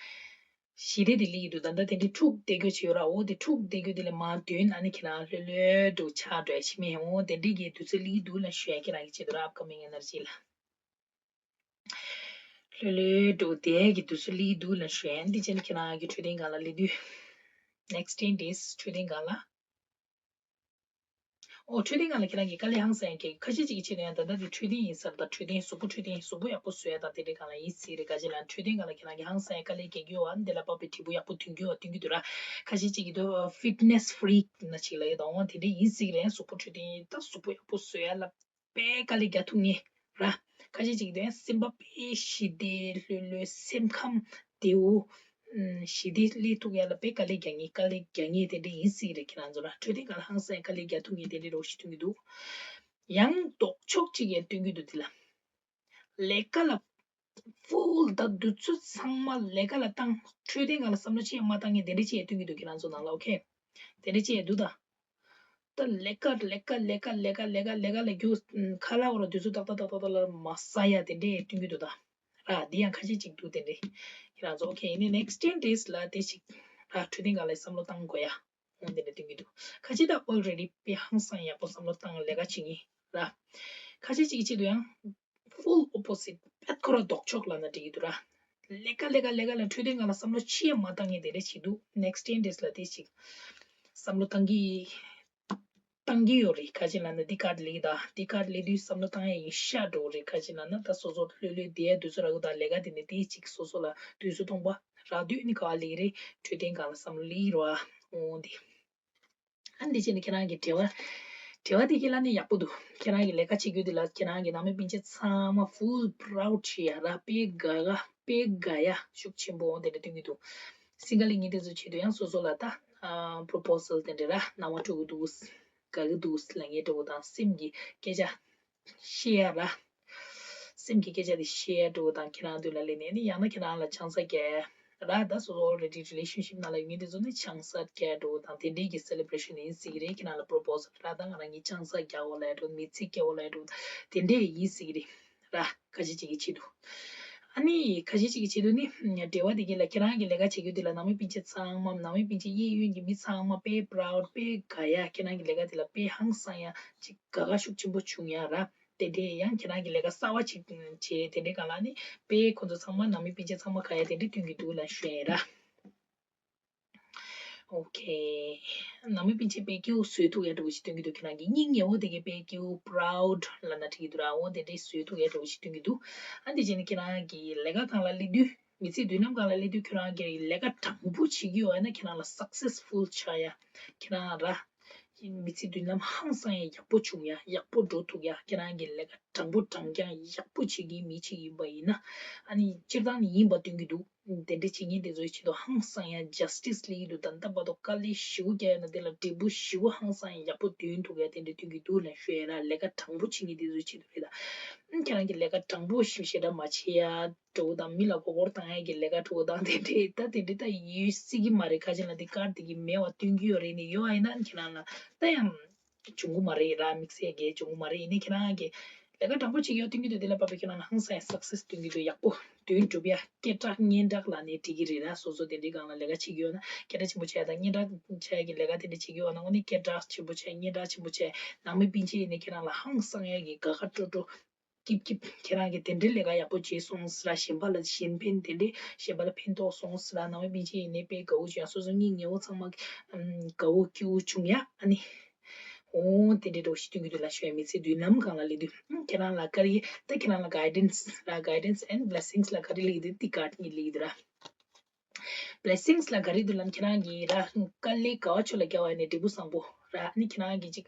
ཞི་བདེ་དེ་ལི་ཡི་འདུག་ད་ལྟ་དེ་འདྲའི་འཁྲུག་བསྡད་རྒྱུ་ཅིག་ཡོད་ར། འོ་དེ་འཁྲུག་བསྡད་རྒྱུ་དེ་ལས་མར་ཐོན། ཨ་ནི་ཁྱེད་རང་ལྷོད་ལྷོད་འགྲོ་ཆགས་འགྲོ་ཡ་ཞིག་མེད། འོ་དེ་འདྲའི་གི་དུས་ཚོད་ལི་ཡི་འདུག་ལ་ཞུ་ཡ་ཁྱེད་རང་གི་ཆེད་དུ་ར། upcoming energy ལ་ལྷོད་ལྷོད་འགྲོ་དེ་གི་དུས་ཚོད་ལི་ཡི་འདུག་ལ་ཞུ་ཡ། འདི་བྱས་ནས་ཁྱེད་རང་གི་འཕྲོད་བསྟེན་སྒང་ལ་ལི་དུས་next ten days འཕྲོད་བསྟེན་སྒང་ལ། ཨོ་འཕྲོད་བསྟེན་སྒང་ལ་ཁྱེད་རང་གིས་དཀའ་ལས་ཧང་སང་ཡང་གི་ཁ་ཤས་ཅིག་གི་ཆེད་དུ་ཡང་ད་ལྟ་དེ་འཕྲོད་བསྟེན་ཡིན་ས་རེད། ད་འཕྲོད་བསྟེན་གཟུགས་པོ་འཕྲོད་བསྟེན་གཟུགས་པོ་ཡག་པོ་བཟོ་ཡ་དང་དེ་འདྲའི་སྒང་ལ་ཡིན་སྲིད་རེད། ག་ཅི་ལ་འཕྲོད་བསྟེན་སྒང་ལ་ཁྱེད་རང་གིས་ཧང་སང་ཡང་དཀའ་ལས་རྒྱག་རྒྱུ་བ་འདི་ལ་དཔག་པའི་འབྲས་བུ་ཡག་པོ་ཐོན་རྒྱུ་བ་སྟོན་གྱི་འདུག་ར། ཁ་ཤས་ཅིག་གི་འདུག་fitness freak ན་ཅིག་ལ་ཡོད་དང་འོ་དེ་འདྲ་ཡིན་སྲིད་རེད། གཟུགས་པོ་འཕྲོད་བསྟེན་ད་གཟུགས་པོ་ཡག་པོ་བཟོ་ཡ་ལ་དཔེ་དཀའ་ལས་རྒྱག་ཐུབ་ངེས་ར། ཁ་ཤས་ཅིག་དེ་སེམས་པ་དཔེ་ཞི་བདེ་ལྷོད་ལྷོད་སེམས་ཁམས་བདེ་བོ། ཞི་བདེ་སླེབས་ཐུབ་ཡ་ལ་དཔེ་དཀའ་ལས་རྒྱག་ངེས་དཀའ་ལས་རྒྱག་ངེས་དེ་འདྲ་ཡིན་སྲིད་རེད། ཁྱེད་རང་ཚོ་ལ་འཕྲོད་བསྟེན་སྒང་ལ་ཧང་སང་ཡ་དཀའ་ལས་རྒྱག་ཐུབ་ངེས་དེ་འདྲ་རོགས་ཞིག་སྟོན་གྱི་འདུག་ཡང་ལྡོག་ཕྱོགས་གཅིག་ཡང་སྟོན་གྱི་འདུག་འདི་ལ། ལས་ཀ་ལ་full ད་དུས་ཚོད་ཚང་མ་ལས་ཀ་ལ་བཏང་། འཕྲོད་བསྟེན་སྒང་ལ་བསམ་བློ་ཅི་ཡང་མ་བཏང་ངེས་དེ་འདྲ་ཅི་ཡང་སྟོན་གྱི་འདུག་ཁྱེད་རང་ཚོ་ནང་ལ། okay དེ་འདྲ་ཅི་ཡང་འདུག་ད། ད་ལས་ཀ་ལས་ཀ་ལས་ཀ་ལས་ཀ་ལས་ཀ་ལས་ཀ་ལ་རྒྱུ་ཁ་ལག་འོ་ར་དུས་ཚོད་ཏག་ཏག་ཏག་ཏག་ཏག་ལ་མ་ཟ་ཡ་དེ་འདྲས་སྟོན་གྱི་འདུག་ད། ར་འདི་ཡང་ཁ་ཤས་ཅིག་འདུག་དེ་འདྲས། ཁྱེད་རང་ཚོ་okay ཡིན་ནའི་next ten days ལ་དེ་ཞིག་ར་འཕྲོད་བསྟེན་སྒང་ལ་བསམ་བློ་བཏང་དགོས་ཡ། འོ་དེ་འདྲས་སྟོན་གྱི་འདུག་ཁ་ཤས་ད་already དཔེ་ཧང་སང་ཡག་པོ་བསམ་བློ་བཏང་ལས་ཀ་བྱེད་ངེས་ར། ཁ་ཤས་ཅིག་གི་ཆེད་དུ་ཡང་full opposite དཔེ་ཁོ་ར་ལྡོག་ཕྱོགས་ལབ་ན་འགྲིག་གི་འདུག་ར། ལས་ཀ་ལས་ཀ་ལས་ཀ་ལ་འཕྲོད་བསྟེན་སྒང་ལ་བསམ་བློ་ཅི་ཡང་མ་བཏང་ངེས་དེ་འདྲས་བྱེད་འདུག next ten days ལ་དེ་ཞིག་བསམ་བློ་བཏང་གི་བཏང་གི་ཡོད་རེད། ག་ཅི་ལབ་ན་འདི་ཀར་ལས་ད་འདི་ཀར་ལས་དུས་བསམ་བློ་བཏང་ཡ་ཡིན་ཤག་འགྲོ་རེད། ག་ཅི་ལབ་ན་ད་སོ་སོ་ལྷོད་ལྷོད་བསྡད་ཡ་དུས་ཚོད་རག་གི་ད་ལས་ཀ་དེ་ནས་དེ་ཅིག་སོ་སོ་ལ་དུས་ཚོད་སྟོང་པ་རག་དུས་ནི་ག་བ་ལས་རེད། འཕྲོད་བསྟེན་སྒང་ལ་བསམ་བློ་ལི་རོ་ཨ། འོང་འདི། ཨ་འདི་བྱས་ནས་ཁྱེད་རང་གི་འབྲེལ་བ། འབྲེལ་བ་དེ་གི་ལ་ནི་ཡག་པོ་འདུག་ཁྱེད་རང་གི་ལས་ཀ་བྱེད་རྒྱུ་དེ་ལ་ཁྱེད་རང་གི་ནང་མི་སྤུན་མཆེད་ཚང་མ་full proud བྱེད་ཡ་ར། དཔེ་དགའ་དགའ་དཔེ་དགའ་ཡ་ཤུགས་ཆེན་པོ་འོང་དེ་འདྲ་སྟོན་གྱི་འདུག་སིང་ག་ལི་ཉིན་དེ་ཚོ་ཆེད་དུ་ཡང་སོ་སོ་ལ་ད་ཨ་proposal དེ་འདྲ་ར་སྣང་བ་འགྲོ་གི་འདུག་དགའ་གི་འདུག་ལབ་མཁན་འདྲ་བོ་དང་སེམས་ཀྱི་སྐད་ཆ་བཤད་ཡ་ར། སེམས་ཀྱི་སྐད་ཆ་དེ་བཤད་ཡ་འདྲ་བོ་དང་ཁྱེད་རང་མདུན་ལ་སླེབས་ནས་ནི་ཡང་ན་ཁྱེད་རང་ལ་ཆང་ས་རྒྱག་ཡ་ར། ད་སོ་སོ་already relationship ནང་ལ་ཡོད་མཁན་དེ་ཚོ་ནི་ཆང་ས་རྒྱག་ཡ་འདྲ་བོ་དང་དེ་འདྲའི་གི་celebration ཡིན་སྲིད་ཀྱི་རེད། ཁྱེད་རང་ལ་proposal ར་ད་ང་རང་གིས་ཆང་ས་རྒྱག་འོ་ལབ་ཡ་འདྲ་བོ་མི་ཚེ་སྐྱེལ་འོ་ལབ་ཡ་འདྲ་བོ་དེ་འདྲས་ཡིན་སྲིད་ཀྱི་རེད། ར། ཁ་ཤས་ཅིག་གི་ཆེད་དུ། ཨ་ནི་ཁ་ཤས་ཅིག་གི་ཆེད་དུ་ནི་འབྲེལ་བ་དེ་གི་ལ་ཁྱེད་རང་གི་ལས་ཀ་བྱེད་རྒྱུ་དེ་ལ་ནང་མི་སྤུན་མཆེད་ཚང་མ་ནང་མི་སྤུན་མཆེད་གཡས་གཡོན་གྱི་མི་ཚང་མ་དཔེ་proud དཔེ་དགའ་ཡ། ཁྱེད་རང་གི་ལས་ཀ་དེ་ལ་དཔེ་ཧང་སང་ཡ་ཅིག་དགའ་དགའ་ཤུགས་ཆེན་པོ་བྱུང་ཡ་ར། དེ་འདྲའི་ཡང་ཁྱེད་རང་གི་ལས་ཀ་གསར་བ་ཅིག་བྱས་དེ་འདྲའི་སྒང་ལ་ནི་དཔེ་ཁོ་ཚོ་ཚང་མ་ནང་མི་སྤུན་མཆེད་ཚང་མ་དགའ་ཡ་དེ་འདྲའི་སྟོན་གྱི་འདུག་ལ་ཞུ་ཡ་ར། ཨོ་ཁེ། ནང་མི་སྤུན་མཆེད་དཔེ་སྐྱིད་པོ་བཟོས་ཐུབ་ཡ་འདྲ་བོ་ཞིག་སྟོན་གྱི་འདུག་ཁྱེད་རང་གི་སྙིང་ཉེ་བོ་དེ་གའི་དཔེ་སྐྱིད་པོ་proud ལབ་ན་འགྲིག་གི་འདུག་ར། འོ་དེ་འདྲའི་བཟོས་ཐུབ་ཡ་འདྲ་བོ་ཞིག་སྟོན་གྱི་འདུག་ཨ་འདི་བྱས་ནས་ཁྱེད་རང་གི་ལས་ཀ་སྒང་ལ་སླེབས་དུས་མི་ཚེ་མདུན་ལམ་སྒང་ལ་སླེབས་དུས་ཁྱེད་རང་གི་ལས་ཀ་དྲང་པོ་བྱེད་ཀྱི་ཡོད་ན་ཁྱེད་རང་ལ་successful ཆགས་ཡ། ཁྱེད་རང་ར། མི་ཚེ་མདུན་ལམ་ཧང་སང་ཡ་ཡག་པོ་བྱུང་ཡ་ཡག་པོ་འགྲོ་ཐུབ་ཡ། ཁྱེད་རང་གི་ལས་ཀ་དྲང་པོ་དྲང་རྐྱང་ཡག་པོ་བྱེད་ཀྱི་མི་ཅིག་ཡིན་པ་ཡིན་ན་ཨ་ནི་སྤྱིར་བཏང་ནི་ཡིན་པ་སྟོན་གྱི་འདུག་དེ་འདྲ་བྱེད་མཁན་དེ་ཚོའི་ཆེད་དུ་ཧང་སང་ཡ་justice སླེབས་ཀྱི་འདུག་ད་ལྟ་བར་དུ་དཀའ་ལས་ཞེ་པོ་བརྒྱབ་ཡོད་ན་དེ་ལ་འབྲས་བུ་ཞེ་པོ་ཧང་སང་ཡ་ཡག་པོ་ཐོན་ཐུབ་ཡ་དེ་འདྲ་ཐོན་གྱི་འདུག་ལབ་ཞུ་ཡ་ར། ལས་ཀ་དྲང་པོ་བྱེད་མཁན་དེ་ཚོའི་ཆེད་དུ་རེད་ད། ཁྱེད་རང་གི་ལས་ཀ་དྲང་པོ་ཞིབ་ཞེ་དྲག་མ་བྱེད་ཡ་འགྲོ་དང་མི་ལ་མགོ་སྐོར་བཏང་ཡ་གི་ལས་ཀ་འགྲོ་དང་དེ་འདྲས་ད་དེ་འདྲས་ད་ཡོད་སྲིད་ཀྱི་མ་རེད། ཁ་ཅིག་ལ་འདི་ཀར་དེ་གི་མེད་པ་སྟོན་གྱི་ཡོད་རེད། ནི་ཡོད་ཨ་ཡིན་ན་ཁྱེད་རང་ལ་ད་ཡང་། བྱུང་གི་མ་རེད་ར། དམིགས་བསལ་གྱི་བྱུང་གི་མ་རེད། ཡིན་ནའི་ཁྱེད་རང་གི་ལས་ཀ་དྲང་པོ་བྱེད་ཀྱི་ཡོད་སྟོན་གྱི་འདུག་དེ་ལ་བབས་པའི་ཁྱེད་རང་ལ་ཧང་སང་ཡ་success སྟོན་གྱི་འདུག་ཡག་པོ་དོན་འགྲུབ་ཡ་སྐད་གྲགས་སྙན་གྲགས་ལབ་ནའི་འགྲིག་གི་རེད་ར། སོ་སོ་དེ་འདྲའི་སྒང་ལ་ལས་ཀ་བྱེད་ཀྱི་ཡོད་ན་སྐད་གྲགས་ཆེན་པོ་བྱས་དང་སྙན་གྲགས་བྱས་ཀྱི་ལས་ཀ་དེ་འདྲ་བྱེད་ཀྱི་ཡོད་ན་དངོས་གནས་སྐད་གྲགས་ཆེན་པོ་བྱས་སྙན་གྲགས་ཆེན་པོ་བྱས་ནང་མི་སྤུན་མཆེད་ཡིན་ནའི་ཁྱེད་རང་ལ་ཧང་སང་ཡ་གི་དགའ་དགའ་སྤྲོ་སྤྲོ་སྐྱིབ་སྐྱིབ་ཁྱེད་རང་གི་དེ་འདྲའི་ལས་ཀ་ཡག་པོ་བྱས་སོང་ཟེར་ར། གཞན་པ་ལ་གཞན་ཕན་དེ་འདྲའི་གཞན་པ་ལ་ཕན་ཐོགས་སོང་ཟེར་ར། ནང་མི་སྤུན་མཆེད་ཡིན་ནའི་དཔེ་དགའ་བོ་བྱུང་ཡ། སོ་སོ་སྙིང་ཉེ་བོ་ཚང་མ་ཨམ་དགའ་བོ་སྐྱིད་པོ་བྱུང་ཡ། ཨ་ནི། འོ་དེ་འདྲའི་འདྲ་བོ་ཞིག་སྟོན་གྱི་འདུག་ལབ་ཞུ་ཡ། མི་ཚེ་མདུན་ལམ་སྒང་ལ་སླེབས་དུས་ཨམ་ཁྱེད་རང་ལ་བཀའ་དྲིན་ད་ཁྱེད་རང་ལ་guidance ར། guidance and blessings ལ་བཀའ་དྲིན་སླེབས་ཀྱི་འདུག་འདི་card གཉིས་སླེབས་ཀྱི་འདུག་ར། blessings ལ་ག་རེ་འདུག་ལབ་ན་ཁྱེད་རང་གིས་ར་དཀའ་ལས་དགའ་བ་ཕྱོགས་ལ་རྒྱག་པ་ཡིན་ནའི་འབྲས་བུ་བཟང་པོ་ར། ཨ་ནི་ཁྱེད་རང་གིས་ཅིག་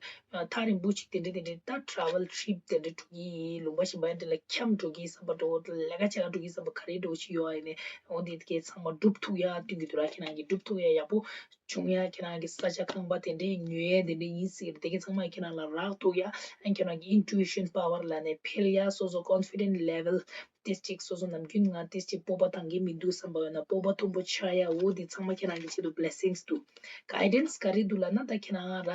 ཐག་རིང་པོ་ཅིག་དེ་འདྲ་དེ་འདྲ་ད་travel trip དེ་འདྲ་འགྲོ་གི་ཡིན། ལུང་པ་གཞན་པ་དེ་ལ་འཁྱམས་འགྲོ་གི་ཡིན་བསམ་པ་འདྲ་བོ་ལས་ཀ་བྱེད་ག་འགྲོ་གི་ཡིན་བསམ་པ་ག་རེ་འདྲ་བོ་ཅིག་ཡོད་པ་ཡིན་ནའི་འོ་དེ་གའི་ཚང་མ་འགྲུབ་ཐུབ་ཡ་སྟོན་གྱི་འདུག་ར། ཁྱེད་རང་གིས་འགྲུབ་ཐུབ་ཡ་ཡག་པོ་བྱུང་ཡ། ཁྱེད་རང་གི་ས་ཆ་ཁང་པ་དེ་འདྲའི་ཉོ་ཡ་དེ་འདྲ་ཡིན་སྲིད་ཀྱི་རེད། དེ་གའི་ཚང་མ་ཁྱེད་རང་ལ་རག་ཐུབ་ཡ། ཨ་ཁྱེད་རང་གི་intuition power ལབ་ནའི་འཕེལ་ཡ། སོ་སོ་confident level ཏིས་ཅིག་སོ་སོ་ནམ་རྒྱུན་ང་ཏིས་ཅིག་སྤོབས་པ་ཐང་གི་མི་འདུག་བསམ་པ་ཡོད་ན་སྤོབས་པ་མཐོན་པོ་ཆགས་ཡ། འོ་འདི་ཚང་མ་ཁྱེད་རང་གི་ཆེད་དུ་blessings འདུག guidance ག་རེ་འདུག་ལབ་ན་ད་ཁྱེད་རང་ར།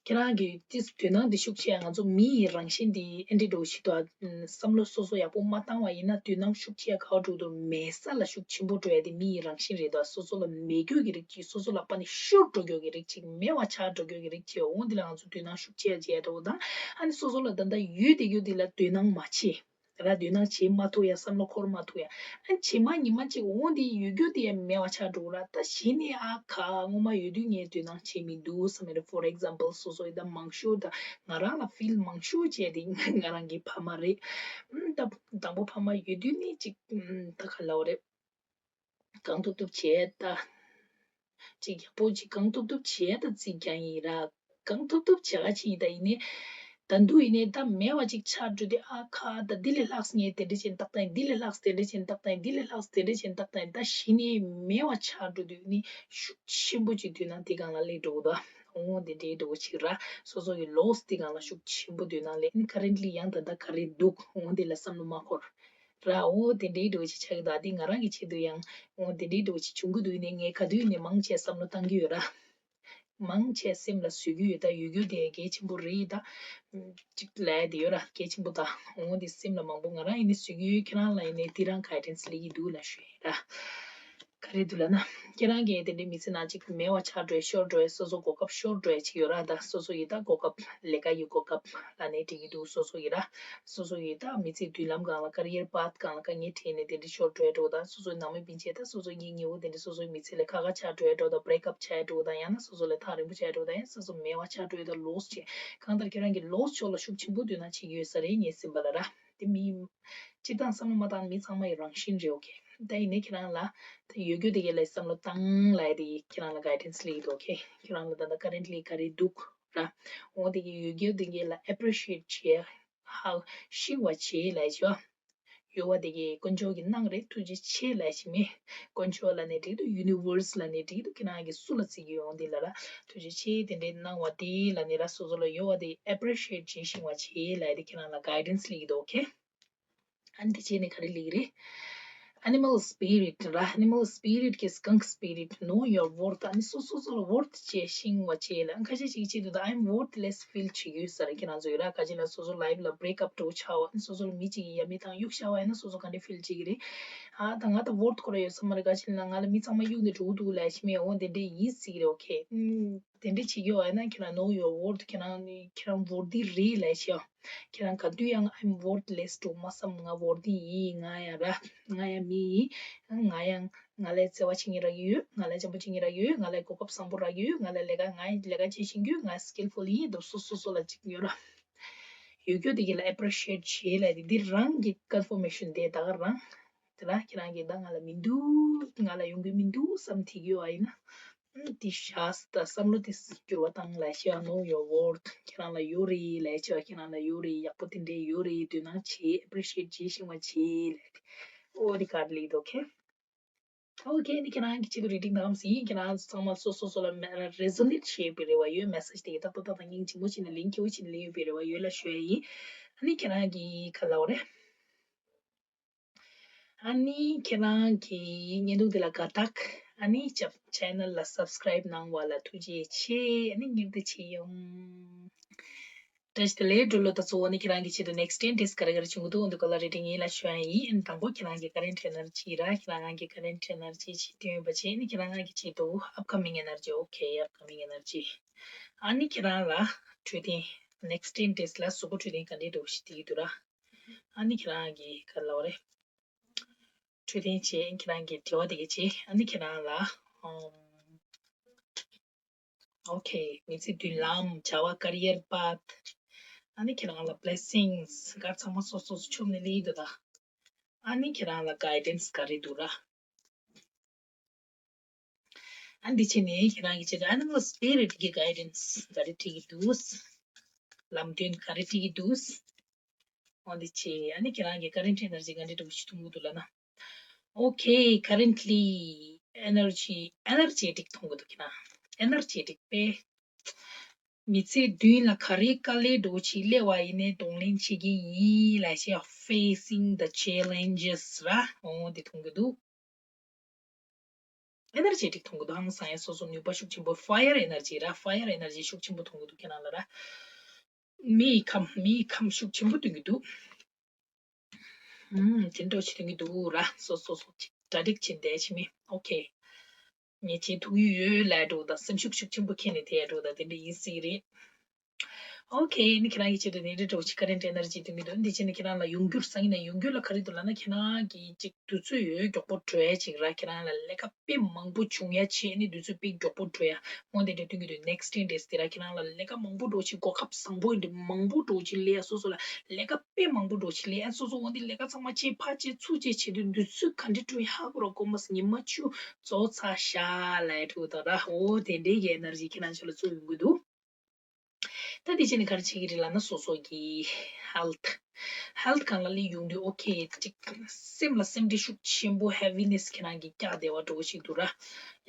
ཁྱེད་རང་གི་ཏིས་དོ་སྣང་འདི་ཤུགས་ཆེ་ཡ། ང་ཚོ་མི་ཡི་རང་བཞིན་འདི་ཨེ་འདྲི་འགྲོ་ཞིག་ཏུ་བསམ་བློ་སོ་སོ་ཡག་པོ་མ་བཏང་བ་ཡིན་ན་དོ་སྣང་ཤུགས་ཆེ་ཡ་ག་བ་འགྲོ་འདུག་མེད་ས་ལ་ཤུགས་ཆེན་པོ་འགྲོ་ཡ་དེ་མི་ཡི་རང་བཞིན་རེད་དོ། སོ་སོ་ལ་མེད་རྒྱུ་གི་རིགས་ཅིག་སོ་སོ་ལ་ཕར་ནས་ཤོར་འགྲོ་རྒྱུ་གི་རིགས་ཅིག་མེད་པ་ཆགས་འགྲོ་རྒྱུ་གི་རིགས་ཅིག་འོ་འདི་ལ་ང་ཚོ་དོ་སྣང་ཤུགས་ཆེ་ཡ་བྱེད་ཡ་འགྲོ་དང་། ཨ་ནི་སོ་སོ་ལ་ད་ལྟ་ཡོད་དེ་ཡོད་དེ་ལ་དོ་སྣང་མ་བྱེད་ར། དོ་སྣང་བྱེད་མ་ཐུབ་ཡ། བསམ་བློ་འཁོར་མ་ཐུབ་ཡ། ཨ་ཕྱི་མ་ཉི་མ་གཅིག་འོ་འདི་ཡོད་རྒྱུ་དེ་ཡ་མེད་པ་ཆགས་འགྲོ་ར། ད་གཞི་ནས་ཨ་ཁ་སྔོན་མ་ཡོད་དུས་ངས་དོ་སྣང་བྱེད་མི་འདུག་བསམ་མེད་ར། for example སོ་སོ་ཡི་ད་མང་ཤོས་ད་ང་རང་ལ་feel མང་ཤོས་བྱས་དེ་ང་རང་གི་ཕ་མ་རེད། ཨམ་ད་དང་པོ་ཕ་མ་ཡོད་དུས་ནས་ཅིག་ཨམ་ད་ག་ལབ་རེད། གང་ཐུབ་ཐུབ་བྱས་ད། ཅིག་ཡག་པོ་ཅིག་གང་ཐུབ་ཐུབ་བྱས་ད་རྩིས་རྒྱག་ཡིན་ར། གང་ཐུབ་ཐུབ་བྱ་ག་ཅིག་ཡིན་ད་ཡིན་ནའི། ད་འདུག་ཡིན་ནའི་ད་མེད་པ་ཅིག་ཆགས་འགྲོ་དུས་ཨ་ཁ་ད་འདི་ལས་ལྷག་ངས་དེ་འདྲ་བྱས་ཏག་ཏག་ཡིན། འདི་ལས་ལྷག་དེ་འདྲ་བྱས་ཏག་ཏག་ཡིན། འདི་ལས་ལྷག་དེ་འདྲ་བྱས་ཏག་ཏག་ཡིན། ད་གཞི་ནས་མེད་པ་ཆགས་འགྲོ་དུས་ནི་ཤུགས་ཆེན་པོ་ཅིག་དུས་ན་དེ་སྒང་ལ་སླེབས་འགྲོ་གི་འདུག་འོ་དེ་འདྲའི་འགྲོ་གི་ཅིག་ར། སོ་སོ་གི་loss དེ་སྒང་ལ་ཤུགས་ཆེན་པོ་དུས་ན་སླེབས་ནི་currently ཡང་ད་ལྟ་ག་རེ་འདུག་འོ་དེ་ལ་བསམ་བློ་མ་འཁོར། ར། འོ་དེ་འདྲའི་འགྲོ་ཅིག་ཆགས་ཀྱི་འདུག་དེ་ང་རང་གི་ཆེད་དུ་ཡང་འོ་དེ་འདྲའི་འགྲོ་ཅིག་བྱུང་གི་འདུག་ཡིན་ནའི་ངས་ག་དུས་ནས་མང་ཆེ་བསམ་བློ་བཏང་གི་ཡོད་ར། མང་ཆེ་སེམས་ལ་བཟོ་གི་ཡོད། ད་ཡོད་རྒྱུ་དེ་གལ་ཆེན་པོ་རེད། ད་ཅིག་ལབ་ཡ་དེ་ཡོད་ར། གལ་ཆེན་པོ། ད་འོ་དེ་སེམས་ལ་མང་པོ་ང་རང་ཡིན་ནའི་བཟོ་གི་ཡོད། ཁྱེད་རང་ལ་ཡིན་ནའི་དེ་རང་guidance སླེབས་ཀྱི་འདུག་ལབ་ཞུ་ཡ་ར། ག་རེ་འདུག་ལབ་ན། ཁྱེད་རང་གིས་དེ་འདྲའི་མི་ཚེ་ནང་ཅིག་མེད་པ་ཆགས་འགྲོ་ཡ་ཤོར་འགྲོ་ཡ་སོ་སོ་གོ་སྐབས་ཤོར་འགྲོ་ཡ་ཅིག་ཡོད་ར། ད་སོ་སོ་ཡི་ད་གོ་སྐབས་ལས་ཀ་ཡི་གོ་སྐབས་ལབ་ནའི་འགྲིག་གི་འདུག་སོ་སོ་ཡི་ར། སོ་སོ་ཡི་ད་མི་ཚེའི་མདུན་ལམ་སྒང་ལ་career path སྒང་ལ་དཀའ་ངལ་འཕྲད་ནས་དེ་འདྲ་ཤོར་འགྲོ་ཡ་འདྲ་བོ་དང་། སོ་སོའི་ནང་མི་སྤུན་མཆེད་ད་སོ་སོའི་གཉེན་ཉེ་བོ་དེ་འདྲ་སོ་སོའི་མི་ཚེ་ལས་ཁག་ཁག་ཆགས་འགྲོ་ཡ་འདྲ་བོ་དང་། break up ཆགས་ཡ་འདྲ་བོ་དང་། ཡང་ན་སོ་སོ་ལས་ཐག་རིང་པོ་ཆགས་ཡ་འདྲ་བོ་དང་། ཡང་སོ་སོ་མེད་པ་ཆགས་འགྲོ་ཡ་དང་། loss བྱས། གང་ལྟར་ཁྱེད་རང་གི་loss ཕྱོགས་ལ་ཤུགས་ཆེན་པོ་འདོད་ན་བྱེད་ཀྱི་ཡོད་ས་རེད། ངའི་སེམས་པ་ལ་ར། དེ་མི། སྤྱིར་བཏང་བསམ་བློ་མ་བཏང་མི་ཚང་མ་ཡི་རང་བཞིན་རེད། okay ད་ཡིན་ནའི་ཁྱེད་རང་ལ་ད་ཡོད་རྒྱུ་དེ་གའི་ལ་བསམ་བློ་བཏང་ལབ་ཡ་དེ་ཁྱེད་རང་ལ་guidance སླེབས་ཀྱི་འདུག okay ཁྱེད་རང་ལ་ད་ལྟ་currently ག་རེ་འདུག་ར། འོ་དེ་གའི་ཡོད་རྒྱུ་དེ་གའི་ལ་appreciate བྱེད་ཧ་ཤེས་པ་བྱེད་ལབ་ཡ་ཅིག་ཡོད་པ་དེ་གའི་དཀོན་མཆོག་གི་གནང་རེད། ཐུགས་རྗེ་ཆེ་ལབ་ཡ་ཅིག་མེད། དཀོན་མཆོག་ལབ་ནའི་འགྲིག་འདུག universe ལབ་ནའི་འགྲིག་འདུག་ཁྱེད་རང་གི་སུ་ལ་བརྩི་གི་ཡོད་འོ་དེ་ལ་ར། ཐུགས་རྗེ་ཆེ་དེ་འདྲའི་གནང་བ་དེ་ལབ་ནའི་ར། སོ་སོ་ལ་ཡོད་པ་དེ་appreciate བྱེད་ཤེས་པ་བྱེད་ལབ་ཡ་དེ་ཁྱེད་རང་ལ་guidance སླེབས་ཀྱི་འདུག okay ཨ་ནི་དེ་བྱས་ནས་ག་རེ་སླེབས་ཀྱི་རེད། animal spirit ར། animal spirit གི skunk spirit, know your worth. ཨ་ནི་སོ་སོ་སོ་ལ་worth བྱེད་ཤེས་པ་བྱེད་ལ། ཁ་ཤས་ཅིག་བྱེད་དུས་ད་I'm worthless feel བྱེད་ཀྱི་ཡོད་ས་རེད། ཁྱེད་རང་ཚོ་ཡོད་ར། ཁ་ཤས་ལ་སོ་སོ་life ལ་break up འགྲོ་ཆགས་པ། ཨ་ནི་སོ་སོ་ལ་མི་གཅིག་གིས་ཡ་མེད་དང་གཡུག་བཞག་པ་ཡིན་ན་སོ་སོ་ག་འདྲ་feel བྱེད་ཀྱི་རེད། ཨ་ད་ང་ད་worth ཁོ་ར་ཡོད་ས་མ་རེད། ཁ་ཤས་ལ་ང་ལ་མི་ཚང་མ་གཡུག་ནས་འགྲོ་འདུག་ལབ་ཤེས་མེད། འོ་དེ་འདྲ་ཡིན་སྲིད་ཀྱི་རེད། okay དེ་འདྲ་བྱེད་ཀྱི་ཡོད་ཡིན་ན་ཁྱེད་རང་know your worth. ཁྱེད་རང་ནི་ཁྱེད་རང་worthy རེད་ལབ་ཤེས། ཁྱེད་རང་ག་དུས་ཡང་I'm worthless འགྲོ་མ་བསམ། ང་worthy ཡིན། ང་ཡང་ར། ང་ཡང་མི་ཡིན། ང་ཡང་ང་ལས་བརྩེ་བ་བྱེད་མཁན་རག་གི་ཡོད། ང་ལས་བྱམས་པོ་བྱེད་མཁན་རག་གི་ཡོད། ང་ལས་གོ་སྐབས་བཟང་པོ་རག་གི་ཡོད། ང་ལས་ལས་ཀ་ང་ལས་ཀ་བྱེད་ཤེས་ཀྱི་ཡོད། ང་skillful ཡིན། འདུག་སོ་སོ་སོ་ལ་ཅིག་ཡོད་ར། ཡོད་རྒྱུ་དེ་གི་ལ་appreciate བྱེད་ལ་དེ་འདི་རང་གི་confirmation དེ་ད་ག་རང་དེ་ལ་ཁྱེད་རང་གིས་ད་ང་ལ་མི་འདུག་ང་ལ་ཡོང་གི་མི་འདུག་བསམ་ཐིག་ཡོད་ཨ་ཡིན་ན། དེ་ཤ་སྟག་བསམ་བློ་དེ་འགྱུར་བ་བཏང་ལ་ཤེས་པ། know your worth. ཁྱེད་རང་ལ་ཡོད་རེད་ལ་ཤེས་པ། ཁྱེད་རང་ལ་ཡོད་རེད། ཡག་པོ་དེ་འདྲས་ཡོད་རེད། དོ་སྣང་བྱེད། appreciate བྱེད་ཤེས་པ་བྱེད་ལ། འོ་དེ་ག་རེ་ལེགས་འདུག okay okay ནི་ཁྱེད་རང་གི་ཆེད་དུ་reading དང་ཟིན། ཁྱེད་རང་ཚང་མ་སོ་སོ་སོ་ལ་resonate བྱེད་པའི་རེ་བ་ཡོད། message དེ་ཏག་ཏག་ཏག་ཏག་སྙིང་རྗེ་མོ་བྱས་ནས་ལན་ཁྱེད་བྱས་ནས་ལན་ཡོད་པའི་རེ་བ་ཡོད་ལ་ཞུ་ཡ་ཡིན། ཨ་ནི་ཁྱེད་རང་གི་ག་ལབ་རེད། ཨ་ནི་ཁྱེད་རང་གི་བརྙན་ཐུང་འདི་ལ་དགའ་རྟགས། ཨ་ནི་channel ལ་subscribe གནང་བ་ལ་ཐུགས་རྗེ་ཆེ། ཨ་ནི་མྱུར་དུ་མཇལ་ཡོང་། བཀྲ་ཤིས་བདེ་ལེགས་འགྲོ་ལོ། ད་གཙོ་བོ་ནི་ཁྱེད་རང་གི་ཆེད་དུ་next ten days ག་རེ་ག་རེ་བྱུང་གི་འདུག་འདི་སྐོར་ལ་reading ཡིན་ལ་ཞུ་ཡ་ཡིན། དང་པོ་ཁྱེད་རང་གི་current energy ར། ཁྱེད་རང་གི་current energy ཅིག་སྟོན་པ་བྱས་ནི་ཁྱེད་རང་གི་ཆེད་དུ་upcoming energy okay upcoming energy ཨ་ནི་ཁྱེད་རང་ལ་འཕྲོད་བསྟེན་next ten days ལ་གཟུགས་པོ་འཕྲོད་བསྟེན་ག་འདྲས་འགྲོ་ཞིག་བལྟ་གི་འདུག་ར། ཨ་ནི་ཁྱེད་རང་གི་ག་ལབ་རེད། འཕྲོད་བསྟེན་བྱས། ཁྱེད་རང་གི་དྲི་བ་དེ་ག་བྱས། ཨ་ནི་ཁྱེད་རང་ལ་ཨམ། okay མི་ཚེ་མདུན་ལམ། བྱ་བ་career path ཨ་ནི་ཁྱེད་རང་ལ་blessings ག་ཚང་མ་སོ་སོ་སོ་ཆོབ་ནས་ལེགས་འདུག་ད། ཨ་ནི་ཁྱེད་རང་ལ་guidance ག་རེ་འདུག་ར། ཨ་འདི་བྱས་ནས་ཁྱེད་རང་གི་ཆེད་དུ་animal spirit གི་guidance ག་རེ་སྤྲད་ཀྱི་འདུག་ལམ་སྟོན་ག་རེ་སྤྲད་ཀྱི་འདུག་འོ་འདི་བྱས། ཨ་ནི་ཁྱེད་རང་གི་current energy ག་འདྲ་འདྲ་བོ་ཞིག་མཐོང་གི་འདུག་ལབ་ན། okay currently energy energetic མཐོང་གི་འདུག་ཁྱེད་རང་energetic དཔེ། མི་ཚེ་མདུན་ལ་ག་རེ་དཀའ་ལས་འདྲ་བོ་ཞིག་སླེབས་པ་ཡིན་ནའི་གདོང་ལེན་བྱེད་ཀྱི་ཡིན་ལབ་ཤེས། facing the challenges ར། འོ་འདི་མཐོང་གི་འདུག energetic མཐོང་གི་འདུག་ཧང་སང་ཡ་སོ་སོ་ནུས་པ་ཤུགས་ཆེན་པོ། fire energy ར། fire energy ཤུགས་ཆེན་པོ་མཐོང་གི་འདུག་ཁྱེད་རང་ལ་ར། མེའི་ཁམས་མེའི་ཁམས་ཤུགས་ཆེན་པོ་སྟོན་གྱི་འདུག་ཨུམ་དེ་འདྲ་ཞིག་སྟོན་གྱི་འདུག་ར། སོ་སོ་སོ་ཅིག་གྲ་སྒྲིག་བྱས་བསྡད་ཕྱི་མི། okay ངས་བྱེད་ཐུབ་ཀྱི་ཡོད་ལབ་འགྲོ་དང་། སེམས་ཤུགས་ཤུགས་ཆེན་པོ་ཁྱེར་ནས་བསྡད་འགྲོ་དང་། དེ་འདྲ་ཡིན་སྲིད་རེད། okay ནི་ཁྱེད་རང་གི་ཆེད་དུ་ནི་འདྲ་འདྲ་བོ་ཅིག་current energy སྟོན་གྱི་འདུག་འདི་བྱས་ནས་ཁྱེད་རང་ལ་ཡོང་རྒྱུར་སང་ཉིན་ནས་ཡོང་རྒྱུ་ལ་ག་རེ་འདུག་ལབ་ན། ཁྱེད་རང་གི་ཅིག་དུས་ཚོད་ཡོད་མགྱོགས་པོ་འགྲོ་ཡ་ཅིག་ར། ཁྱེད་རང་ལ་ལས་ཀ་དཔེ་མང་པོ་བྱུང་ཡ་བྱས་ནི་དུས་ཚོད་དཔེ་མགྱོགས་པོ་འགྲོ་ཡ། འོ་དེ་འདྲ་སྟོན་གྱི་འདུག next ten days དེ་ར་ཁྱེད་རང་ལ་ལས་ཀ་མང་པོ་འགྲོ་ཅིག་གོ་སྐབས་བཟང་པོ་འདི་མང་པོ་འགྲོ་ཅིག་ལས་ཡ། སོ་སོ་ལ་ལས་ཀ་དཔེ་མང་པོ་འགྲོ་ཅིག་ལས་ཡ། སོ་སོ་འོ་འདི་ལས་ཀ་ཚང་མ་བྱས་ཕར་བྱས་ཚུར་བྱས་བྱེད་དུས་དུས་ཚོད་ག་འདྲ་འགྲོ་ཡ་ཧ་གོ་ར་གོ་མ་སོང་། ཉི་མ་བཅུ་རྫོགས་ཚར་ཤག་ལབ་འགྲོ་དང་ར། འོ་དེ་འདྲའི་གི་energy ཁྱེད་རང་ཚོ་ལ་བཙུགས་ཡོང་གི་འདུག་ད་དེ་བྱས་ནས་ག་རེ་བྱེད་ཀྱི་རེད་ལབ་ན། སོ་སོ་གི་health health སྒང་ལ་སླེབས་ཡོང་དུས་okay ཅིག་སེམས་ལ་སེམས་ཁྲལ་ཤུགས་ཆེན་པོ་heaviness ཁྱེད་རང་གིས་བཀྱགས་བསྡད་པ་འདྲ་བོ་ཞིག་འདུག་ར།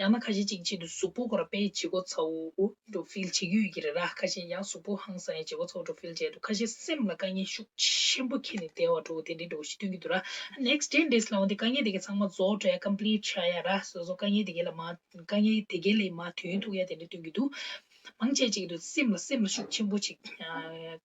ཡང་ན་ཁ་ཤས་ཅིག་བྱེད་དུས་གཟུགས་པོ་ཁོ་ར་དཔེ་ལྗིད་ཁོག་ཚ་བོ་འདྲ་feel བྱེད་ཀྱི་ཡོད་ཀྱི་རེད་ར། ཁ་ཤས་ཡང་གཟུགས་པོ་ཧང་སང་ཡང་ལྗིད་ཁོག་ཚ་བོ་འདྲ་feel བྱེད་འདུག་ཁ་ཤས་སེམས་ལ་དཀའ་ངལ་ཤུགས་ཆེན་པོ་འཁྱེར་ནས་བསྡད་པ་འདྲ་བོ་དེ་འདྲའི་འདྲ་བོ་ཞིག་སྟོན་གྱི་འདུག་ར། next ten days ལ་འོ་དེ་དཀའ་ངལ་དེ་གའི་ཚང་མ་རྫོགས་འགྲོ་ཡ། complete ཆགས་ཡ་ར། སོ་སོ་དཀའ་ངལ་དེ་གའི་ལ་མ་དཀའ་ངལ་དེ་གའི་ལས་མར་ཐོན་ཐུབ་ཡ་དེ་འདྲ་སྟོན་གྱི་འདུག་མང་ཆེ་ཅིག་གི་སེམས་ལ་སེམས་ལ་ཤུགས་ཆེན་པོ་ཅིག་ཨ་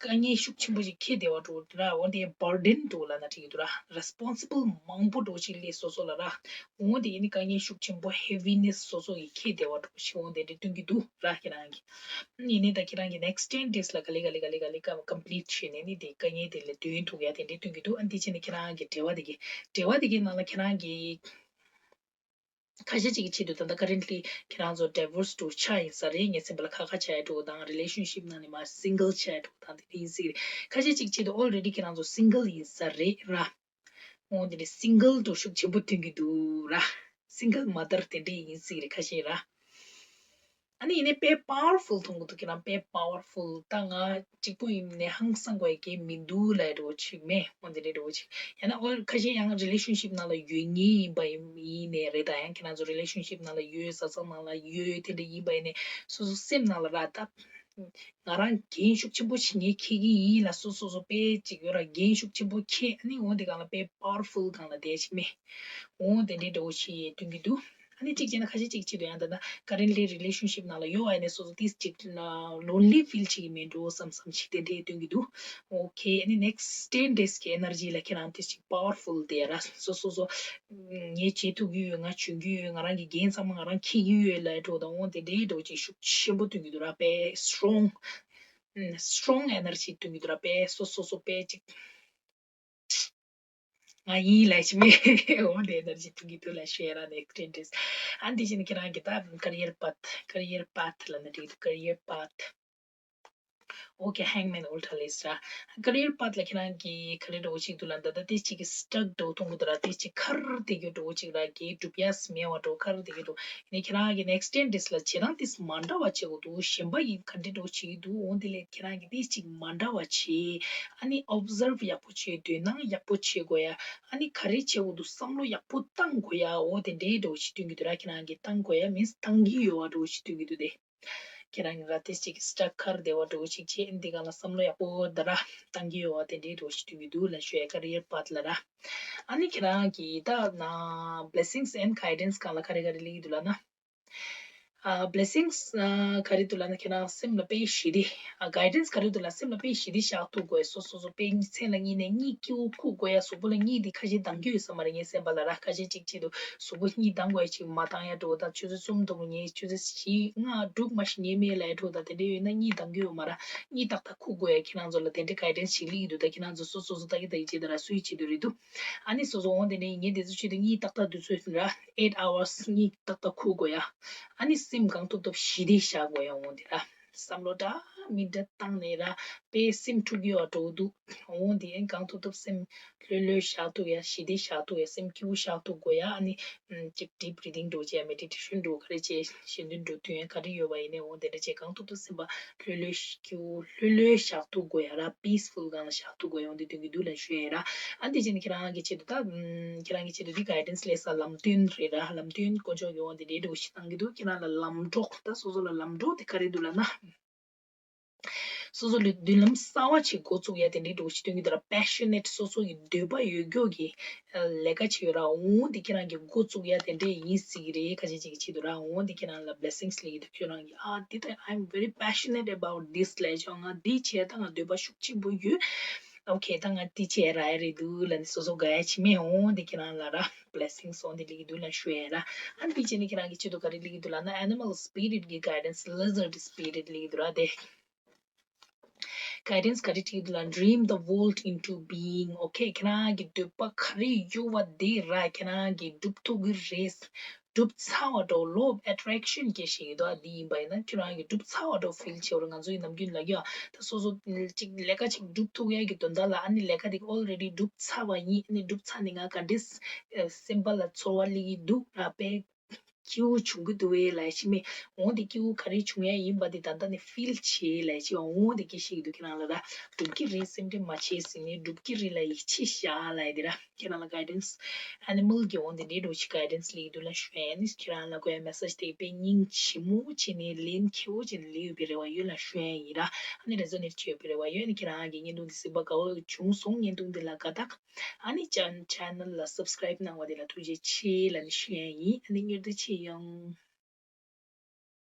དཀའ་ངལ་ཤུགས་ཆེན་པོ་ཅིག་འཁྱེར་བསྡད་པ་འདྲ་བོ་ར། འོ་དེ་burden འདྲ་བོ་ལབ་ན་འགྲིག་གི་འདུག་ར། responsible མང་པོ་འདྲ་བོ་ཅིག་སླེབས་སོ་སོ་ལ་ར། འོ་དེ་ཡིན་ནི་དཀའ་ངལ་ཤུགས་ཆེན་པོ་heaviness སོ་སོ་ཡིས་འཁྱེར་བསྡད་པ་འདྲ་བོ་ཞིག་འོ་དེ་འདྲ་སྟོན་གྱི་འདུག་ར། ཁྱེད་རང་གིས་ཡིན་ནི་ད་ཁྱེད་རང་གི་next ten days ལ་ག་ལེ་ག་ལེ་ག་ལེ་ག་ལེ་ཀ་complete བྱས་ནས་ནི་དེ་དཀའ་ངལ་དེ་ལས་ཐོན་ཐུབ་ཡ་དེ་འདྲ་སྟོན་གྱི་འདུག་ཨ་འདི་བྱས་ནས་ཁྱེད་རང་གི་འབྲེལ་བ་དེ་གི་འབྲེལ་བ་དེ་གི་ནང་ལ་ཁྱེད་རང་གི་ཁ་ཤས་ཅིག་གི་ཆེད་དུ་ད་ལྟ་currently ཁྱེད་རང་ཚོ་divorce འགྲོ་ཆགས་ཡིན་ས་རེད། ངའི་སེམས་པ་ལ་ཁ་ཁ་ཆགས་ཡ་འགྲོ་དང་relationship ནང་ནས་མར་single ཆགས་ཡ་འགྲོ་དང་དེ་འདྲ་ཡིན་སྲིད་རེད། ཁ་ཤས་ཅིག་ཆེད་དུ་already ཁྱེད་རང་ཚོ་single ཡིན་ས་རེད་ར། འོ་དེ་འདྲ་single འགྲོ་ཤུགས་ཆེན་པོ་སྟོན་གྱི་འདུག་ར། single mother དེ་འདྲ་ཡིན་སྲིད་རེད་ཁ་ཤས་ར། ཨ་ནི་ཡིན་ནའི་དཔེ་powerful མཐོང་གི་འདུག་ཁྱེད་རང་དཔེ་powerful ད་ང་གཅིག་པུ་ཡིན་ནའི་ཧང་སང་དགོས་ཡ་གང་མི་འདུག་ལབ་འདྲ་བོ་ཅིག་མེད། འོ་འདི་འདྲ་འདྲ་བོ་ཅིག་ཡང་ན་ཨོ་ཁ་ཤས་ཡང་relationship ནང་ལ་ཡོད་མཁན་ཡིན་པ་ཡིན་ནའི་རེད། ད་ཡང་ཁྱེད་རང་ཚོ་relationship ནང་ལ་ཡོད། བཟའ་ཚང་ནང་ལ་ཡོད། དེ་འདྲ་ཡིན་པ་ཡིན་ནའི་སོ་སོ་སེམས་ནང་ལ་ར་ད་ ང་རང་འགན་ཤུགས་ཆེན་པོ་ཞིག་ངས་འཁྱེར་གྱི་ཡིན་ལབ་སོ་སོ་སོ་དཔེ་ཅིག་ཡོད་ར། འགན་ཤུགས་ཆེན་པོ་འཁྱེར། ཨ་ནི་འོ་དེ་སྒང་ལ་དཔེ་པ་ཝར་ཕུལ་སྒང་ལ་བསྡད་ཤིག་མེད། འོ་དེ་འདྲའི་འདྲ་བོ་ཞིག་སྟོན་གྱི་འདུག་ཨ་ནི་གཅིག་བྱས་ན་ཁ་ཤས་གཅིག་བྱེད་དུ་ཡང་ད་ལྟ་currently relationship ནང་ལ་ཡོད་པ་ཡིན་ནའི་སོ་སོ་ཏིས་གཅིག་lonely feel བྱེད་ཀྱི་མེད་འགྲོ་བསམ་བསམ་ཞིག་དེ་འདྲའི་སྟོན་གྱི་འདུག་ཨོ་ཁེ། ཨ་ནི་next ten days གི་energy ལ་ཁྱེད་རང་ཏིས་གཅིག་པ་ཝར་ཕུལ་དེ་ར། སོ་སོ་སོ་ངས་བྱེད་ཐུབ་ཀྱི་ཡོད། ང་འཇོན་གྱི་ཡོད། ང་རང་གི་འགན་ཚང་མ་ང་རང་འཁྱེར་གྱི་ཡོད་ལབ་འགྲོ་དང་། འོ་དེ་འདྲའི་འགྲོ་ཅིག་ཤུགས་ཆེན་པོ་སྟོན་གྱི་འདུག་ར། དཔེ་strong strong energy སྟོན་གྱི་འདུག་ར། དཔེ་སོ་སོ་སོ་དཔེ་ཅིག་ང་ཡིན་ལབ་ཤིག་མེད། འོ་དེ་energy སྟོན་གྱི་འདུག་ལབ་ཞུ་ཡ་ར། next ten days ཨ་འདི་བཞིན་ཁྱེད་རང་གི་ད་career path, career path ལབ་ན་འགྲིག་འདུག career path Okay, Hangman Ultra List ར། career path ལ་ཁྱེད་རང་གིས་ག་རེ་འདྲ་བོ་ཞིག་འདུག་ལབ་ན། ད་ལྟ་དེ་གཅིག་གི་stuck འདྲ་བོ་མཐོང་གི་འདུག་ར། དེ་གཅིག་ཁར་བསྡད་རྒྱུ་འདྲ་བོ་ཅིག་ར། གི་སྒྲུབ་ཡ་མེད་པ་འདྲ་བོ། ཁར་བསྡད་རྒྱུ་འདྲ་བོ། ཡིན་ནའི་ཁྱེད་རང་གི་next ten days ལ་བྱེད་སྟངས་དེ་མ་འདྲ་བ་བྱེད་དགོས་འདུག་གཞན་པ་ཡིན་ག་འདྲ་འདྲ་བོ་བྱེད་ཀྱི་འདུག་འོ་དེ་ལས་ཁྱེད་རང་གིས་དེ་གཅིག་མ་འདྲ་བ་བྱེད། ཨ་ནི་observe ཡག་པོ་བྱེད། དོ་སྣང་ཡག་པོ་བྱེད་དགོས་ཡ། ཨ་ནི་ག་རེ་བྱེད་དགོས་འདུག་བསམ་བློ་ཡག་པོ་བཏང་དགོས་ཡ། འོ་དེ་འདྲའི་འདྲ་བོ་ཞིག་སྟོན་གྱི་འདུག་ར། ཁྱེད་རང་གིས་བཏང་དགོས་ཡ་means བཏང་གི་ཡོད་པ་འདྲ་བོ་ཞིག་སྟོན་གྱི་འདུག་སྟེ། ཁྱེད་རང་གི་ར་ཏིས་གཅིག་stuck ཁར་བསྡད་པ་འདྲ་བོ་ཞིག་བྱས། འདི་སྒང་ལ་བསམ་བློ་ཡག་པོ་ད་ར་བཏང་གི་ཡོད་པ་དེ་འདྲའི་འདྲ་བོ་ཞིག་སྟོན་གྱི་འདུག་ལབ་ཞུ་ཡ། career path ལ་ར། ཨ་ནི་ཁྱེད་རང་གི་ད་ན་blessings and guidance སྒང་ལ་ག་རེ་ག་རེ་སླེབས་ཀྱི་འདུག་ལབ་ན། ཨ་blessings ཨ་ག་རེ་འདུག་ལབ་ན། ཁྱེད་རང་སེམས་ལ་དཔེ་ཞི་བདེ། ཨ་guidance ག་རེ་འདུག་ལབ། སེམས་ལ་དཔེ་ཞི་བདེ་བཞག་ཐུབ་དགོས། སོ་སོ་སོ་དཔེ་མཚན་ལ་གཉིད་ནས་གཉིད་སྐྱིད་པོ་ཁུག་དགོས་ཡ། གཟུགས་པོ་ལ་གཉིད་དེ་ཁ་ཤས་ལྡང་གི་ཡོད་ས་མ་རེད། ངའི་སེམས་པ་ལ་ར། ཁ་ཤས་གཅིག་བྱེད་དུ་གཟུགས་པོ་གཉིད་ལྡང་དགོས་ཡ་ཅིག་མ་ལྡང་ཡ་འདྲ་བོ། ད་ཆུ་ཚོད་གསུམ་དུ་ངས་ཆུ་ཚོད་བཞི་ལྔ་དྲུག་མ་ཞིག་ཉལ་མེད་ལབ་ཡ་འདྲ་བོ། ད་དེ་འདྲ་ཡོད་ན་གཉིད་ལྡང་གི་ཡོད་མ་ར། གཉིད་ཏག་ཏག་ཁུག་དགོས་ཡ། ཁྱེད་རང་ཚོ་ལ་དེ་འདྲའི་guidance ཞིག་སླེབས་ཀྱི་འདུག་ད་ཁྱེད་རང་ཚོ་སོ་སོ་སོ་ལྟ་གི་ལྟ་གི་བྱེད་དུ་ར། སུའི་བྱེད་དུ་རེད་འདུག་ཨ་ནི་སོ་སོ་འོང་དེ་ནས་ངས་དེ་ཚོ་ཆེད་དུ་གཉིད་ཏག་ཏག་དུས་ཚོད་ར། eight hours གཉིད་ཏག་ཏག་ཁུག་དགོས་ཡ། ཨ་ནི་སེམས་གང་ཐུབ་ཐུབ་ཞི་བདེ་བཞག་དགོས་ཡ། འོང་དེ་ར། བསམ་བློ་འདྲ་མི་འདྲ་བཏང་ནས་ར། དཔེ་སེམས་འཁྲུག་གི་ཡོད་འགྲོ་འདུག་འོང་དེ་ཨེ་གང་ཐུབ་ཐུབ་སེམས་ལྷོད་ལྷོད་བཞག་ཐུབ་ཡ། ཞི་བདེ་བཞག་ཐུབ་ཡ། སེམས་སྐྱིད་པོ་བཞག་ཐུབ་དགོས་ཡ། ཨ་ནི་ཅིག་deep breathing འགྲོ་བྱས། meditation འགྲོ་ག་རེ་བྱས། གཞན་དོན་འགྲོ་དུས་ཡང་ག་རེ་ཡོད་པ་ཡིན་ནའི་འོང་དེ་འདྲ་བྱས། གང་ཐུབ་ཐུབ་སེམས་པ་ལྷོད་ལྷོད་སྐྱིད་པོ་ལྷོད་ལྷོད་བཞག་ཐུབ་དགོས་ཡ་ར། peaceful སྒང་ལ་བཞག་ཐུབ་དགོས་ཡ། འོང་དེ་སྟོན་གྱི་འདུག་ལབ་ཞུ་ཡ་ར། ཨ་འདི་བྱས་ནས་ཁྱེད་རང་གི་ཆེད་དུ་ད་ཨམ་ཁྱེད་རང་གི་ཆེད་དུ་འདི་guidance སླེབས་ས་ལམ་སྟོན་རེད་ར། ལམ་སྟོན་དཀོན་མཆོག་གི་འོང་དེ་འདྲའི་འདྲ་བོ་ཞིག་བཏང་གི་འདུག་ཁྱེད་རང་ལ་ལམ་གྲོགས། ད་སོ་སོ་ལ་ལམ་གྲོགས་དེ་ག་རེ་འདུག་ལབ་ན། སོ་སོ་ལ་མདུན་ལམ་གསར་བ་ཅིག་འགོ་བཙུགས་ཡ་དེ་འདྲའི་འདྲ་བོ་ཞིག་སྟོན་གྱི་འདུག་ར། passionate སོ་སོ་ཡི་འདོད་པ་ཡོད་རྒྱུ་གི་ལས་ཀ་ཅིག་ཡོད་ར། འོང་དེ་ཁྱེད་རང་གི་འགོ་བཙུགས་ཡ་དེ་འདྲས་ཡིན་སྲིད་ཀྱི་རེད། ཁ་ཅིག་ཅིག་གི་ཆེད་དུ་ར། འོང་དེ་ཁྱེད་རང་ལ་blessings སླེབས་ཀྱི་འདུག་ཁྱེད་རང་གི་ཨ་དེ་ད་I'm very passionate about this ལབ་ཆོག་ང་འདི་བྱས་ད་ང་འདོད་པ་ཤུགས་ཆེན་པོ་ཡོད། okay ད་ང་འདི་བྱས་ར་ཡ་རེད་འདུག་ལབ་ནས་སོ་སོ་དགའ་ཡ་ཅིག་མེད། འོང་དེ་ཁྱེད་རང་ལ་ར། blessings འོང་དེ་སླེབས་ཀྱི་འདུག་ལབ་ཞུ་ཡ་ར། ཨ་འདི་བྱས་ནས་ཁྱེད་རང་གི་ཆེད་དུ་ག་རེ་སླེབས་ཀྱི་འདུག་ལབ་ན། animal spirit གི་guidance, lizard spirit སླེབས་ཀྱི་འདུག་ར་དེ། guidance ག་རེ་བྲིས་འདུག་ལབ། dream the world into being okay ཁྱེད་རང་གི་འདོད་པ་ག་རེ་ཡོད་པ་དེ་ར་ཁྱེད་རང་གིས་སྒྲུབ་ཐུབ་ཀྱི་རེད། སྒྲུབ་ཚར་བ་འདྲ་བོ། law of attraction གྱིས་ཞིག་ཡོད་དོ། འདི་ཡིན་པ་ཡིན་ན་ཁྱེད་རང་གིས་སྒྲུབ་ཚར་བ་འདྲ་བོ་feel བྱེད་པ་རེད། ང་ཚོ་ཡིན་ནམ་རྒྱུན་ལབ་ཀྱི་ཡོད། ད་སོ་སོ་ཅིག་ལས་ཀ་ཅིག་སྒྲུབ་ཐུབ་ཡ་གི་དོན་དག་ལ་ཨ་ནི་ལས་ཀ་དེ་already སྒྲུབ་ཚར་བ་ཡིན། ཨ་ནི་སྒྲུབ་ཚར་ནས་ང་ག་འདྲས་སེམས་པ་ལ་ཚོར་བ་སླེབས་ཀྱི་འདུག་ར། དཔེ་སྐྱིད་པོ་བྱུང་གི་འདུག་བས་ལབ་ཤེས་མེད། འོང་དེ་སྐྱིད་པོ་ག་རེ་བྱུང་ཡ་ཡིན་པ་དེ་ད་ལྟ་ནས་feel བྱེད་ལབ་ཤེས། འོང་དེ་སྐད་ཤེས་ཀྱི་འདུག་ཁྱེད་རང་ལ་ར། སྒྲུབ་ཀྱི་རེད། སེམས་ཁྲལ་མ་བྱེད་ཟེར་ནས་སྒྲུབ་ཀྱི་རེད་ལ་ཡིད་ཆེས་བཞག་ལབ་ཡ་དེ་ར། ཁྱེད་རང་ལ་guidance animal གི་འོང་དེ་འདྲའི་འདྲ་བོ་ཞིག་guidance སླེབས་ཀྱི་འདུག་ལབ་ཞུ་ཡ་ཡིན། ཁྱེད་རང་ལ་དགོས་ཡ་message དེ་དཔེ་སྙིང་རྗེ་མོ་བྱས་ནས་ལན་འཁྱེར་བོ་བྱས་ནས་སླེབས་ཡོད་པའི་རེ་བ་ཡོད་ལབ་ཞུ་ཡ་ཡིན་ར། ཨ་ནི་resonate བྱས་ཡོད་པའི་རེ་བ་ཡོད། ཨ་ནི་ཁྱེད་རང་གི་བརྙན་ཐུང་འདི་གཟིགས་པ་དགའ་བོ་བྱུང་སོང་། བརྙན་ཐུང་འདི་ལ་དགའ་རྟགས། ཨ་ནི་ཅན་channel ལ་subscribe གནང་བ་དེ་ལ་ཐུགས་རྗེ་ཆེ་ལབ་ནས་ཞུ་ཡ་ཡིན། ཨ་ནི་མྱུར་དུ་མཆིས་ཡོང་།